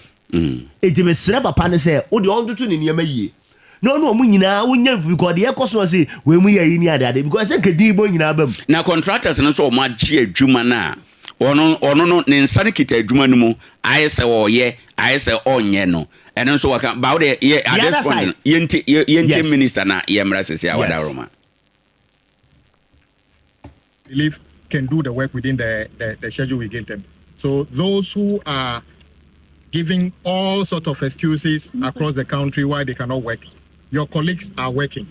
Eti mesrɛ papa ne sɛ wode ɔntoto ne nneɛma yie na ɔne ɔmo nyinaa wonya mfu, because deɛ ɛkɔ so no sɛ wei mu yɛ yi ne adeade, because sɛ nka din bɔ nyinaa ba mu. Na contractors no nso, ɔmo agye adwuma no a, ɔno no ne nsa no kita adwuma no mu, ayɛ sɛ ɔyɛ, ayɛ sɛ ɔnyɛ no, ɛno nso waka ba wo de yɛ at The this other point side. no, yɛnti minister na yɛmmra sisi a wada Roma. Believe can do the work within the schedule we gave them. So those who are giving all sorts of excuses across the country why they cannot work, your colleagues are working.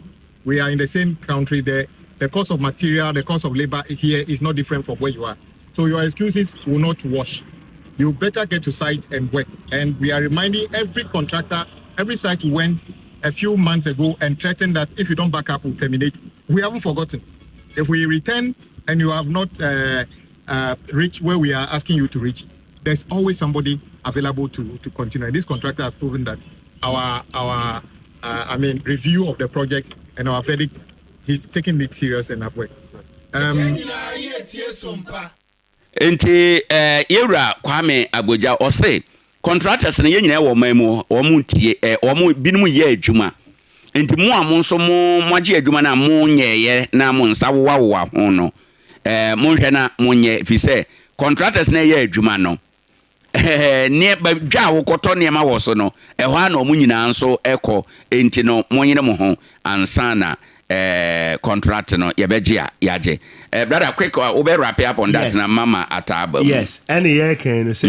We are in the same country. The cost of material, the cost of labor here is not different from where you are. So your excuses will not wash. You better get to site and work. And we are reminding every contractor, every site we went a few months ago and threatened that if you don't back up, we'll terminate. We haven't forgotten. If we return and you have not reached where we are asking you to reach, there's always somebody available to continue. And this contractor has proven that our I mean, review of the project and our verdict, he's taking it serious and have worked. Nti yɛwura Kwame Agbodza ɔse contractors no, yɛn nyinaa wɔ ɔman mu, wɔn tie wɔn binom yɛ adwuma. Nti mo a mo nso mo agye adwuma no a mo nyɛɛyɛ na mo nsa wowawowa ho no, monhwɛ na monyɛ, fi sɛ contractors no ɛyɛ adwuma no, nneɛma dwa a wokɔtɔ nneɛma wɔ so no, ɛhɔ a na ɔmo nyinaa nso ɛkɔ. Nti no monyere mo ho ansa na contract no yɛbɛgye a yɛagye. Brother, quick, wobɛ wrap up on that. Yes. Na mama ataa ba mu. Yes, ɛne yɛ kan no sɛ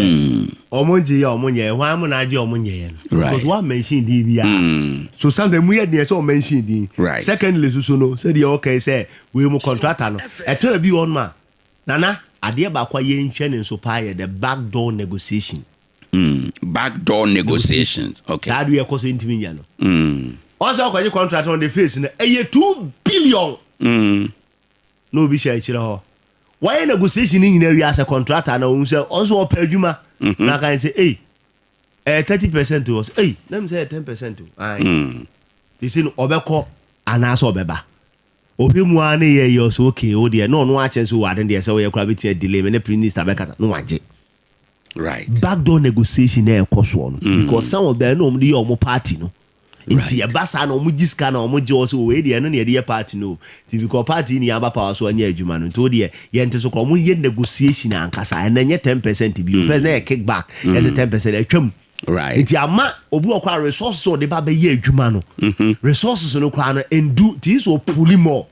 ɔmo ngye yɛ ɔmo nyɛ hwan mo na agye ɔmo nyɛ no, because one mention din bi a, so sometimes mu yɛ deɛ sɛ ɔmo mention din. Secondly, soso no sɛdeɛ ɔka yi sɛ wei mu contractor no, ɛtɔrɔ bi wɔ no a, nana adeɛ baako a yɛntwɛ ne nso paa yɛ the back door negotiation. Back door negotiations, okay. Saa adeɛ ɛkɔ so ntumi nya no. Ɔsɛ ɔkɔgye contract on the face no, ɛyɛ 2 billion na obi hyɛ akyerɛ hɔ wɔyɛ negotiation ne nyinaa wie asɛ contractor na ohun sɛ ɔnso ɔpɛ adwuma na aka sɛ, "Ei, ɛyɛ 30% o." Ɔsɛ, "Ei, na mi sɛ ɛyɛ 10% o." Ayi sisi no ɔbɛkɔ anaasɛ ɔbɛba ohwɛ mu ara ne yɛ yɛ ɔsɛ, "Okay, o deɛ," na ɔno akyɛn so wɔ ade deɛ sɛ ɔyɛ kora bɛtia delay me ne minister bɛkasa na wagye. Backdoor negotiation na ɛkɔ soɔ no, because some of them na ɔmo de yɛ ɔmo party no, nti ɛba saa na ɔmo gye sika na ɔmo gye ɔsɛ wei deɛ, ɛno na yɛde yɛ party no, nti because party ni aba power so ɔnyɛ adwuma no, nti o deɛ yɛn ti so kɔ ɔmo yɛ negotiation ankasa. Ɛnna nyɛ 10% bi o, first na yɛ kickback, yɛsɛ 10% atwam. Nti ama obi wɔ kɔ a resources a ɔde ba bɛyɛ adwuma no, resources no koraa no ndu nti sɛ ɔpull more.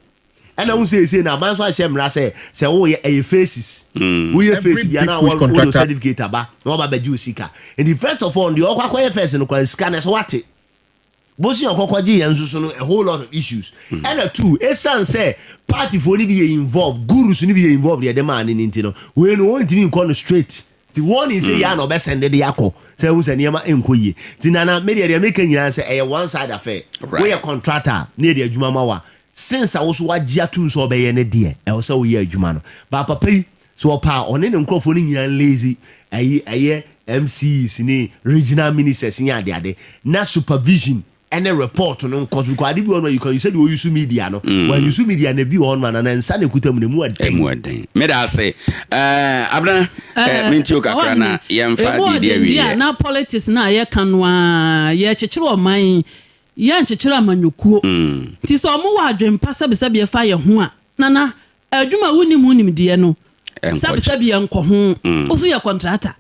Ɛna wo sɛ ɛsei no aban so ahyɛ mmara sɛ woyɛ ɛyɛ phases, woyɛ Every phase bia big na push wode contractor certificate aba na waba bɛgye wo sika. Nti first of all, deɛ ɔkɔ akɔyɛ first no kora, sika no ɛsɛ wate bosi ɔkɔkɔ gye yɛn nso so no, a whole lot of issues. Ɛna two, esan sɛ partyfoɔ no bi yɛ involved, gurus no bi yɛ involved, yɛde maa ne ne nti no, wei no wɔntumi nkɔ no straight. Ti wɔn ni sɛ yɛ ana ɔbɛsɛn de akɔ sɛ ɛhu sɛ nneɛma nkɔ yie. Ti nana medeɛ deɛ meka nyinaa sɛ ɛyɛ one side affair. Woyɛ contractor ne yɛde adwuma ma wa, since a woso wagye atum sɛ ɔbɛyɛ ne deɛ, ɛwɔ sɛ woyɛ adwuma no ba. Papa yi sɛ ɔpa a, ɔne ne nkurɔfoɔ no nyinaa lazy ɛyi ɛyɛ MCEs ne regional ministers ne adeade na supervision ɛne report no nkɔ, because ade bi wɔ no, you can use sɛdeɛ ɔuse media no, wɔn use media na bi wɔ hɔ no ma na nsa na ekuta mu na emu ɛden. Ɛmu ɛden. Meda ase. Abena, mentio kakra na yɛmfa biribi awieɛ. Na politics na yɛka no a, yɛkyekyere ɔman, yɛnkyekyere amanyɔkuo. Nti sɛ ɔmo wɔ adwempa sɛbesɛbe ɛfa yɛ ho a, nana adwuma wonim ho nimdeɛ no, sɛbesɛbe yɛ nkɔ ho. Wo so yɛ contractor,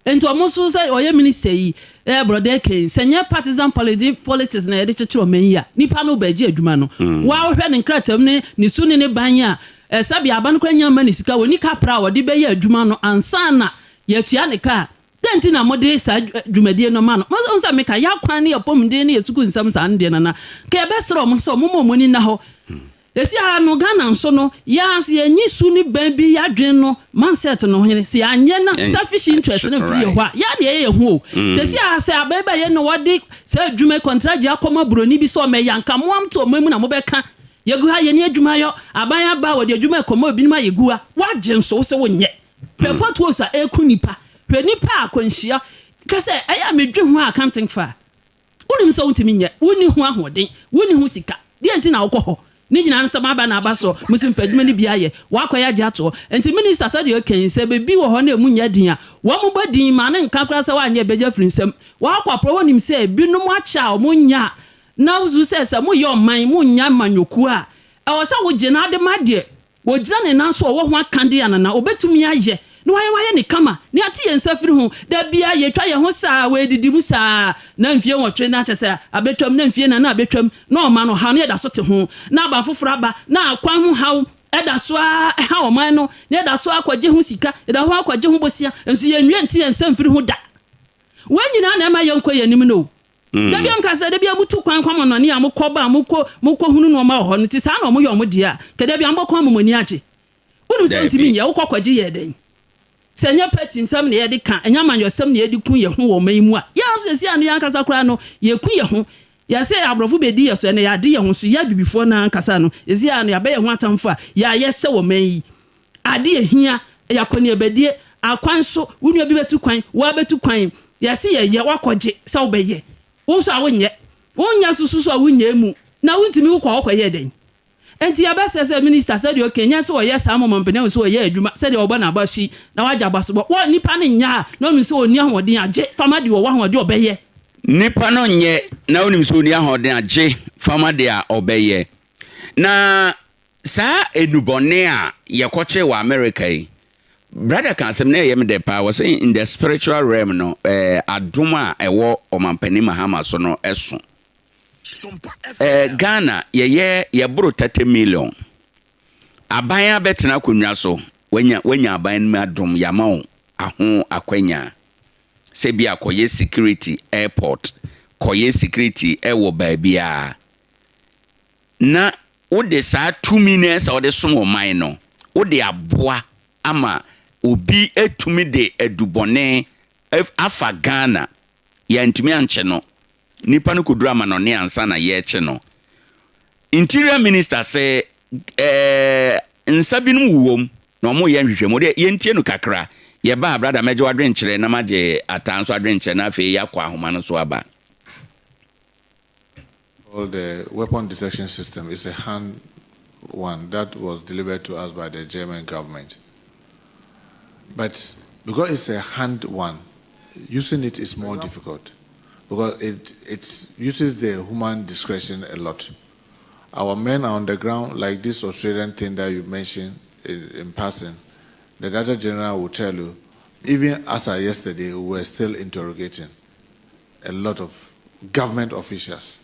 nti ɔmo nso sɛ ɔyɛ minister yi, ɛyɛ brother Ken sɛ nyɛ partisan politics na yɛde kyekyere ɔman yi a, nipa no bɛgye adwuma no, waa wohwɛ ne nkrataa mu ne ne su ne ne ban a, ɛsɛbi aba no kora nya ma ne sika wɔ ni kapra a wɔde bɛyɛ adwuma no ansa na yɛtua ne kaa. Dɛn nti na mode saa dwumadie no ma no? Mo sɛ meka yɛ akwan ne yɛpɔmuden ne yɛ sukuu nsɛm saa no deɛ, nana ka yɛbɛserɛ ɔmo sɛ ɔmo ma ɔmo ani nna hɔ. Esi ha no, Ghana nso no, yɛa yɛnyi su ne bɛn bi yɛadwene no mindset no hene sɛ yɛanyɛ na selfish interest no mfiri yɛ hɔ a, yɛa deɛ ɛyɛ ho o. Sɛsi a sɛ abɛɛbɛ yɛ no, wɔde saa adwuma contract akɔma buroni bi sɛ ɔmɛyɛ, anka moam te ɔma mu na mobɛka yɛgu ha, yɛni adwuma yɔ. Aban aba, wɔde adwuma ɛkɔma obinom a yɛgu ha, woagye nso wo sɛ wonyɛ hwɛ potholes a ɛku nipa, hwɛ nipa a akwanhyia kɛsɛ ɛyɛ a medwe ho a accounting fa. Wonim sɛ wontumi nyɛ, wonni ho ahoɔden, wonni ho sika deɛ, nti na wokɔ hɔ ne nyinaa no sɛm aba na aba so musi mpadwuma no bi ayɛ wakɔyɛ agye atoɔ. Nti minister, sɛdeɛ ɔkɛn sɛ bebi wɔ hɔ na emu nyɛ den a, wɔn mo bɔ din ma ne nka koraa sɛ woanyɛ bɛgya firi nsɛm wakɔ aporɔ. Wɔnim sɛ binom akyɛ a wɔn nya na wosu sɛ moyɛ ɔman monya manyɔkuo a, ɛwɔ sɛ wogye na ade ma deɛ wɔgyina ne nan so, ɔwɔ ho aka de anana obɛtumi ayɛ na wayɛ ne kama ne ate yɛn nsa firi ho. Da bia yɛtwa yɛn ho saa, wɔadidi mu saa na mfie 8 na kyɛ sɛ abɛtwam, na mfie 4 abɛtwam na ɔma no haw ne yɛda so te ho, na aba foforɔ aba na akwan ho haw ɛda so a ɛha ɔman no, na yɛda so akɔgye ho sika, yɛda ho akɔgye ho bosia nso yɛnwie nte yɛn nsa mfiri ho da. Wɔn nyinaa na ɛma yɛnkɔ yɛn anim no o. Dabi a mka sɛ dabi a mutu kwan kɔ amannɔne a, mokɔ ba a, mokɔ hunu nneɛma wɔ hɔ no, nti saa na ɔmo yɛ ɔmo deɛ a, kɛ dabi a mobɛkɔ ama mo ani agye. Wonim sɛ ntumi nyɛ, wokɔ kɔgye yɛ dɛn? Sɛ nyɛ party nsɛm na yɛde ka, ɛnyɛ amanyɔsɛm na yɛde ku yɛn ho wɔ ɔman yi mu a, yɛn nso sɛsi ano yɛn ankasa koraa no, yɛku yɛn ho. Yɛsɛ aborɔfo bɛdi yɛ so, ɛnɛ yɛade yɛn ho so. Yɛ abibifoɔ no ankasa no, yɛsi ano yɛabɛ yɛn ho atamfo a yɛayɛ sɛ wɔ man yi ade yɛhia yɛakɔneabadie akwan so. Wo nua bi bɛtu kwan, woabɛtu kwan, yɛse yɛyɛ woakɔgye sɛ wobɛyɛ, wo nso a wonyɛ, wonyɛ soso so a wonyɛ mu na wontumi wokɔ wokɔyɛ dɛn? Nti yɛbɛsɛ sɛ minister, sɛdeɛ ɔka nyɛ sɛ ɔyɛ saa mɔmɔmpene sɛ ɔyɛ adwuma sɛdeɛ ɔbɔ n'aba so yi na wagye abasobɔ wɔ nipa no nyɛ a, na ɔnim sɛ ɔnni ahoɔden, agye fama deɛ ɔwɔ ahoɔden ɔbɛyɛ. Nipa no nyɛ na wonim sɛ ɔnni ahoɔden, agye fama deɛ a ɔbɛyɛ. Na saa enubɔne a yɛkɔkye wɔ America yi, brother ka asɛm na ɛyɛ me dɛ paa. Wɔ sɛ in the spiritual realm no, adom a ɛwɔ ɔmampanin Mahama so no ɛso. Ghana yɛyɛ yɛboro 30 million. Aban abɛtena akonnwa so, wanya aban no mu adom, yɛama wo aho akwanya sɛ bi a kɔyɛ security airport, kɔyɛ security ɛwɔ baabiara, na wode saa tumi no sɛ wode som ɔman no, wode aboa ama obi atumi de adubɔne afa Ghana, yɛntumi ankye no. Nipa no kɔduru amanɔne ansa na yɛrekye no. Interior minister sɛ nsa binom wowɔ mu na ɔmo yɛ nhwehwɛmu deɛ, yɛntie no kakra. Yɛba a, brother, mɛgye w'adwenkyerɛ na magye ataa nso adwenkyerɛ, na afei yɛakɔ ahoma no so aba. Well, the weapon detection system is a hand one that was delivered to us by the German government. But because it's a hand one, using it is more difficult because it uses the human discretion a lot. Our men are on the ground, like this Australian thing that you mentioned in passing. The Director General will tell you, even as of yesterday, we were still interrogating. a lot of government officials.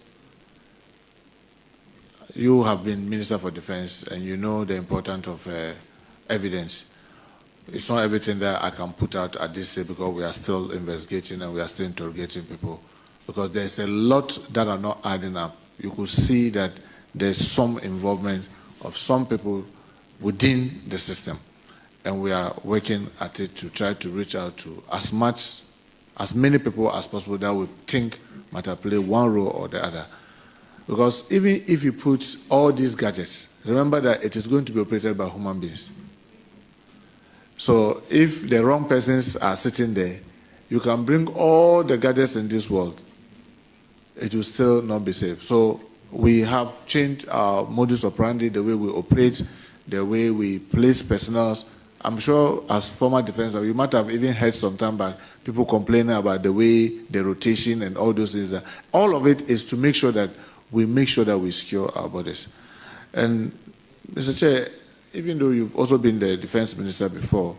You have been Minister for Defense and you know the importance of evidence. It's not everything that I can put out at this stage because we are still investigating and we are still interrogating people. Because there's a lot that are not adding up. You could see that there's some involvement of some people within the system. And we are working at it to try to reach out to as many people as possible that we think might have played one role or the other. Because even if you put all these gadgets, remember that it is going to be operated by human beings. So if the wrong persons are sitting there, you can bring all the gadgets in this world, it will still not be safe. So we have changed our modus operandi, the way we operate, the way we place personnel. I'm sure as former defense, you might have even heard some time back people complaining about the way the rotation and all those things. All of it is to make sure that we make sure that we secure our borders. And Mr. Chair, even though you've also been the defense minister before,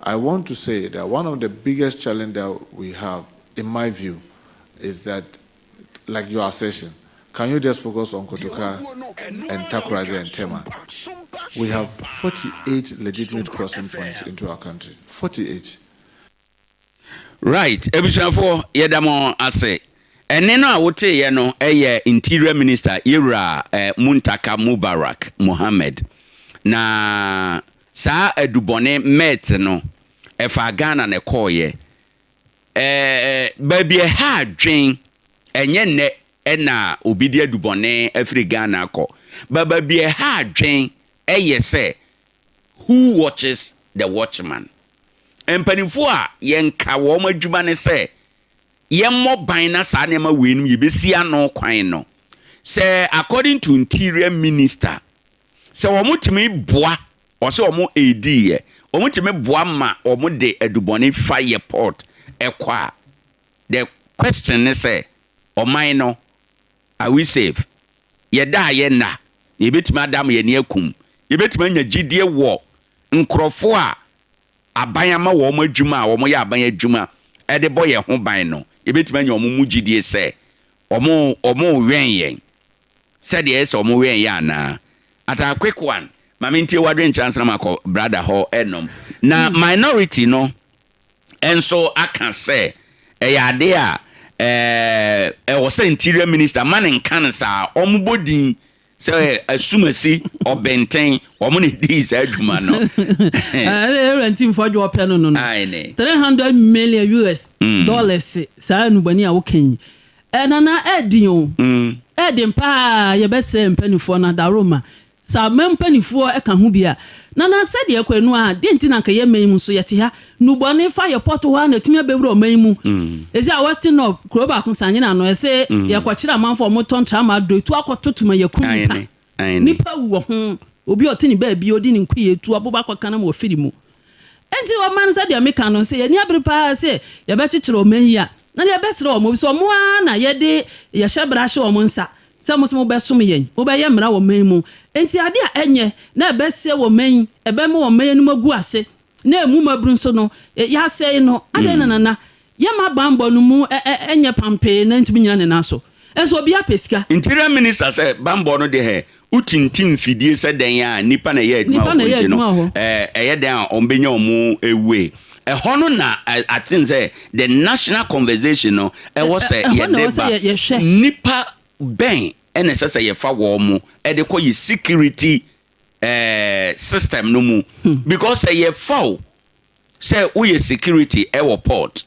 I want to say that one of the biggest challenges that we have, in my view, is that, like your assertion, can you just focus on Kotoka and Takoradi and Tema? We have 48 legitimate crossing points into our country. 48. Right, ebusuafoɔ, yɛda mo ase. Ɛne no a woteeɛ no ɛyɛ Interior Minister yɛwura Muntaka Mubarak Mohammed. Na saa adubɔne meth no ɛfa Ghana na ɛkɔɔyɛ baabi ɛha adwen. Ɛnyɛ nnɛ ɛna obi de adubɔne afiri Ghana akɔ ba. Baabi ɛha adwen ɛyɛ sɛ who watches the watchman? Mpanimfoɔ a yɛnka wɔn adwuma ne sɛ yɛmmɔ ban na saa nneɛma wei no yɛbɛsi ano kwan no, sɛ according to Interior Minister, sɛ wɔn tumi boa, ɔsɛ wɔn edi yɛ, wɔn tumi boa ma wɔn de adubɔne fa yɛ port ɛkɔ a, the question ne sɛ, ɔman no, are we safe? Yɛda a yɛnna na yɛbɛtumi ada ma yɛni akum, yɛbɛtumi anya gyidie wɔ nkurɔfoɔ a aban ama wɔn adwuma a wɔn yɛ aban adwuma ɛde bɔ yɛn ho ban no, yɛbɛtumi anya wɔn mu gyidie sɛ wɔn wɛn yɛn sɛdeɛ ɛsɛ wɔn wɛn yɛn anaa? Ata quick one, maame, ntie wadwe nkyɛn na makɔ brother hɔ ɛnom na minority no nso aka sɛ ɛyɛ ade a ɛwɔ sɛ Interior Minister ma ne nka no saa. Ɔmo bɔ din sɛ asumasi ɔbɛntɛn ɔmo ne dii saa adwuma no. Ɛwura ntimfoɔ adwo ɔpɛ no Aane. 300 million US dollars saa nubani a woka yi, ɛnana ɛɛdin o, ɛɛdin paa. Yɛbɛsrɛ mpanimfoɔ no adaroma saa mɛ mpanimfoɔ ɛka ho bi a nana sɛdeɛ ɛkɔ enu a deɛ nti na nka yɛ mɛn mu so yɛte ha, nubɔne fa yɛ pɔtɔ hɔ a na etumi abɛwura ɔman yi mu. Esi a Western North kuro baako sanyina no, ɛsɛ yɛkɔkyerɛ amanfoɔ a wɔtɔn tramadol etu akɔto tuma yɛkum nipa. Aane, aane. Nipa wu wɔ ho, obi a ɔte ne baabi odi ne nkuyi etu aboba akɔka na ma ofiri mu. Nti ɔman no, sɛdeɛ meka no sɛ yɛni abere paa sɛ yɛbɛkyekyere ɔman yi a, na deɛ yɛbɛsrɛ wɔn sɛ ɔmo ara na yɛde yɛhyɛ bra hyɛ wɔn nsa sɛ mo sɛ mobɛsom yɛn, mobɛyɛ mmara wɔ man mu. Nti ade a ɛnyɛ na ɛbɛsɛ wɔ man yi, ɛbɛma wɔ man anim agu ase na emu maburu nso no yɛasɛe no adɛn na nana yɛma bambɔ no mu ɛnyɛ pampee na ntumi nyina ne nan so, ɛnso obi apɛ sika. Interior Minister sɛ bambɔ no de hɛ wotintim mfidie sɛ dɛn a nipa na ɛyɛ adwuma Nipa na wɔ ɛyɛ nti no adwuma wɔ hɔ. Ɛyɛ dɛn a ɔmbɛnya ɔmo ewue ɛhɔ no na aten sɛ the national conversation no ɛwɔ sɛ Ɛhɔ na ɛwɔ yɛde sɛ ba yɛhwɛ. nipa bɛn ɛna ɛsɛ sɛ yɛfa wɔn mo ɛde kɔ yɛ security system no mu? Because sɛ yɛfa o sɛ woyɛ security ɛwɔ port,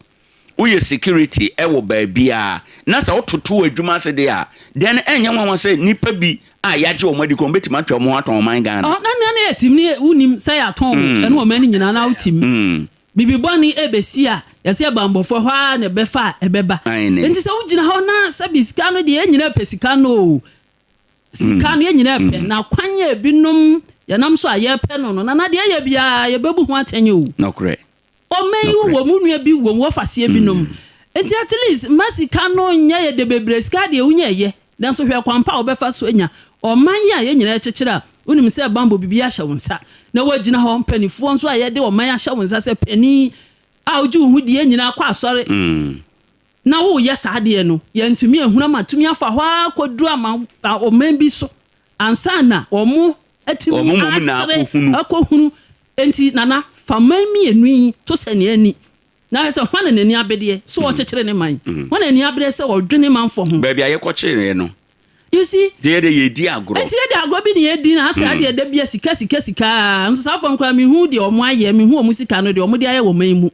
woyɛ security ɛwɔ baabi a, na sɛ wototo adwuma ase deɛ a, then ɛnyɛ nwanwa sɛ nipa bi a yɛagye wɔn adi kɔn bɛtumi atwa wɔn ho atɔn ɔman Ghana. Ɔ na nea ne yɛ tim ne wonim sɛ yɛatɔn wo ɛne ɔman no nyinaa na wotim bibi bɔne ɛbɛsi a, yɛsɛ bambɔfoɔ hɔ a na ɛbɛfa a ɛbɛba. Aane. Nti sɛ wogyina hɔ na sɛbi sika no deɛ, yɛn nyinaa pɛ sika no o, sika no yɛn nyinaa pɛ, na kwan yɛ ebinom yɛnam so a yɛpɛ no, nana deɛ yɛ biara yɛbɛbu ho atɛnyɛ o. Nokorɛ. Ɔman yi Nokorɛ. wɔ mu nua bi wɔ mu wɔfaseɛ binom, nti at least ma sika no nyɛ yɛ de bebree. Sika deɛ wonya ɛyɛ, nanso hwɛ kwan pa a wɔbɛfa so anya. Ɔman yi a yɛn nyinaa kyekyere a, wonim sɛ bambɔ biribi ahyɛ wo nsa na woagyina hɔ. Mpanimfoɔ nso a yɛde ɔman ahyɛ wo nsa sɛ panin a wogye wo ho die nyinaa kɔ asɔre. Na woreyɛ saa adeɛ no, yɛantumi anhunu ama atumi afa hɔ ara kɔduru ama ɔman bi so ansa na wɔn atumi Wɔn mmom na akyere akɔhunu. akɔhunu. Enti Nana, fa man mmienu yi to sɛnea ani, na hwɛ sɛ hwan na n'ani abedeɛ sɛ ɔrekyekyere ne man, hwan na n'ani abereɛ sɛ ɔdwene manfoɔ ho. Baabi a yɛkɔkyereeɛ no, You see? nti yɛde yɛredi agorɔ. Enti yɛde agorɔ bi na yɛdi na asɛ adeɛ da bia sika sika sika ara, nso saa afoɔ no koraa menhu deɛ wɔn ayɛ, menhu wɔn sika no deɛ wɔde ayɛ wɔ man mu.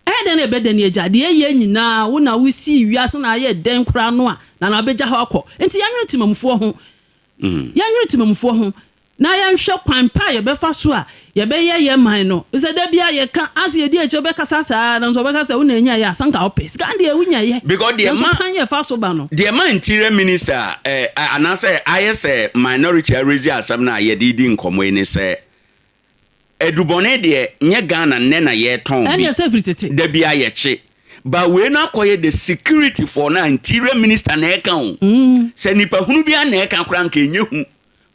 Ɛyɛ dɛn na ɛbɛda ni Agya? Deɛ ɛyɛ nyinaa, wo na wosii wiase na ayɛ dɛn koraa no a, na na wobɛgya hɔ akɔ. Enti yɛnnwene temamufoɔ ho. Yɛnnwene temamufoɔ ho, na yɛnhwɛ kwan pa a yɛbɛfa so a yɛbɛyɛ yɛn man no. Efisɛ da biara yɛka, ase yɛdi akyire wobɛkasa saa ara, nanso wɔbɛka sɛ wo na ɛnyaeɛ a, sɛ anka wopɛ. Sika no deɛ wonyaeɛ, Because deɛ nanso ma kwan yɛ ɛfa so ba no. Deɛ ma Interior Minister eh, anaasɛ ayɛ sɛ minority a raise asɛm no a yɛde redi nkɔmmɔ yi ne sɛ, Adubɔne deɛ nyɛ Ghana nnɛ na yɛtɔn bi. Ɛneɛ sɛ firi tete. Da biara yɛkye. But wei no akɔyɛ the security foɔ no a interior minister na ɛka o. Sɛ nipa hunu biara na ɛka koraa nka ɛnyɛ hu.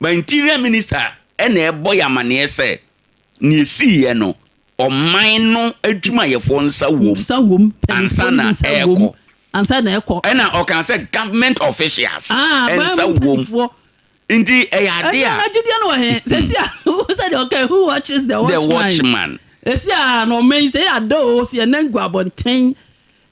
But interior minister na ɛbɔ yɛ amaneɛ sɛ nea ɛsiiɛ no ɔman no adwumayɛfoɔ nsa wom Nsa wom. ansa Mpanimfoɔ no na bi nsa wom ɛrekɔ. ansa na ɛrekɔ. Ɛna ɔkaa sɛ government officials Ah, aban nsa mu wom. mpanimfoɔ. Nti ɛyɛ ade a. Ɛnna gyidie no wɔ he? Sɛsi a, sɛ deɛ ɔka who watches the watchman. The watchman. Ɛsi a na ɔman yi sɛ yɛ ada o, sɛ yɛn nan gu abɔnten.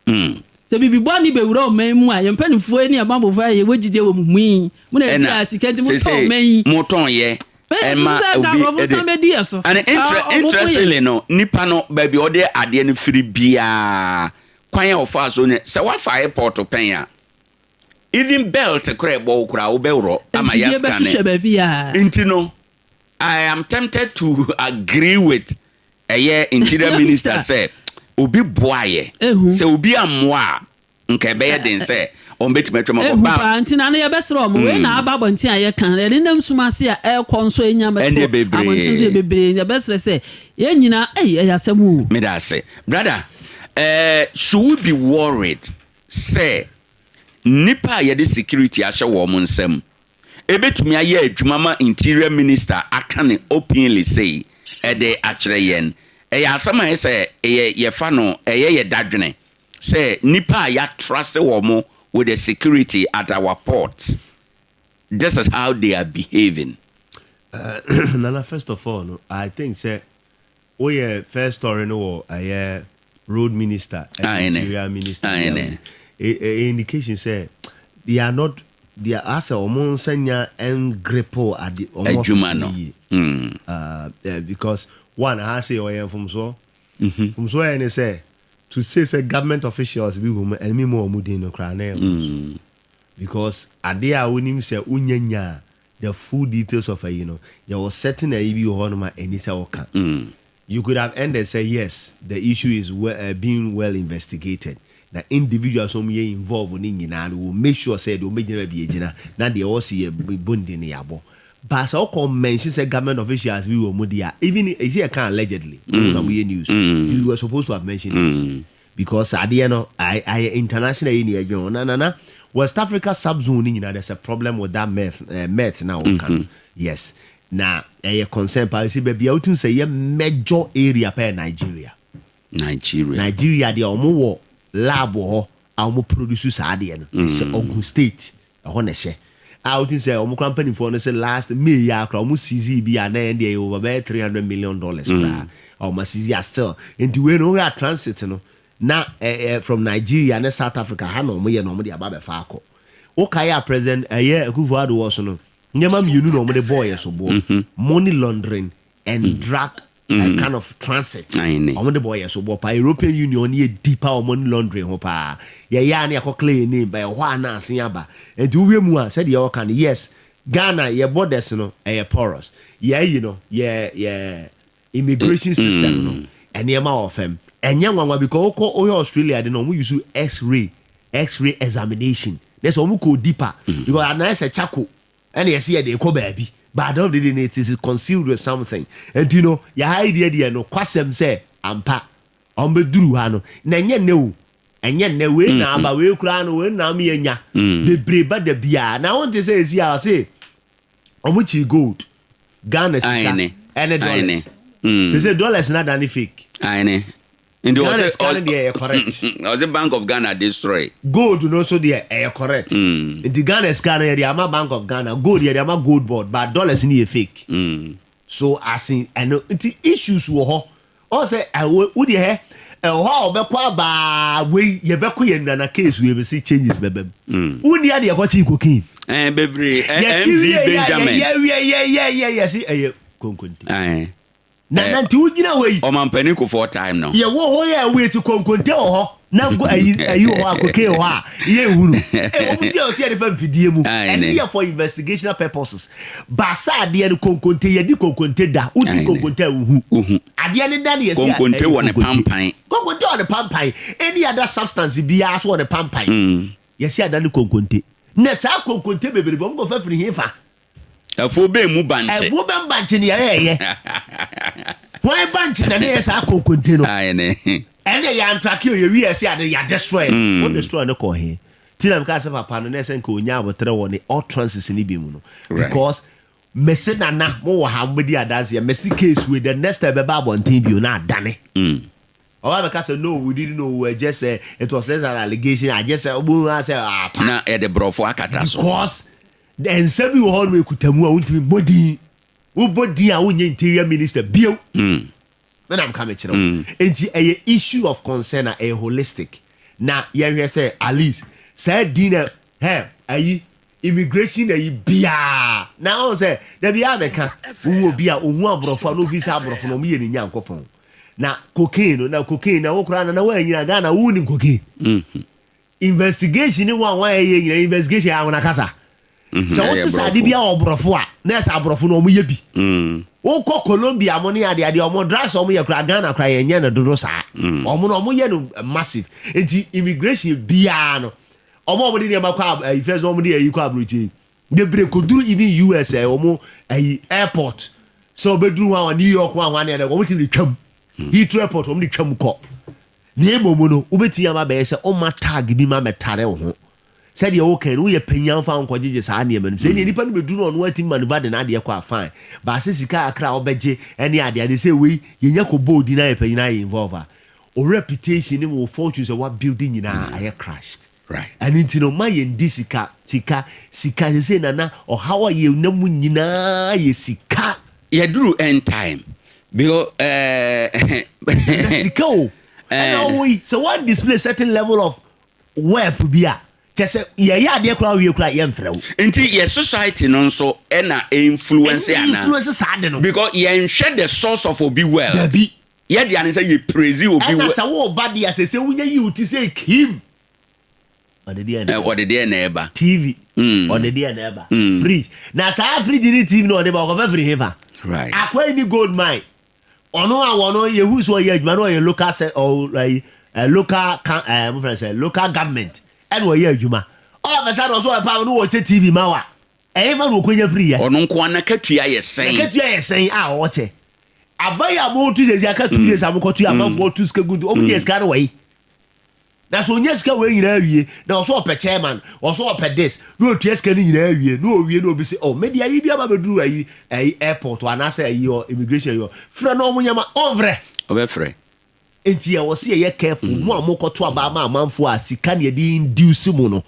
Sɛ biribi bɔne bɛwura ɔman mu a, yɛn mpanimfoɔ yi ne yɛn bammɔfoɔ a yɛwɔ gyidie wɔ mo mu yi, mo na ɛsi a sika nti motɔn ɔman yi. Motɔn yɛ. Ɛma obi ɛde. Bɛdi yɛ so. And interestingly no, nipa no baabi ɔde adeɛ no firi biara, kwan a ɔfaa so ne sɛ wafa airport pɛn a, Even belt koraa ɛbɔ wo koraa wobɛworɔ ama Mfidie yɛ scan bɛhwehwɛ baabi a. Nti no I am tempted to agree with ɛyɛ interior minister sɛ obi boaeɛ. Ehu. Sɛ obi ammoa a nka ɛbɛyɛ den sɛ wɔn bɛtumi atwam akɔ. Ehu Ba paa nti na no yɛbɛsrɛ wɔn. Wei na aba abɔnten a yɛka. Yɛde nam sum ase a ɛrekɔ nso anya mmɛto Ɛndeɛ bebree. abɔnten nso yɛ bebree. Yɛbɛsrɛ sɛ yɛn nyinaa ei ɛyɛ asɛm o. Meda ase. Brother, eh, should we be worried sɛ nnipa a yɛde security ahyɛ wɔn nsam bɛtumi ayɛ adwuma ma interior minister aka no openly sei de akyerɛ yɛn. Ɛyɛ asɛm a ɛyɛ sɛ yɛ yɛfa no ɛyɛ yɛ dadwene sɛ nnipa a yɛ trust wɔn with the security at our ports this is how they are behaving. Nana first of all no I think sɛ Woyɛ first story no wɔ ɛyɛ road minister ɛne interior minister bi a indication sɛ they are not they are asɛ wɔn nsa nya ngripo ade wɔn office no yie because one ha sɛ ɔyɛ mfomsoɔ mfomsoɔ yɛ ne sɛ to say sɛ government officials bi wɔ mu ɛne mi mu wɔn din no koraa na yɛ mfomsoɔ because adeɛ a wonim sɛ wonya nyaa the full details of ayi no, yɛwɔ certain ayi bi wɔ hɔ nom a ɛni sɛ woka. You could have ended sɛ yes, the issue is well, uh, being well investigated. Na individuals a wɔyɛ involved no nyinaa no, we will make sure sɛ yɛde wɔn bɛgyina baabi yɛgyina, na deɛ ɛwɔ sɛ yɛbɔ ne din no yɛabɔ. But sɛ wokɔ mention sɛ government officials bi wɔ mu deɛ a, even ɛsɛ yɛka allegedly, mm. na moyɛ news, you were supposed to have mentioned mm. Because adeɛ no ayɛ international yi na yɛdwen ho na nana West Africa sub zone no nyinaa there's a problem with that meth eh, meth na wɔka no yes na ɛyɛ concern paa sɛ baabi a wotumi sɛ yɛ major area paa yɛ Nigeria. Nigeria. Nigeria deɛ wɔn wɔ lab wɔ hɔ a wɔn produce saa adeɛ no ɛhyɛ Ogun state Ɛhɔ na ɛhyɛ. A wotim sɛ wɔn koraa mpanimfoɔ no sɛ last May yi ara koraa wɔn seize bi a na ɛn deɛ ɛyɛ over bɛyɛ $300 million koraa a wɔn aseize a still. Nti wei no wohwɛ a transit no na ɛ ɛ from Nigeria ne South Africa ha na wɔn yɛ na wɔn de aba abɛfa akɔ. Wokae a President ɛyɛ Akufo Addo wɔ so no nneɛma mmienu na wɔn de bɔɔ yɛn soboɔ, money laundering and drug mm. kind of transit. Wɔn de bɔ yɛ so bɔ paa. European Union yɛ di paa wɔn money laundering ho paa. Yɛyɛ a ne yɛkɔ clear yɛn name ba ɛhɔ a na asen aba. Nti wohwɛ mu a sɛdeɛ ɔka no yes Ghana yɛ borders no ɛyɛ porous. Yɛ ayi no yɛ yɛ immigration system no nneɛma wɔ fam. Ɛnyɛ nwanwa because wokɔ wohwɛ Australia de no wɔn use x-ray x-ray examination. Ne sɛ wɔn kɔ deeper because anayɛ sɛ charcoal. Ɛna yɛse yɛde rekɔ baabi but at the end of the day no it is concealed with something nti no yɛha yi deɛ deɛ nokwasɛm sɛ ampa wɔn bɛduru ha no na ɛnyɛ nnɛ o ɛnyɛ nnɛ wei na aba wei koraa no wei na ama yɛnya bebree ba da biara na wonte sɛ ɛsi a ɔse wɔn kyi gold Ghana sika ɛne dollars sɛ sɛ dollars na adane fake. Aane. Nti Ghana ɔsɛ sika no deɛ ɛyɛ correct. Ɔsɛ Bank of Ghana destroy. Gold no nso deɛ ɛyɛ correct. Nti Ghana sika no yɛde ama Bank of Ghana, gold yɛde ama Gold Board, but dollars no yɛ fake. So as in ɛno nti issues wɔ hɔ. Ɔn sɛ ɛwɔ wo deɛ hɛ ɛwɔ hɔ a ɔbɛkɔ abaa wei yɛbɛkɔ yɛn nana case wei bɛsi changes bɛbɛm. Wonni adeɛ kɔkye cocaine. Ɛn bebree Yɛkyi MV wie yɛ Benjamin. yɛ yɛ yɛ yɛ yɛ yɛ si ɛyɛ konkonte. Ɛn. Na nti wogyina hɔ yi. Ɔmampanin Kufuor time no. Yɛwɔ hɔ yɛ ɛwɔ eti konkonte wɔ hɔ na nko ayi ayi wɔ hɔ a cocaine wɔ hɔ a yɛ ehunu. Ee wɔn si yɛ ɔsi yɛ de fa mfidie mu. Ɛne yɛ for investigational purposes. Baasa adeɛ no konkonte yɛ di konkonte da wodi konkonte a wohu. Wohu. Adeɛ ne da ne yɛ si Konkonte wɔ ne pampan. Konkonte wɔ ne pampan. Any other substance biara so wɔ ne pampan. Yɛ si ada ne konkonte. Na saa konkonte bebrebe wɔn kɔ fa firi he fa. Afuo bɛn mu bankye? Afuo bɛn bankye ne yɛyɛyɛ? Hwan bankye na ne yɛ saa konkonte no? Ɛne yɛ antrake o, yɛwi yɛ sɛ ade yɛ destroy no. Wo destroy no kɔ he? Ti na meka sɛ papa no na ɛsɛ nka onya aboterɛ wɔ ne utterances no bi mu no. Because mese nana mo wɔ ha mobɛdi adanseɛ, mese case wei the next time ɛbɛba abɔnten bio na adane. Ɔba bɛka sɛ no, we didn't know, we were just uh, it was just an allegation, I just sɛ ɔmo sɛ apa. Na yɛde borɔfo akata so. Because nsa bi wɔ hɔ nom ekuta mu a wontumi bɔ din. Wobɔ din a wonyɛ interior minister bio. Na nam ka mekyerɛ wo. Enti ɛyɛ issue of concern a ɛyɛ holistic. Na yɛhwɛ sɛ at least saa din na hɛ ayi immigration ayi biaa. Na ɔn sɛ dabi a mɛka wohu obi a ohu aborɔfo a na ofi sɛ aborɔfo no ɔmo yɛ ne nyankopɔn. Na cocaine no na cocaine na wo koraa na na woanyina Ghana wonim cocaine. Investigation ni wɔn a wɔn ayɛ nyina investigation yɛ ahona kasa. Sɛ wote sɛ ade bi a ɔborɔfo a na ɛsɛ aborɔfo no ɔmo yɛ bi. Wokɔ Colombia mo ne ade ade ɔmo drugs ɔmo yɛ koraa Ghana koraa yɛnyɛ no dodo saa. Ɔmo no ɔmo yɛ no massive. Nti immigration biara no ɔmo a ɔmo de nneɛma kɔ ayi first na ɔmo de ayi kɔ aburokyi bebree koduru even US ɛ ɔmo ayi airport sɛ ɔbɛduru hɔ a New York hɔ a hɔ a ne yɛ dɛ ɔmo ti de twam. Heathrow airport ɔmo de twam kɔ. Na mmom no wobɛtumi ama bɛyɛ sɛ ɔma tag bi ma mɛtare wo ho. Sɛdeɛ woka no woyɛ panyin amfa nkɔgyegye saa nneɛma no sɛ ɛneɛ nipa no bɛduru no ɔno atumi maneuver de n'adeɛ kɔ a fine. Baasɛ sika akra a wobɛgye ɛne adeɛ ade sɛ wei yɛnya kɔbɔ odi na yɛ panyin ayɛ involve a o reputation ne wo fortune sɛ wabuild nyinaa ayɛ crashed. Ɛno nti no ma yɛndi sika sika sika sɛ nana ɔhaw a yɛnam mu nyinaa yɛ sika. Yɛduru end time because na sika o ɛna ɔwɔ yi sɛ one display certain level of wealth bi a kyɛ sɛ yɛyɛ adeɛ koraa wie koraa yɛmfrɛ wo. Nti yɛ society no nso ɛna influence ana influence saa de no. Because yɛnhwɛ the source of obi wealth. Dabi. Yɛde ane sɛ yɛ praise obi ɛna wealth. Sɛ wo ba deɛ sɛ sɛ wonya yi wo ti sɛ kim ɔde deɛ na Ɔde deɛ na ɛba. TV ɔde deɛ na ɛba fridge na saa fridge ne TV na ɔde ba ɔkɔfɛ firi hefa. Akwa yi ni gold mine ɔno a wɔno yehu sɛ ɔyɛ adwuma na ɔyɛ local sɛ ɔ ɛyi local kan mo fɛn sɛ local government ɛna ɔyɛ adwuma ɔyɛ fɛ sɛ ɔsɔ ɔyɛ no wɔkyɛ TV ma wa ɛyɛ fa na ɔkɔnya firi yɛ. Ɔno nko ana katua yɛ sɛn. Akatua yɛ sɛn a ɔkyɛ abayi a mo tu sɛ aka 2 days a mo kɔtu amanfoɔ tu sika gu nti ɔmo nyɛ sika no wɔ yi na so onye sika wei nyinaa wie na ɔso ɔpɛ chairman ɔso ɔpɛ this na otua sika no nyinaa wie na owie na obi sɛ oh mɛdi ayi bi aba bɛduru ayi ayi airport anaasɛ ayi ɔ immigration ayi ɔ frɛ na ɔmo nyɛma ɔnfrɛ. Ɔbɛfrɛ. Nti ɛwɔ sɛ yɛyɛ careful mo a mokɔto aba ama amanfoɔ a sika ne yɛde induce mu no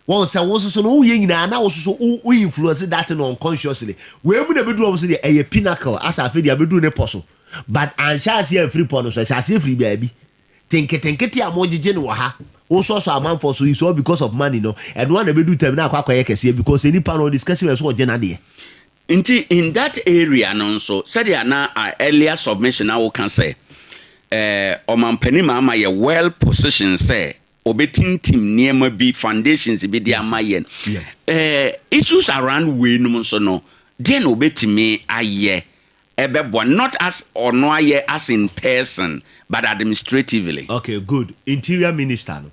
wɔn sɛ wo soso no woyɛ nyinaa na wo soso wo influence that thing unconsciously wei mu na ebɛduru wɔn so deɛ ɛyɛ pinnacle asa afei deɛ abɛduru ne pɔ so but anhyɛ aseɛ afiri pɔ no so ɛhyɛ aseɛ firi baabi tenketenkete a mogyegye no wɔ ha wosɔsɔ amanfoɔ so it's all because of money no ɛno ana bɛdu tam na akɔ akɔyɛ kɛseɛ because nipa no ɔde sika si wɔ so ɔgye n'adeɛ. Nti in that area no nso sɛdeɛ na earlier submission a woka sɛ ɔmampanin Mahama yɛ well positioned sɛ ɔbɛtintim nneɛma bi foundations bi de ama yɛn issues around wei nom nso no deɛ na ɔbɛtumi ayɛ ɛbɛboa not as ɔno ayɛ as in person but administratively. Okay, good. Interior minister no,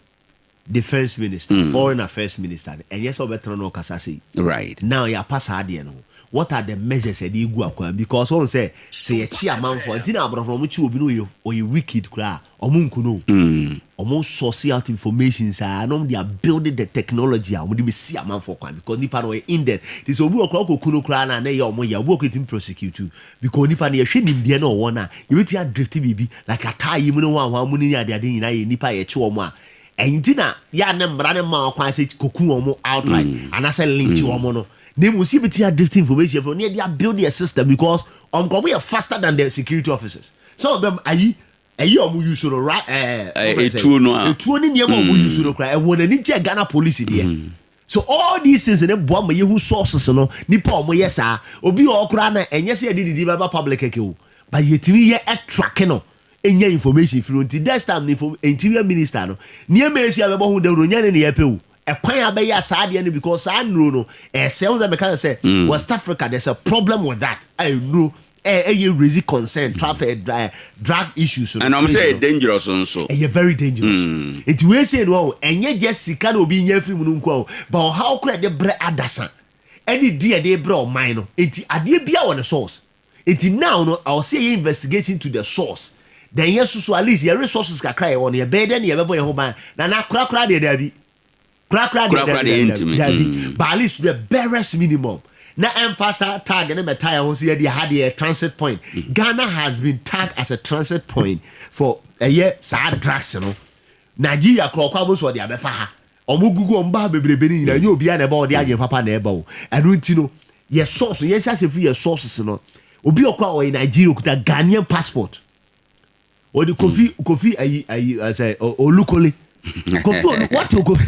defence minister, foreign affairs minister no ɛnyɛ sɛ ɔbɛtena no ɔkasa sɛ yi. Now yɛapa saa adeɛ no ho. What are the measures yɛde egu akwan? Because wɔn sɛ yɛkyi amanfoɔ nti na aborɔfo no, ɔmo kyi obi no, ɔyɛ wicked koraa, ɔmo nku no o. Ɔmo source out information saa na ɔmo de build the technology a ɔmo de bɛ si amanfoɔ kwan, because nipa no ɔyɛ in there. Ti sɛ obi wɔ koraa ɔkɔ ku no koraa na ne yɛ ɔmo yɛ obi wɔ koraa etimi prosecute you, because nipa no yɛhwɛ nimdeɛ na ɔwɔ na yɛbɛti adrift biribi like ataa yi mu ne wɔn ahoa mu ne adeade nyinaa yɛ nipa a yɛkyi wɔn a ɛyin ti na yɛ a ne mmara ne ma kwan sɛ koku wɔn outright anaasɛ lynch wɔn no, na emu si yɛbɛti adrift information from ne yɛde abuild a system, because ɔmo kɔ ɔmo yɛ faster than the security officers. Some of them ayi ɛyi a ɔmo use no right Etuo no a. Etuo ne nneɛma a ɔmo use no koraa ɛwɔ n'ani kyɛ Ghana Police deɛ. So all these things ne boa ma yehu sources no, nipa a ɔmo yɛ saa. Obi wɔ hɔ koraa na ɛnyɛ sɛ yɛde didi bɛba public kɛkɛ o, but yɛtumi yɛ ɛtrack no, enya information firi o. Nti next time interior minister no, nneɛma esi a bɛbɔ ho dawuro nyɛ ne ne yɛpɛ o, ɛkwan a bɛyɛ saa adeɛ no, because saa nnuro no ɛsɛ wɔn sɛ mɛka sɛ West Africa, there's a problem with that. Ɛyɛ nnuro ɛyɛ raise concern, traffic, drug issues no. Ɛna ɔmo sɛ trade ɛyɛ no. Dangerous nso. Ɛyɛ very dangerous. Nti wei sei no ɔ ɛnyɛ gye sika na obi nya firi mu no nko o, but ɔhaw kora yɛde brɛ adasa ɛne di yɛde brɛ ɔman no. Nti adeɛ bia wɔ ne source. Nti now no, ɛwɔ sɛ yɛ investigation to the source, then yɛ soso at least yɛ resources kakra yɛ wɔ no, yɛbɛyɛ dɛ ne yɛbɛbɔ yɛn ho ban na korakora deɛ daabi, korakora deɛ Korakora daabi, deɛ daabi, yɛntumi. daabi, but at least the barest minimum na ɛmfa sa tag ne mɛta yɛn ho sɛ yɛde ha deɛ transit point. Ghana has been tagged as a transit point for ɛyɛ saa drugs no. Nigeria korɔ ɔkɔ aboso ɔde abɛfa ha, ɔmo gugu ɔmo ba bebrebe ne nyinaa, nye obiara na ɛba ɔde adwene papa na ɛba o. Ɛno nti no, yɛ source, yɛn hyɛ ase firi yɛ sources no. Obi ɔkɔ a ɔyɛ Nigeria okuta Ghanaian passport, ɔde Kofi ayi ɛsɛ Olukole, Kofi Olu wɔte Kofi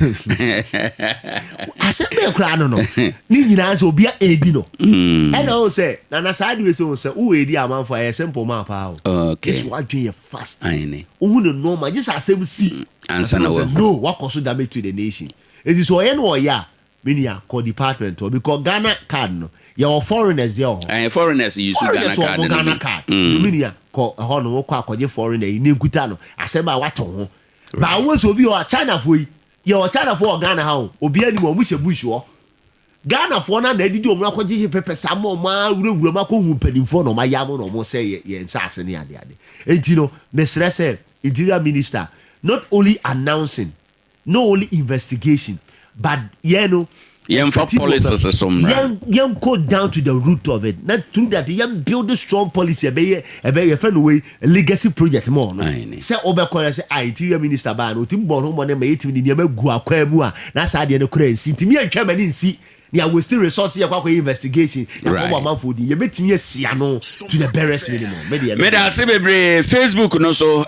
asɛm bɛɛ koraa no ne nyinaa sɛ obi edi no. Ɛna ɔn sɛ nana saa de sɛ ɔn sɛ wowɔ edi amanfo a ɛyɛ simple maa paa o. This wadwen yɛ fast. Aane. Wohu ne normal gye sɛ asɛm si ansa na sɛ wahu. No wakɔ so damage to the nation. Eti sɛ ɔyɛ no ɔyɛ a, me nua, kɔ department hɔ, because Ghana Card no, yɛwɔ foreigners deɛ wɔ hɔ. Foreigners use Ghana Foreigners wɔ card mo no Ghana bi. Card. Me nua, kɔ ɛhɔ no, wokɔ akɔgye foreigner yi ne nkuta no asɛm a watɔ ho baawo sɛ obi wɔ Chinafoɔ yi, yɛwɔ Chinafoɔ wɔ Ghana ha o, obi anim ɔmo hyɛ bush hɔ. Ghanafoɔ no na adidi ɔmo akɔgye yɛ pɛpɛ saa ma ɔmo awurawura mu akɔhu mpanimfoɔ na ɔmo ayɛ ama na ɔmo sɛ yɛ nsaase ne adeade. Enti no, mesrɛ sɛ interior minister, not only announcing, not only investigation, but yɛn no Yɛmfa expertise policies so mmra. Yɛn go down to the root of it na through that yɛn build a strong policy. Ɛbɛyɛ yɛfɛ no wei legacy project ma ɔno Aye. sɛ ɔbɛkɔ yɛ sɛ a interior minister baa no, otimi bɔ ɔno mmɔden ma yɛtumi de nneɛma gu akwan mu a na saa adeɛ no kora nsi ntumi yɛntwɛ ma ne nsi ne a waste resource yɛ kɔ akɔyɛ investigation yɛakɔbɔ amanfoɔ din. Yɛbɛtumi asi ano to the barest minimum. Mede Meda ase bebree. Facebook no so,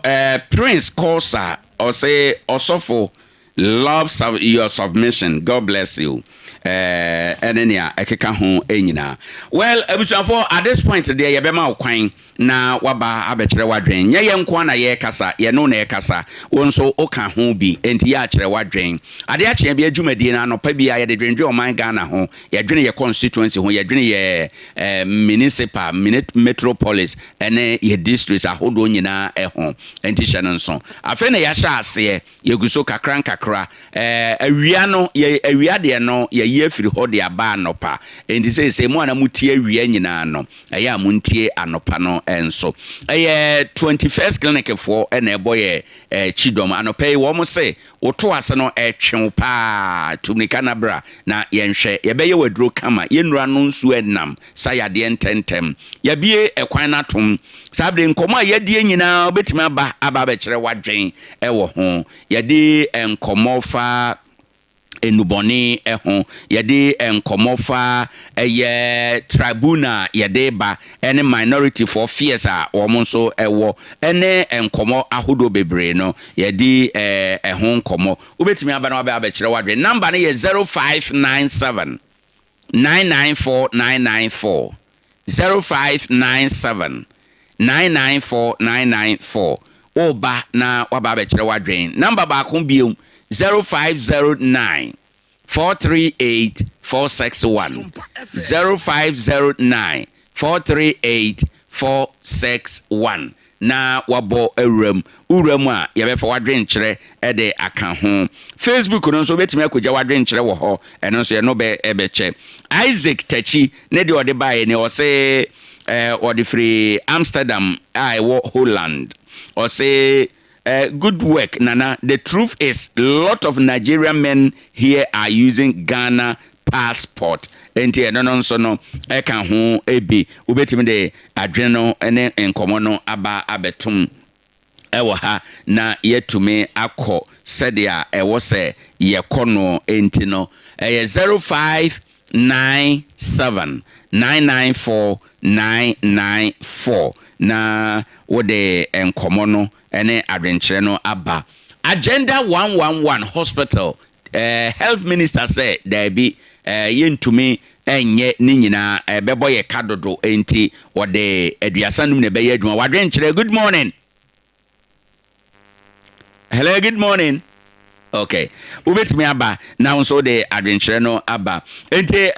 Prince Corsa ɔsɛ, "Ɔsɔfo, love your submission. God bless you." Ɛne nea ɛkeka ho nyinaa. Well, abusuafoɔ, at this point deɛ, yɛbɛma wo kwan na waba abɛkyerɛ w'adwen. Nyɛ yɛn nko a na yɛrekasa, yɛno na yɛkasa, wo nso woka ho bi. Enti yɛ akyerɛ w'adwen. Adeɛ akyea bi adwumadie no, anɔpa bi a yɛde dwendwen ɔman Ghana ho, yɛdwene yɛ constituency ho, yɛdwene yɛ municipal metropolis ɛne yɛ districts ahodoɔ nyinaa ɛho. Enti hyɛ no nso, afei na yɛahyɛ aseɛ, yɛgu so kakra nkakra. Awia no, yɛ awia deɛ no, yɛyi afiri hɔ de aba anɔpa. Enti sɛ mu a na motie awia nyinaa no, ɛyɛ a montie anɔpa no nso. Ɛyɛ 21st Clinic foɔ ɛna ɛbɔ yɛ kyidɔm anɔpa yi. Wɔn se woto ase no ɛtwe wo paa, tumirika na bra na yɛnhwɛ. Yɛbɛyɛ waduro kama, yɛnnura no nsuo ɛnam sa yadeɛ ntɛntɛm. Yɛbie ɛkwan no atom saa bere. Nkɔmmɔ a yɛadie nyinaa, wobɛtumi aba abɛkyerɛ w'adwen ɛwɔ ho. Yɛde nkɔmmɔ fa enubɔne ho, yɛde nkɔmmɔ fa ɛyɛ tribunal yɛde ba, ɛne minority for fears a wɔn nso ɛwɔ, ɛne nkɔmmɔ ahodoɔ bebree no, yɛde ɛho nkɔmmɔ. Wobɛtumi aba na wabɛ abɛkyerɛ w'adwene. Number no yɛ 0597 994 994, 0597 994 994. Woba na waba abɛkyerɛ w'adwene. Number baako bio, 0509 438 461, 0509 438 461. na wabɔ awura mu. Wowura mu a, yɛbɛfa w'adwenkyerɛ de aka ho. Facebook no nso, wobɛtumi akɔgya w'adwenkyerɛ wɔ hɔ. Ɛno nso yɛne wo bɛkyɛ. Isaac Takyi ne deɛ ɔde baeɛ ni, ɔse ɔde firi Amsterdam a ɛwɔ Holland. Ɔse, Good work Nana, the truth is lot of Nigerian men here are using Ghana passport. Enti ɛno no nso no ɛka ho bi. Wobɛtumi de adwene no ne nkɔmmɔ no aba abɛtom wɔ ha na yɛatumi akɔ sɛdeɛ ɛwɔ sɛ yɛkɔ no. Enti no ɛyɛ 0597 994 994 na wode nkɔmmɔ no ne adwenkyerɛ no aba. Agenda 111 Hospital Health minister sɛ daabi, yɛntumi nyɛ ne nyinaa, ɛbɛbɔ yɛ ka dodo, enti wɔde 35 na ɛbɛyɛ adwuma. W'adwenkyerɛ, good morning. Hello, good morning. Okay, wobɛtumi aba na wo nso wode adwenkyerɛ no aba. Enti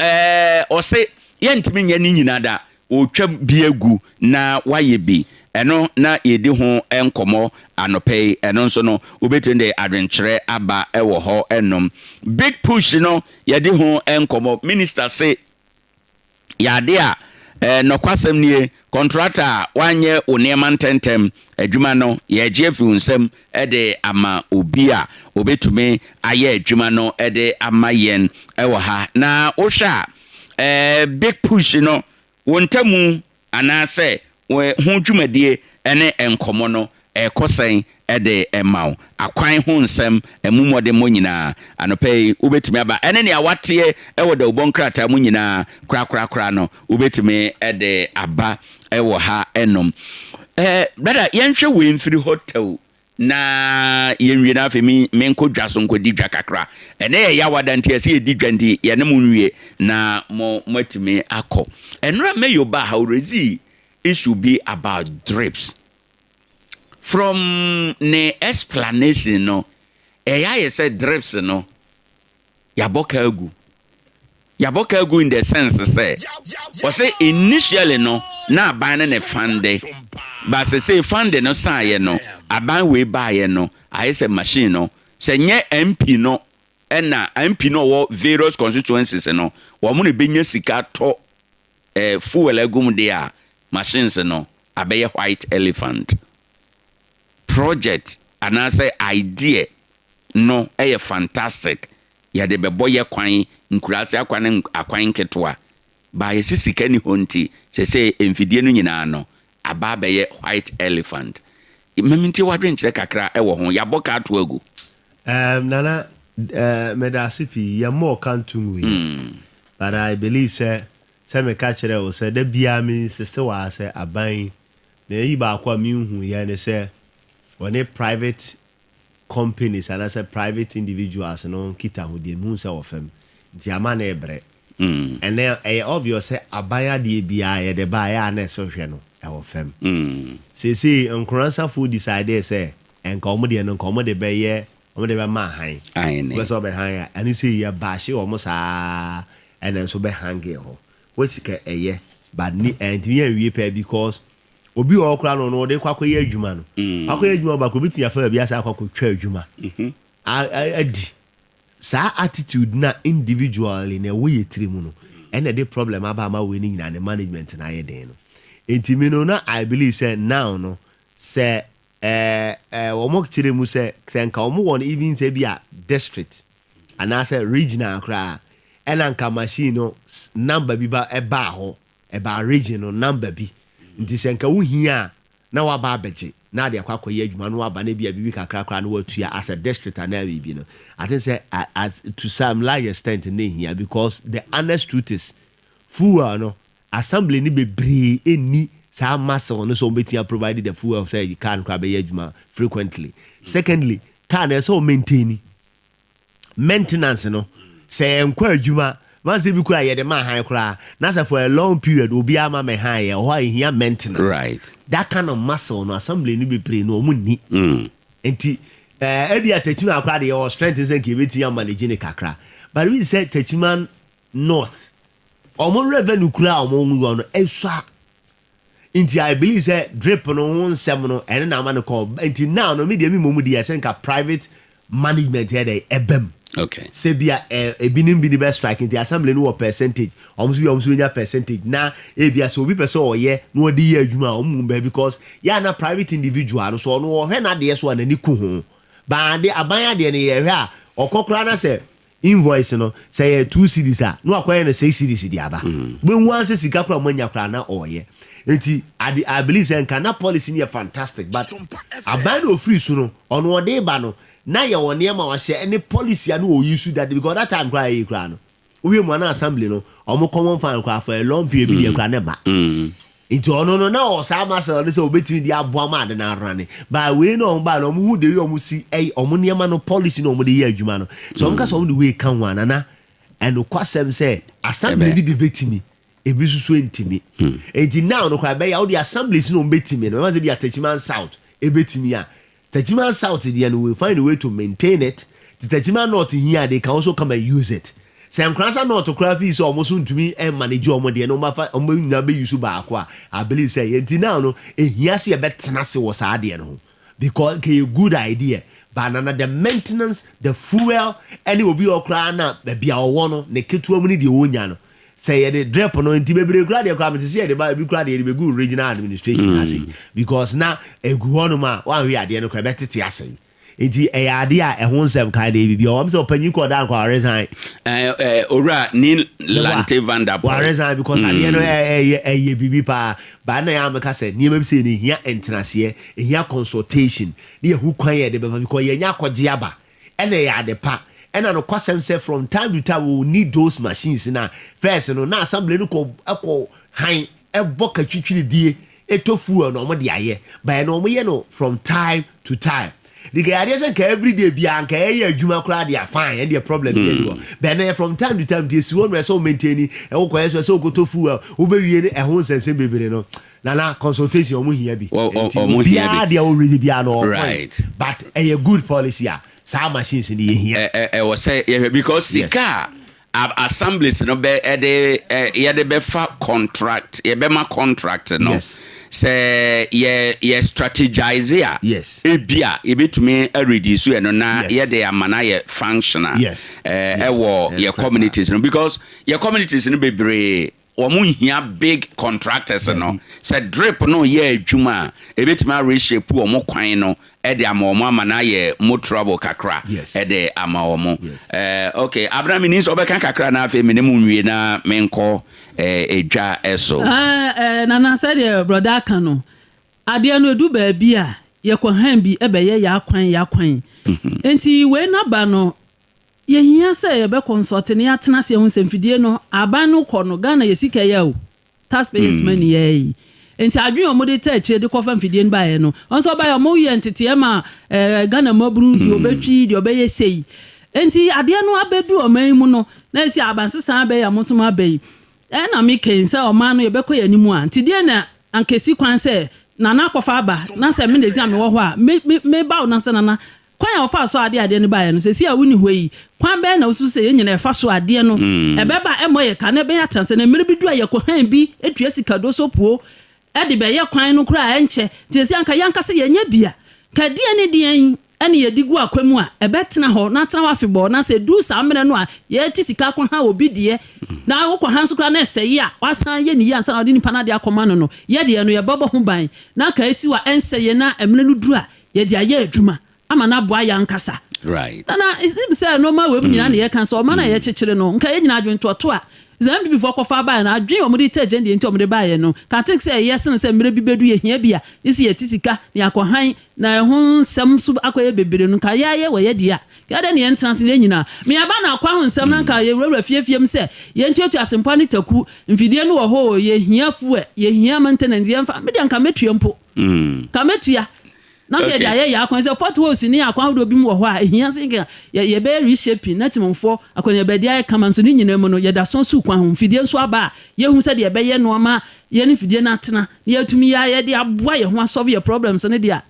ɔse yɛntumi nyɛ ne nyinaa da, Ɔretwa bi agu na wayɛ bi. Ɛno na yɛredi ho nkɔmmɔ anɔpa yi. Ɛno nso no, wobɛtumi de adwenkyerɛ aba wɔ hɔ nom. Big push no, yɛadi ho nkɔmmɔ. Minister se, yɛ adeɛ a, eh, nɔkwasɛm nie, kɔntrata a woanyɛ wo nneɛma ntɛntɛm, adwuma no, yɛregye afiri wo nsam de ama obi a ɔbɛtumi ayɛ adwuma no de ama yɛn wɔ ha. Na wohwɛ a, Eh, big push no, wo ntamu anaasɛ wo ho dwumadie ne nkɔmmɔ no ɛrekɔ sɛn de ma wo? Akwan ho nsɛm, ɛmu mmɔdemmɔ nyinaa, anɔpa yi wobɛtumi aba ɛne nea woateɛ wɔ dawubɔ nkrataa mu nyinaa korakorakora no, wobɛtumi de aba wɔ ha nom. Eh, brada, yɛnhwɛ wei mfiri hɔ tɛw. Na yɛnwie na afei me menkɔ dwa so nkɔdi dwa kakra. Ɛnnɛ yɛ Yawada nti ɛsɛ yɛdi dwa nti yɛne mo nwie na mo moatumi akɔ. Ɛnora Mayo baa ha ɔrezi issue bi about drips. From ne explanation no ɛyɛ ayɛ sɛ drips no Yɛabɔ ka agu. Yɛabɔ ka agu in the sense sɛ, wɔse initially no na aban no na ɛfande, but sesei fande no saeɛ no, aban wei baeɛ no, ayɛ sɛ machine no, sɛ nyɛ MP no na, MP no a ɔwɔ various constituencies no, wɔn na ɛbɛnya sika atɔ eh, fuel agu mu deɛ a, machines no abɛyɛ white elephant. Project anaasɛ idea no yɛ fantastic, yɛde bɛbɔ yɛ kwan, nkuraase akwan ne akwan nketewa, but yɛse sika nni hɔ nti sesei mfidie no nyinaa no aba abɛyɛ white elephant. Ma mentie w'adwenkyerɛ kakra wɔ ho, yɛabɔ ka ato agu. Erm Nana eh medase pii, yɛmmɔɔ ka nto nguiɛ but I believe sɛ sɛ meka kyerɛɛ wo sɛ da biara me insist wɔ ha sɛ aban yi na eyi baako a menhuiɛ ne sɛ wɔne private companies anaasɛ private individuals no nkitahodie no, mehu sɛ wɔ fam. Nti ama no rebrɛ. Ɛnnɛ ɛyɛ obvious sɛ aban adeɛ biara yɛde ba a, ɛyɛ a na ɛsɛ hwɛ no ɛwɔ fam. Seesei Nkoransafoɔ decidee sɛ nka wɔn deɛ no nka wɔn de bɛyɛ, wɔn de bɛma ahan. Wopɛ sɛ wɔbɛhan a, ɛno sei yɛbahye wɔn saa ara ɛna nso bɛhangee hɔ. Which kɛ ɛyɛ but ne ɛntumi anwie pɛɛ because Obi wɔ hɔ koraa no, ɔno ɔde kɔ akɔyɛ adwuma no. Wakɔyɛ adwuma baako, obi tumi afa baabi asan akɔ akɔtwa adwuma adi. Saa attitude no a individually na ɛwɔ yɛ tiri mu no, ɛna ɛde problem aba ama wei no nyinaa ne management no ayɛ den no. Nti me no na I believe sɛ now no, sɛ ɛɛ wɔn kyerɛ mu sɛ sɛ nka wɔn wɔ no even sɛ bi a district anaasɛ regional koraa, ɛna nka machine no number bi ba ɛbaa hɔ Ɛbaa region no number bi nti sɛ nka wo hia a na waba abɛgye na ade akɔ akɔyɛ adwuma na waba na ebia biribi kakra koraa na watua as a district anaa biribi no I think sɛ as to some large extent na ehia because the honest truth is fuel no assembly no bebree nni saa muscle no sɛ wɔn bɛtumi a provide the fuel sɛ car no koraa bɛyɛ adwuma frequently. Secondly, car no ɛsɛ sɛ wɔ maintain. Maintenance no sɛ ɛnkɔ adwuma man sɛ bi koraa yɛde ma han koraa na sɛ for a long period obiara ma mɛ han yɛ hɔ a ehia maintenance. That kind of muscle no assembly no bebree no wɔn nni. Nti ɛɛ ebi a Techiman koraa de yɛwɔ strength sɛ nka ebetumi amanage ne kakra but bi sɛ Techiman North wɔn revenue koraa a wɔn wɔ no esua. Nti I believe sɛ drip no ho nsɛm no, ɛno na ama no kɔ. Nti now no, me deɛ, mi mmom deɛ, sɛ nka private management yɛ dɛ ɛbɛm sɛ bi a ebinom bi ne bɛ strike, nti assembly no wɔ percentage, ɔmo nso bi a ɔmo nso bɛnya percentage, na ebi a sɛ obi pɛ sɛ ɔyɛ na ɔde yɛ adwuma a, ɔmo mu bɛ, because yɛ ana private individual no so, ɔno ɔhwɛ n'adeɛ so a, n'ani ku ho baade. Aban adeɛ no, yɛhwɛ a, ɔkɔ koraa na sɛ invoice no sɛ yɛ 2 cedis a, na wakɔyɛ no 6 cedis de aba. Bɛhu ansɛ sika koraa mo anya koraa na ɔyɛ. Nti I believe sɛ nka na policy no yɛ fantastic, but aban na ofiri so no, ɔno ɔde ba no na yɛ wɔ nneɛma wahyɛ ɛne policy a na ɔyi so dade, because that time koraa yɛ koraa no, wowie mu ana assembly no, ɔmo common fund koraa for a long period bi deɛ koraa ne ba. Nti ɔno no na ɔwɔ saa muscle no sɛ obetumi de aboa ma ade no arane ba. Wei na ɔmo ba na ɔmo hu de ɔmo si ɛy ɔmo nneɛma no, policy na ɔmo de yɛ adwuma no so, ɔmo kasa ɔmo de wei ka ho anana. Ɛnokwasɛm sɛ assembly ni bi betumi, ebi soso ntumi. Nti now no koraa bɛyɛ ɔde assemblies na ɔmo betumi no, ɛma sɛ bi a South ebetumi a, Techiman South deɛ no, we find a way to maintain it. The Techiman North here, they can also come and use it. Sɛ Nkoranza North koraa fi sɛ ɔmo so ntumi manage ɔmo deɛ no, ɔmo afa ɔmo nyinaa bɛ use baako a, I believe sɛ yɛn ti now no, ehia sɛ yɛbɛtena se wɔ saa adeɛ no ho, because nke good idea, but nana, the maintenance, the fuel, ɛne obi ɔkoraa na baabi a ɔwɔ no, ne ketewa mu ne deɛ ɔnya no, sɛ yɛde drip no nti bebree kura deɛ kura mete sɛ yɛde ba ebi kura deɛ yɛde bɛgu regional administration ase, because na egu hɔnom a wanhwɛ adeɛ no kora ɛbɛtete ase. Nti ɛyɛ adeɛ a ɛho nsɛm kan de bibi ɔwɔ sɛ ɔpanyin kɔ ɔda nkɔ resign. Owura Nii Lante Vanderpuye. Wa resign because adeɛ no ɛyɛ bibi paa baa na yɛ ameka sɛ nneɛma bi sɛ ehia ntenaseɛ, ehia consultation ne yɛhu kwan yɛ de bɛfa, because yɛnya akɔgye aba, ɛna ɛyɛ ade pa. Ɛna no kwasɛm sɛ from time to time we will need those machines. Na first no, na assembly no kɔ ɛkɔ han ɛbɔ katwitwiri die ɛtɔ fuel na ɔmo de ayɛ bɛyɛ na ɔmo yɛ no from time to time. De nka yadeɛ sɛ nka everyday bia nka ɛyɛ adwuma koraa de fine, ɛdeɛ problem bi ɛni hɔ bɛn na yɛ from time to time. Deɛ si hɔ no, ɛsɛ o maintain, ɛwɔ kɔ ɛsɛ sɛ okoto fuel, wobɛwie ne ɛho nsɛnsɛm bebree no. Nana, consultation ɔmo hia bi. Nti obiara deɛ ɔredi biara no ɔwɔ point, but ɛyɛ good policy a saa machines ni yɛ hia. Ɛwɔ sɛ yɛhwɛ because sika a assemblies no bɛ ɛde ɛ yɛde bɛfa contract, yɛbɛma contract no sɛ yɛ strategize a, ebi a yɛbɛtumi areduce yɛ no na yɛde ama no ayɛ functional ɛwɔ yɛ communities no, because yɛ communities no bebree wɔn hia big contractors no. Sɛ drip no yɛ adwuma a, ebɛtumi areshape wɔn kwan no ɛde ama wɔn, ama no ayɛ mo trouble kakra ɛde ama wɔn. Ok, Abena, mi ni sɛ ɔbɛka kakra na afei mi ne mu nwie na menkɔ edwa ɛso. Nana, sɛdeɛ brother aka no, adeɛ no edu baabi a yɛkɔ han bi ɛbɛyɛ yɛ akwan yɛ akwan. Nti wei naba no, yɛhia sɛ yɛbɛ consult ne yɛatena ase ɛho sɛ mfidie no, aban no kɔ no, Ghana yɛ sika yɛ o, taxpayers money yɛ yi. Nti adwene a wɔde ta akyire de kɔfa mfidie no baeɛ no, wɔn nso ɔbaeɛ, wɔn yɛ nteteɛ ma Ghana mmabunu deɛ ɔbɛtwi deɛ ɔbɛyɛ sei. Nti adeɛ no abɛdu ɔman yi mu no, na esi abansesa abɛyi a mo nso mo abɛyi, ɛna mi kɛn sɛ ɔman no yɛbɛkɔ yɛn anim a, nti deɛ na ankesi kwan sɛ nana akɔfa aba na sɛ me na ezi a mewɔ hɔ a, me ba wo na sɛ nana, kwan a wɔfa so adeɛ no baeɛ no, sɛsi a woni hɔ yi, kwan bɛyɛ na wosu sɛ yɛn nyinaa ɛfa so adeɛ no ɛbɛba ɛmmɔ yɛ ka na ɛbɛyɛ atena sɛ na mmerɛ bi du a yɛkɔ han bi etua sika do so puo ɛde bɛyɛ kwan no koraa ɛnkyɛ. Nti sɛsi anka yɛankasa yɛnyɛ bia ka deɛ ne deɛ ɛne yɛde gu akwa mu a, ɛbɛtena hɔ na atena hɔ afebɔɔ, na sɛ du saa mmerɛ no a yɛte sika kɔ ha obi deɛ na wokɔ ha nso koraa na ɛsɛ yi a, wasan yɛ ne yie ansa na ɔde nipa no adeɛ akɔma no. Yɛdeɛ no yɛbɛbɔ ho ban na ka esi wa ɛnsɛ yɛ, na mmerɛ no duru a yɛde ayɛ adwuma ama no aboa yɛn ankasa. Nana, esim sɛ nneɛma wɔ mu nyinaa na yɛka sɛ ɔma no a yɛkyekyere no, nka yɛn nyinaa adwene toɔto a sɛ NPP foɔ kɔfa baeɛ no, adwene a wɔde tɛ agenda nti a wɔde baeɛ no, ka think sɛ ɛyɛ sene sɛ mmerɛ bi bɛdu yɛhia bi a ne sɛ yɛte sika na yɛakɔ han na ɛho nsɛm nso akɔyɛ bebree no. Nka yɛayɛ wɔ yɛ deɛ a yɛde ne yɛntena ase ne nyinaa meyɛba na akɔ ho nsɛm na nka yɛwurawura fiefie mu sɛ yɛntuatua asɛmpa ne taku mfidie no wɔ hɔ o, yɛhia fuel, yɛhia maintenance, yɛmfa medeɛ nka mɛtua mpo, nka mɛtua na nka yɛde ayɛ yɛ akwan sɛ potholes ne akwan ahodoɔ bi mu wɔ hɔ a ɛhia sɛ nka yɛbɛyɛ reshaping na timomfoɔ akɔneabadi ayɛ kama. Nso ne nyinaa mu no, yɛda so so kwan ho mfidie nso aba a, yɛhu sɛdeɛ yɛbɛyɛ nnoɔma yɛne mfidie no atena na yɛatumi yɛ yɛde aboa yɛn ho asolve yɛ problems no deɛ a,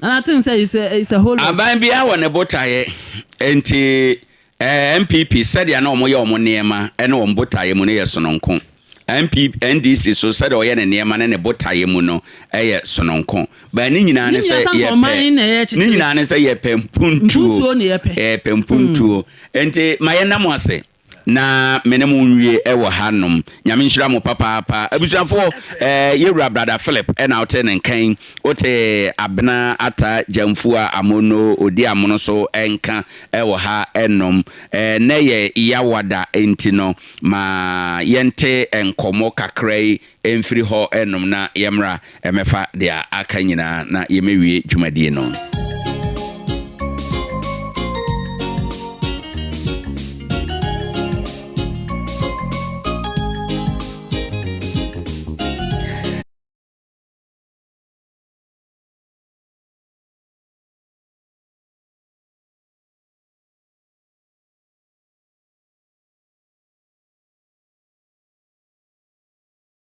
na I think sɛ it's a whole lot. Aban biara wɔ ne botaeɛ, nti NPP sɛdeɛ na wɔyɛ wɔn nneɛma ne wɔn botaeɛ mu no yɛ sononko. MP, NDC so sɛdeɛ ɔyɛ ne nneɛma ne ne botaeɛ mu no yɛ sononko. But ne nyinaa ne Ne sɛ nyinaa sɛ nka yɛpɛ ɔman na ɛyɛ ne kyekyere. nyinaa ne sɛ yɛpɛ mpuntuo. Mpuntuo na yɛpɛ. Yɛpɛ mpuntuo. Nti ma yɛnna mo ase na me ne mo nwie wɔ hanom. Nyame nhyira mo papaapa. Abusuafoɔ, eh, yɛwura Brada Philip ɛna wote ne nkan. Wote Abena Ata Gyamfua Amono odi amono so nka wɔ ha nom. Ɛnnɛ yɛ Yawada nti no, ma yɛnte nkɔmmɔ kakra yi mfiri hɔ nom na yɛmmra mmɛfa deɛ aka nyinaa na yɛmmɛwie dwumadie no.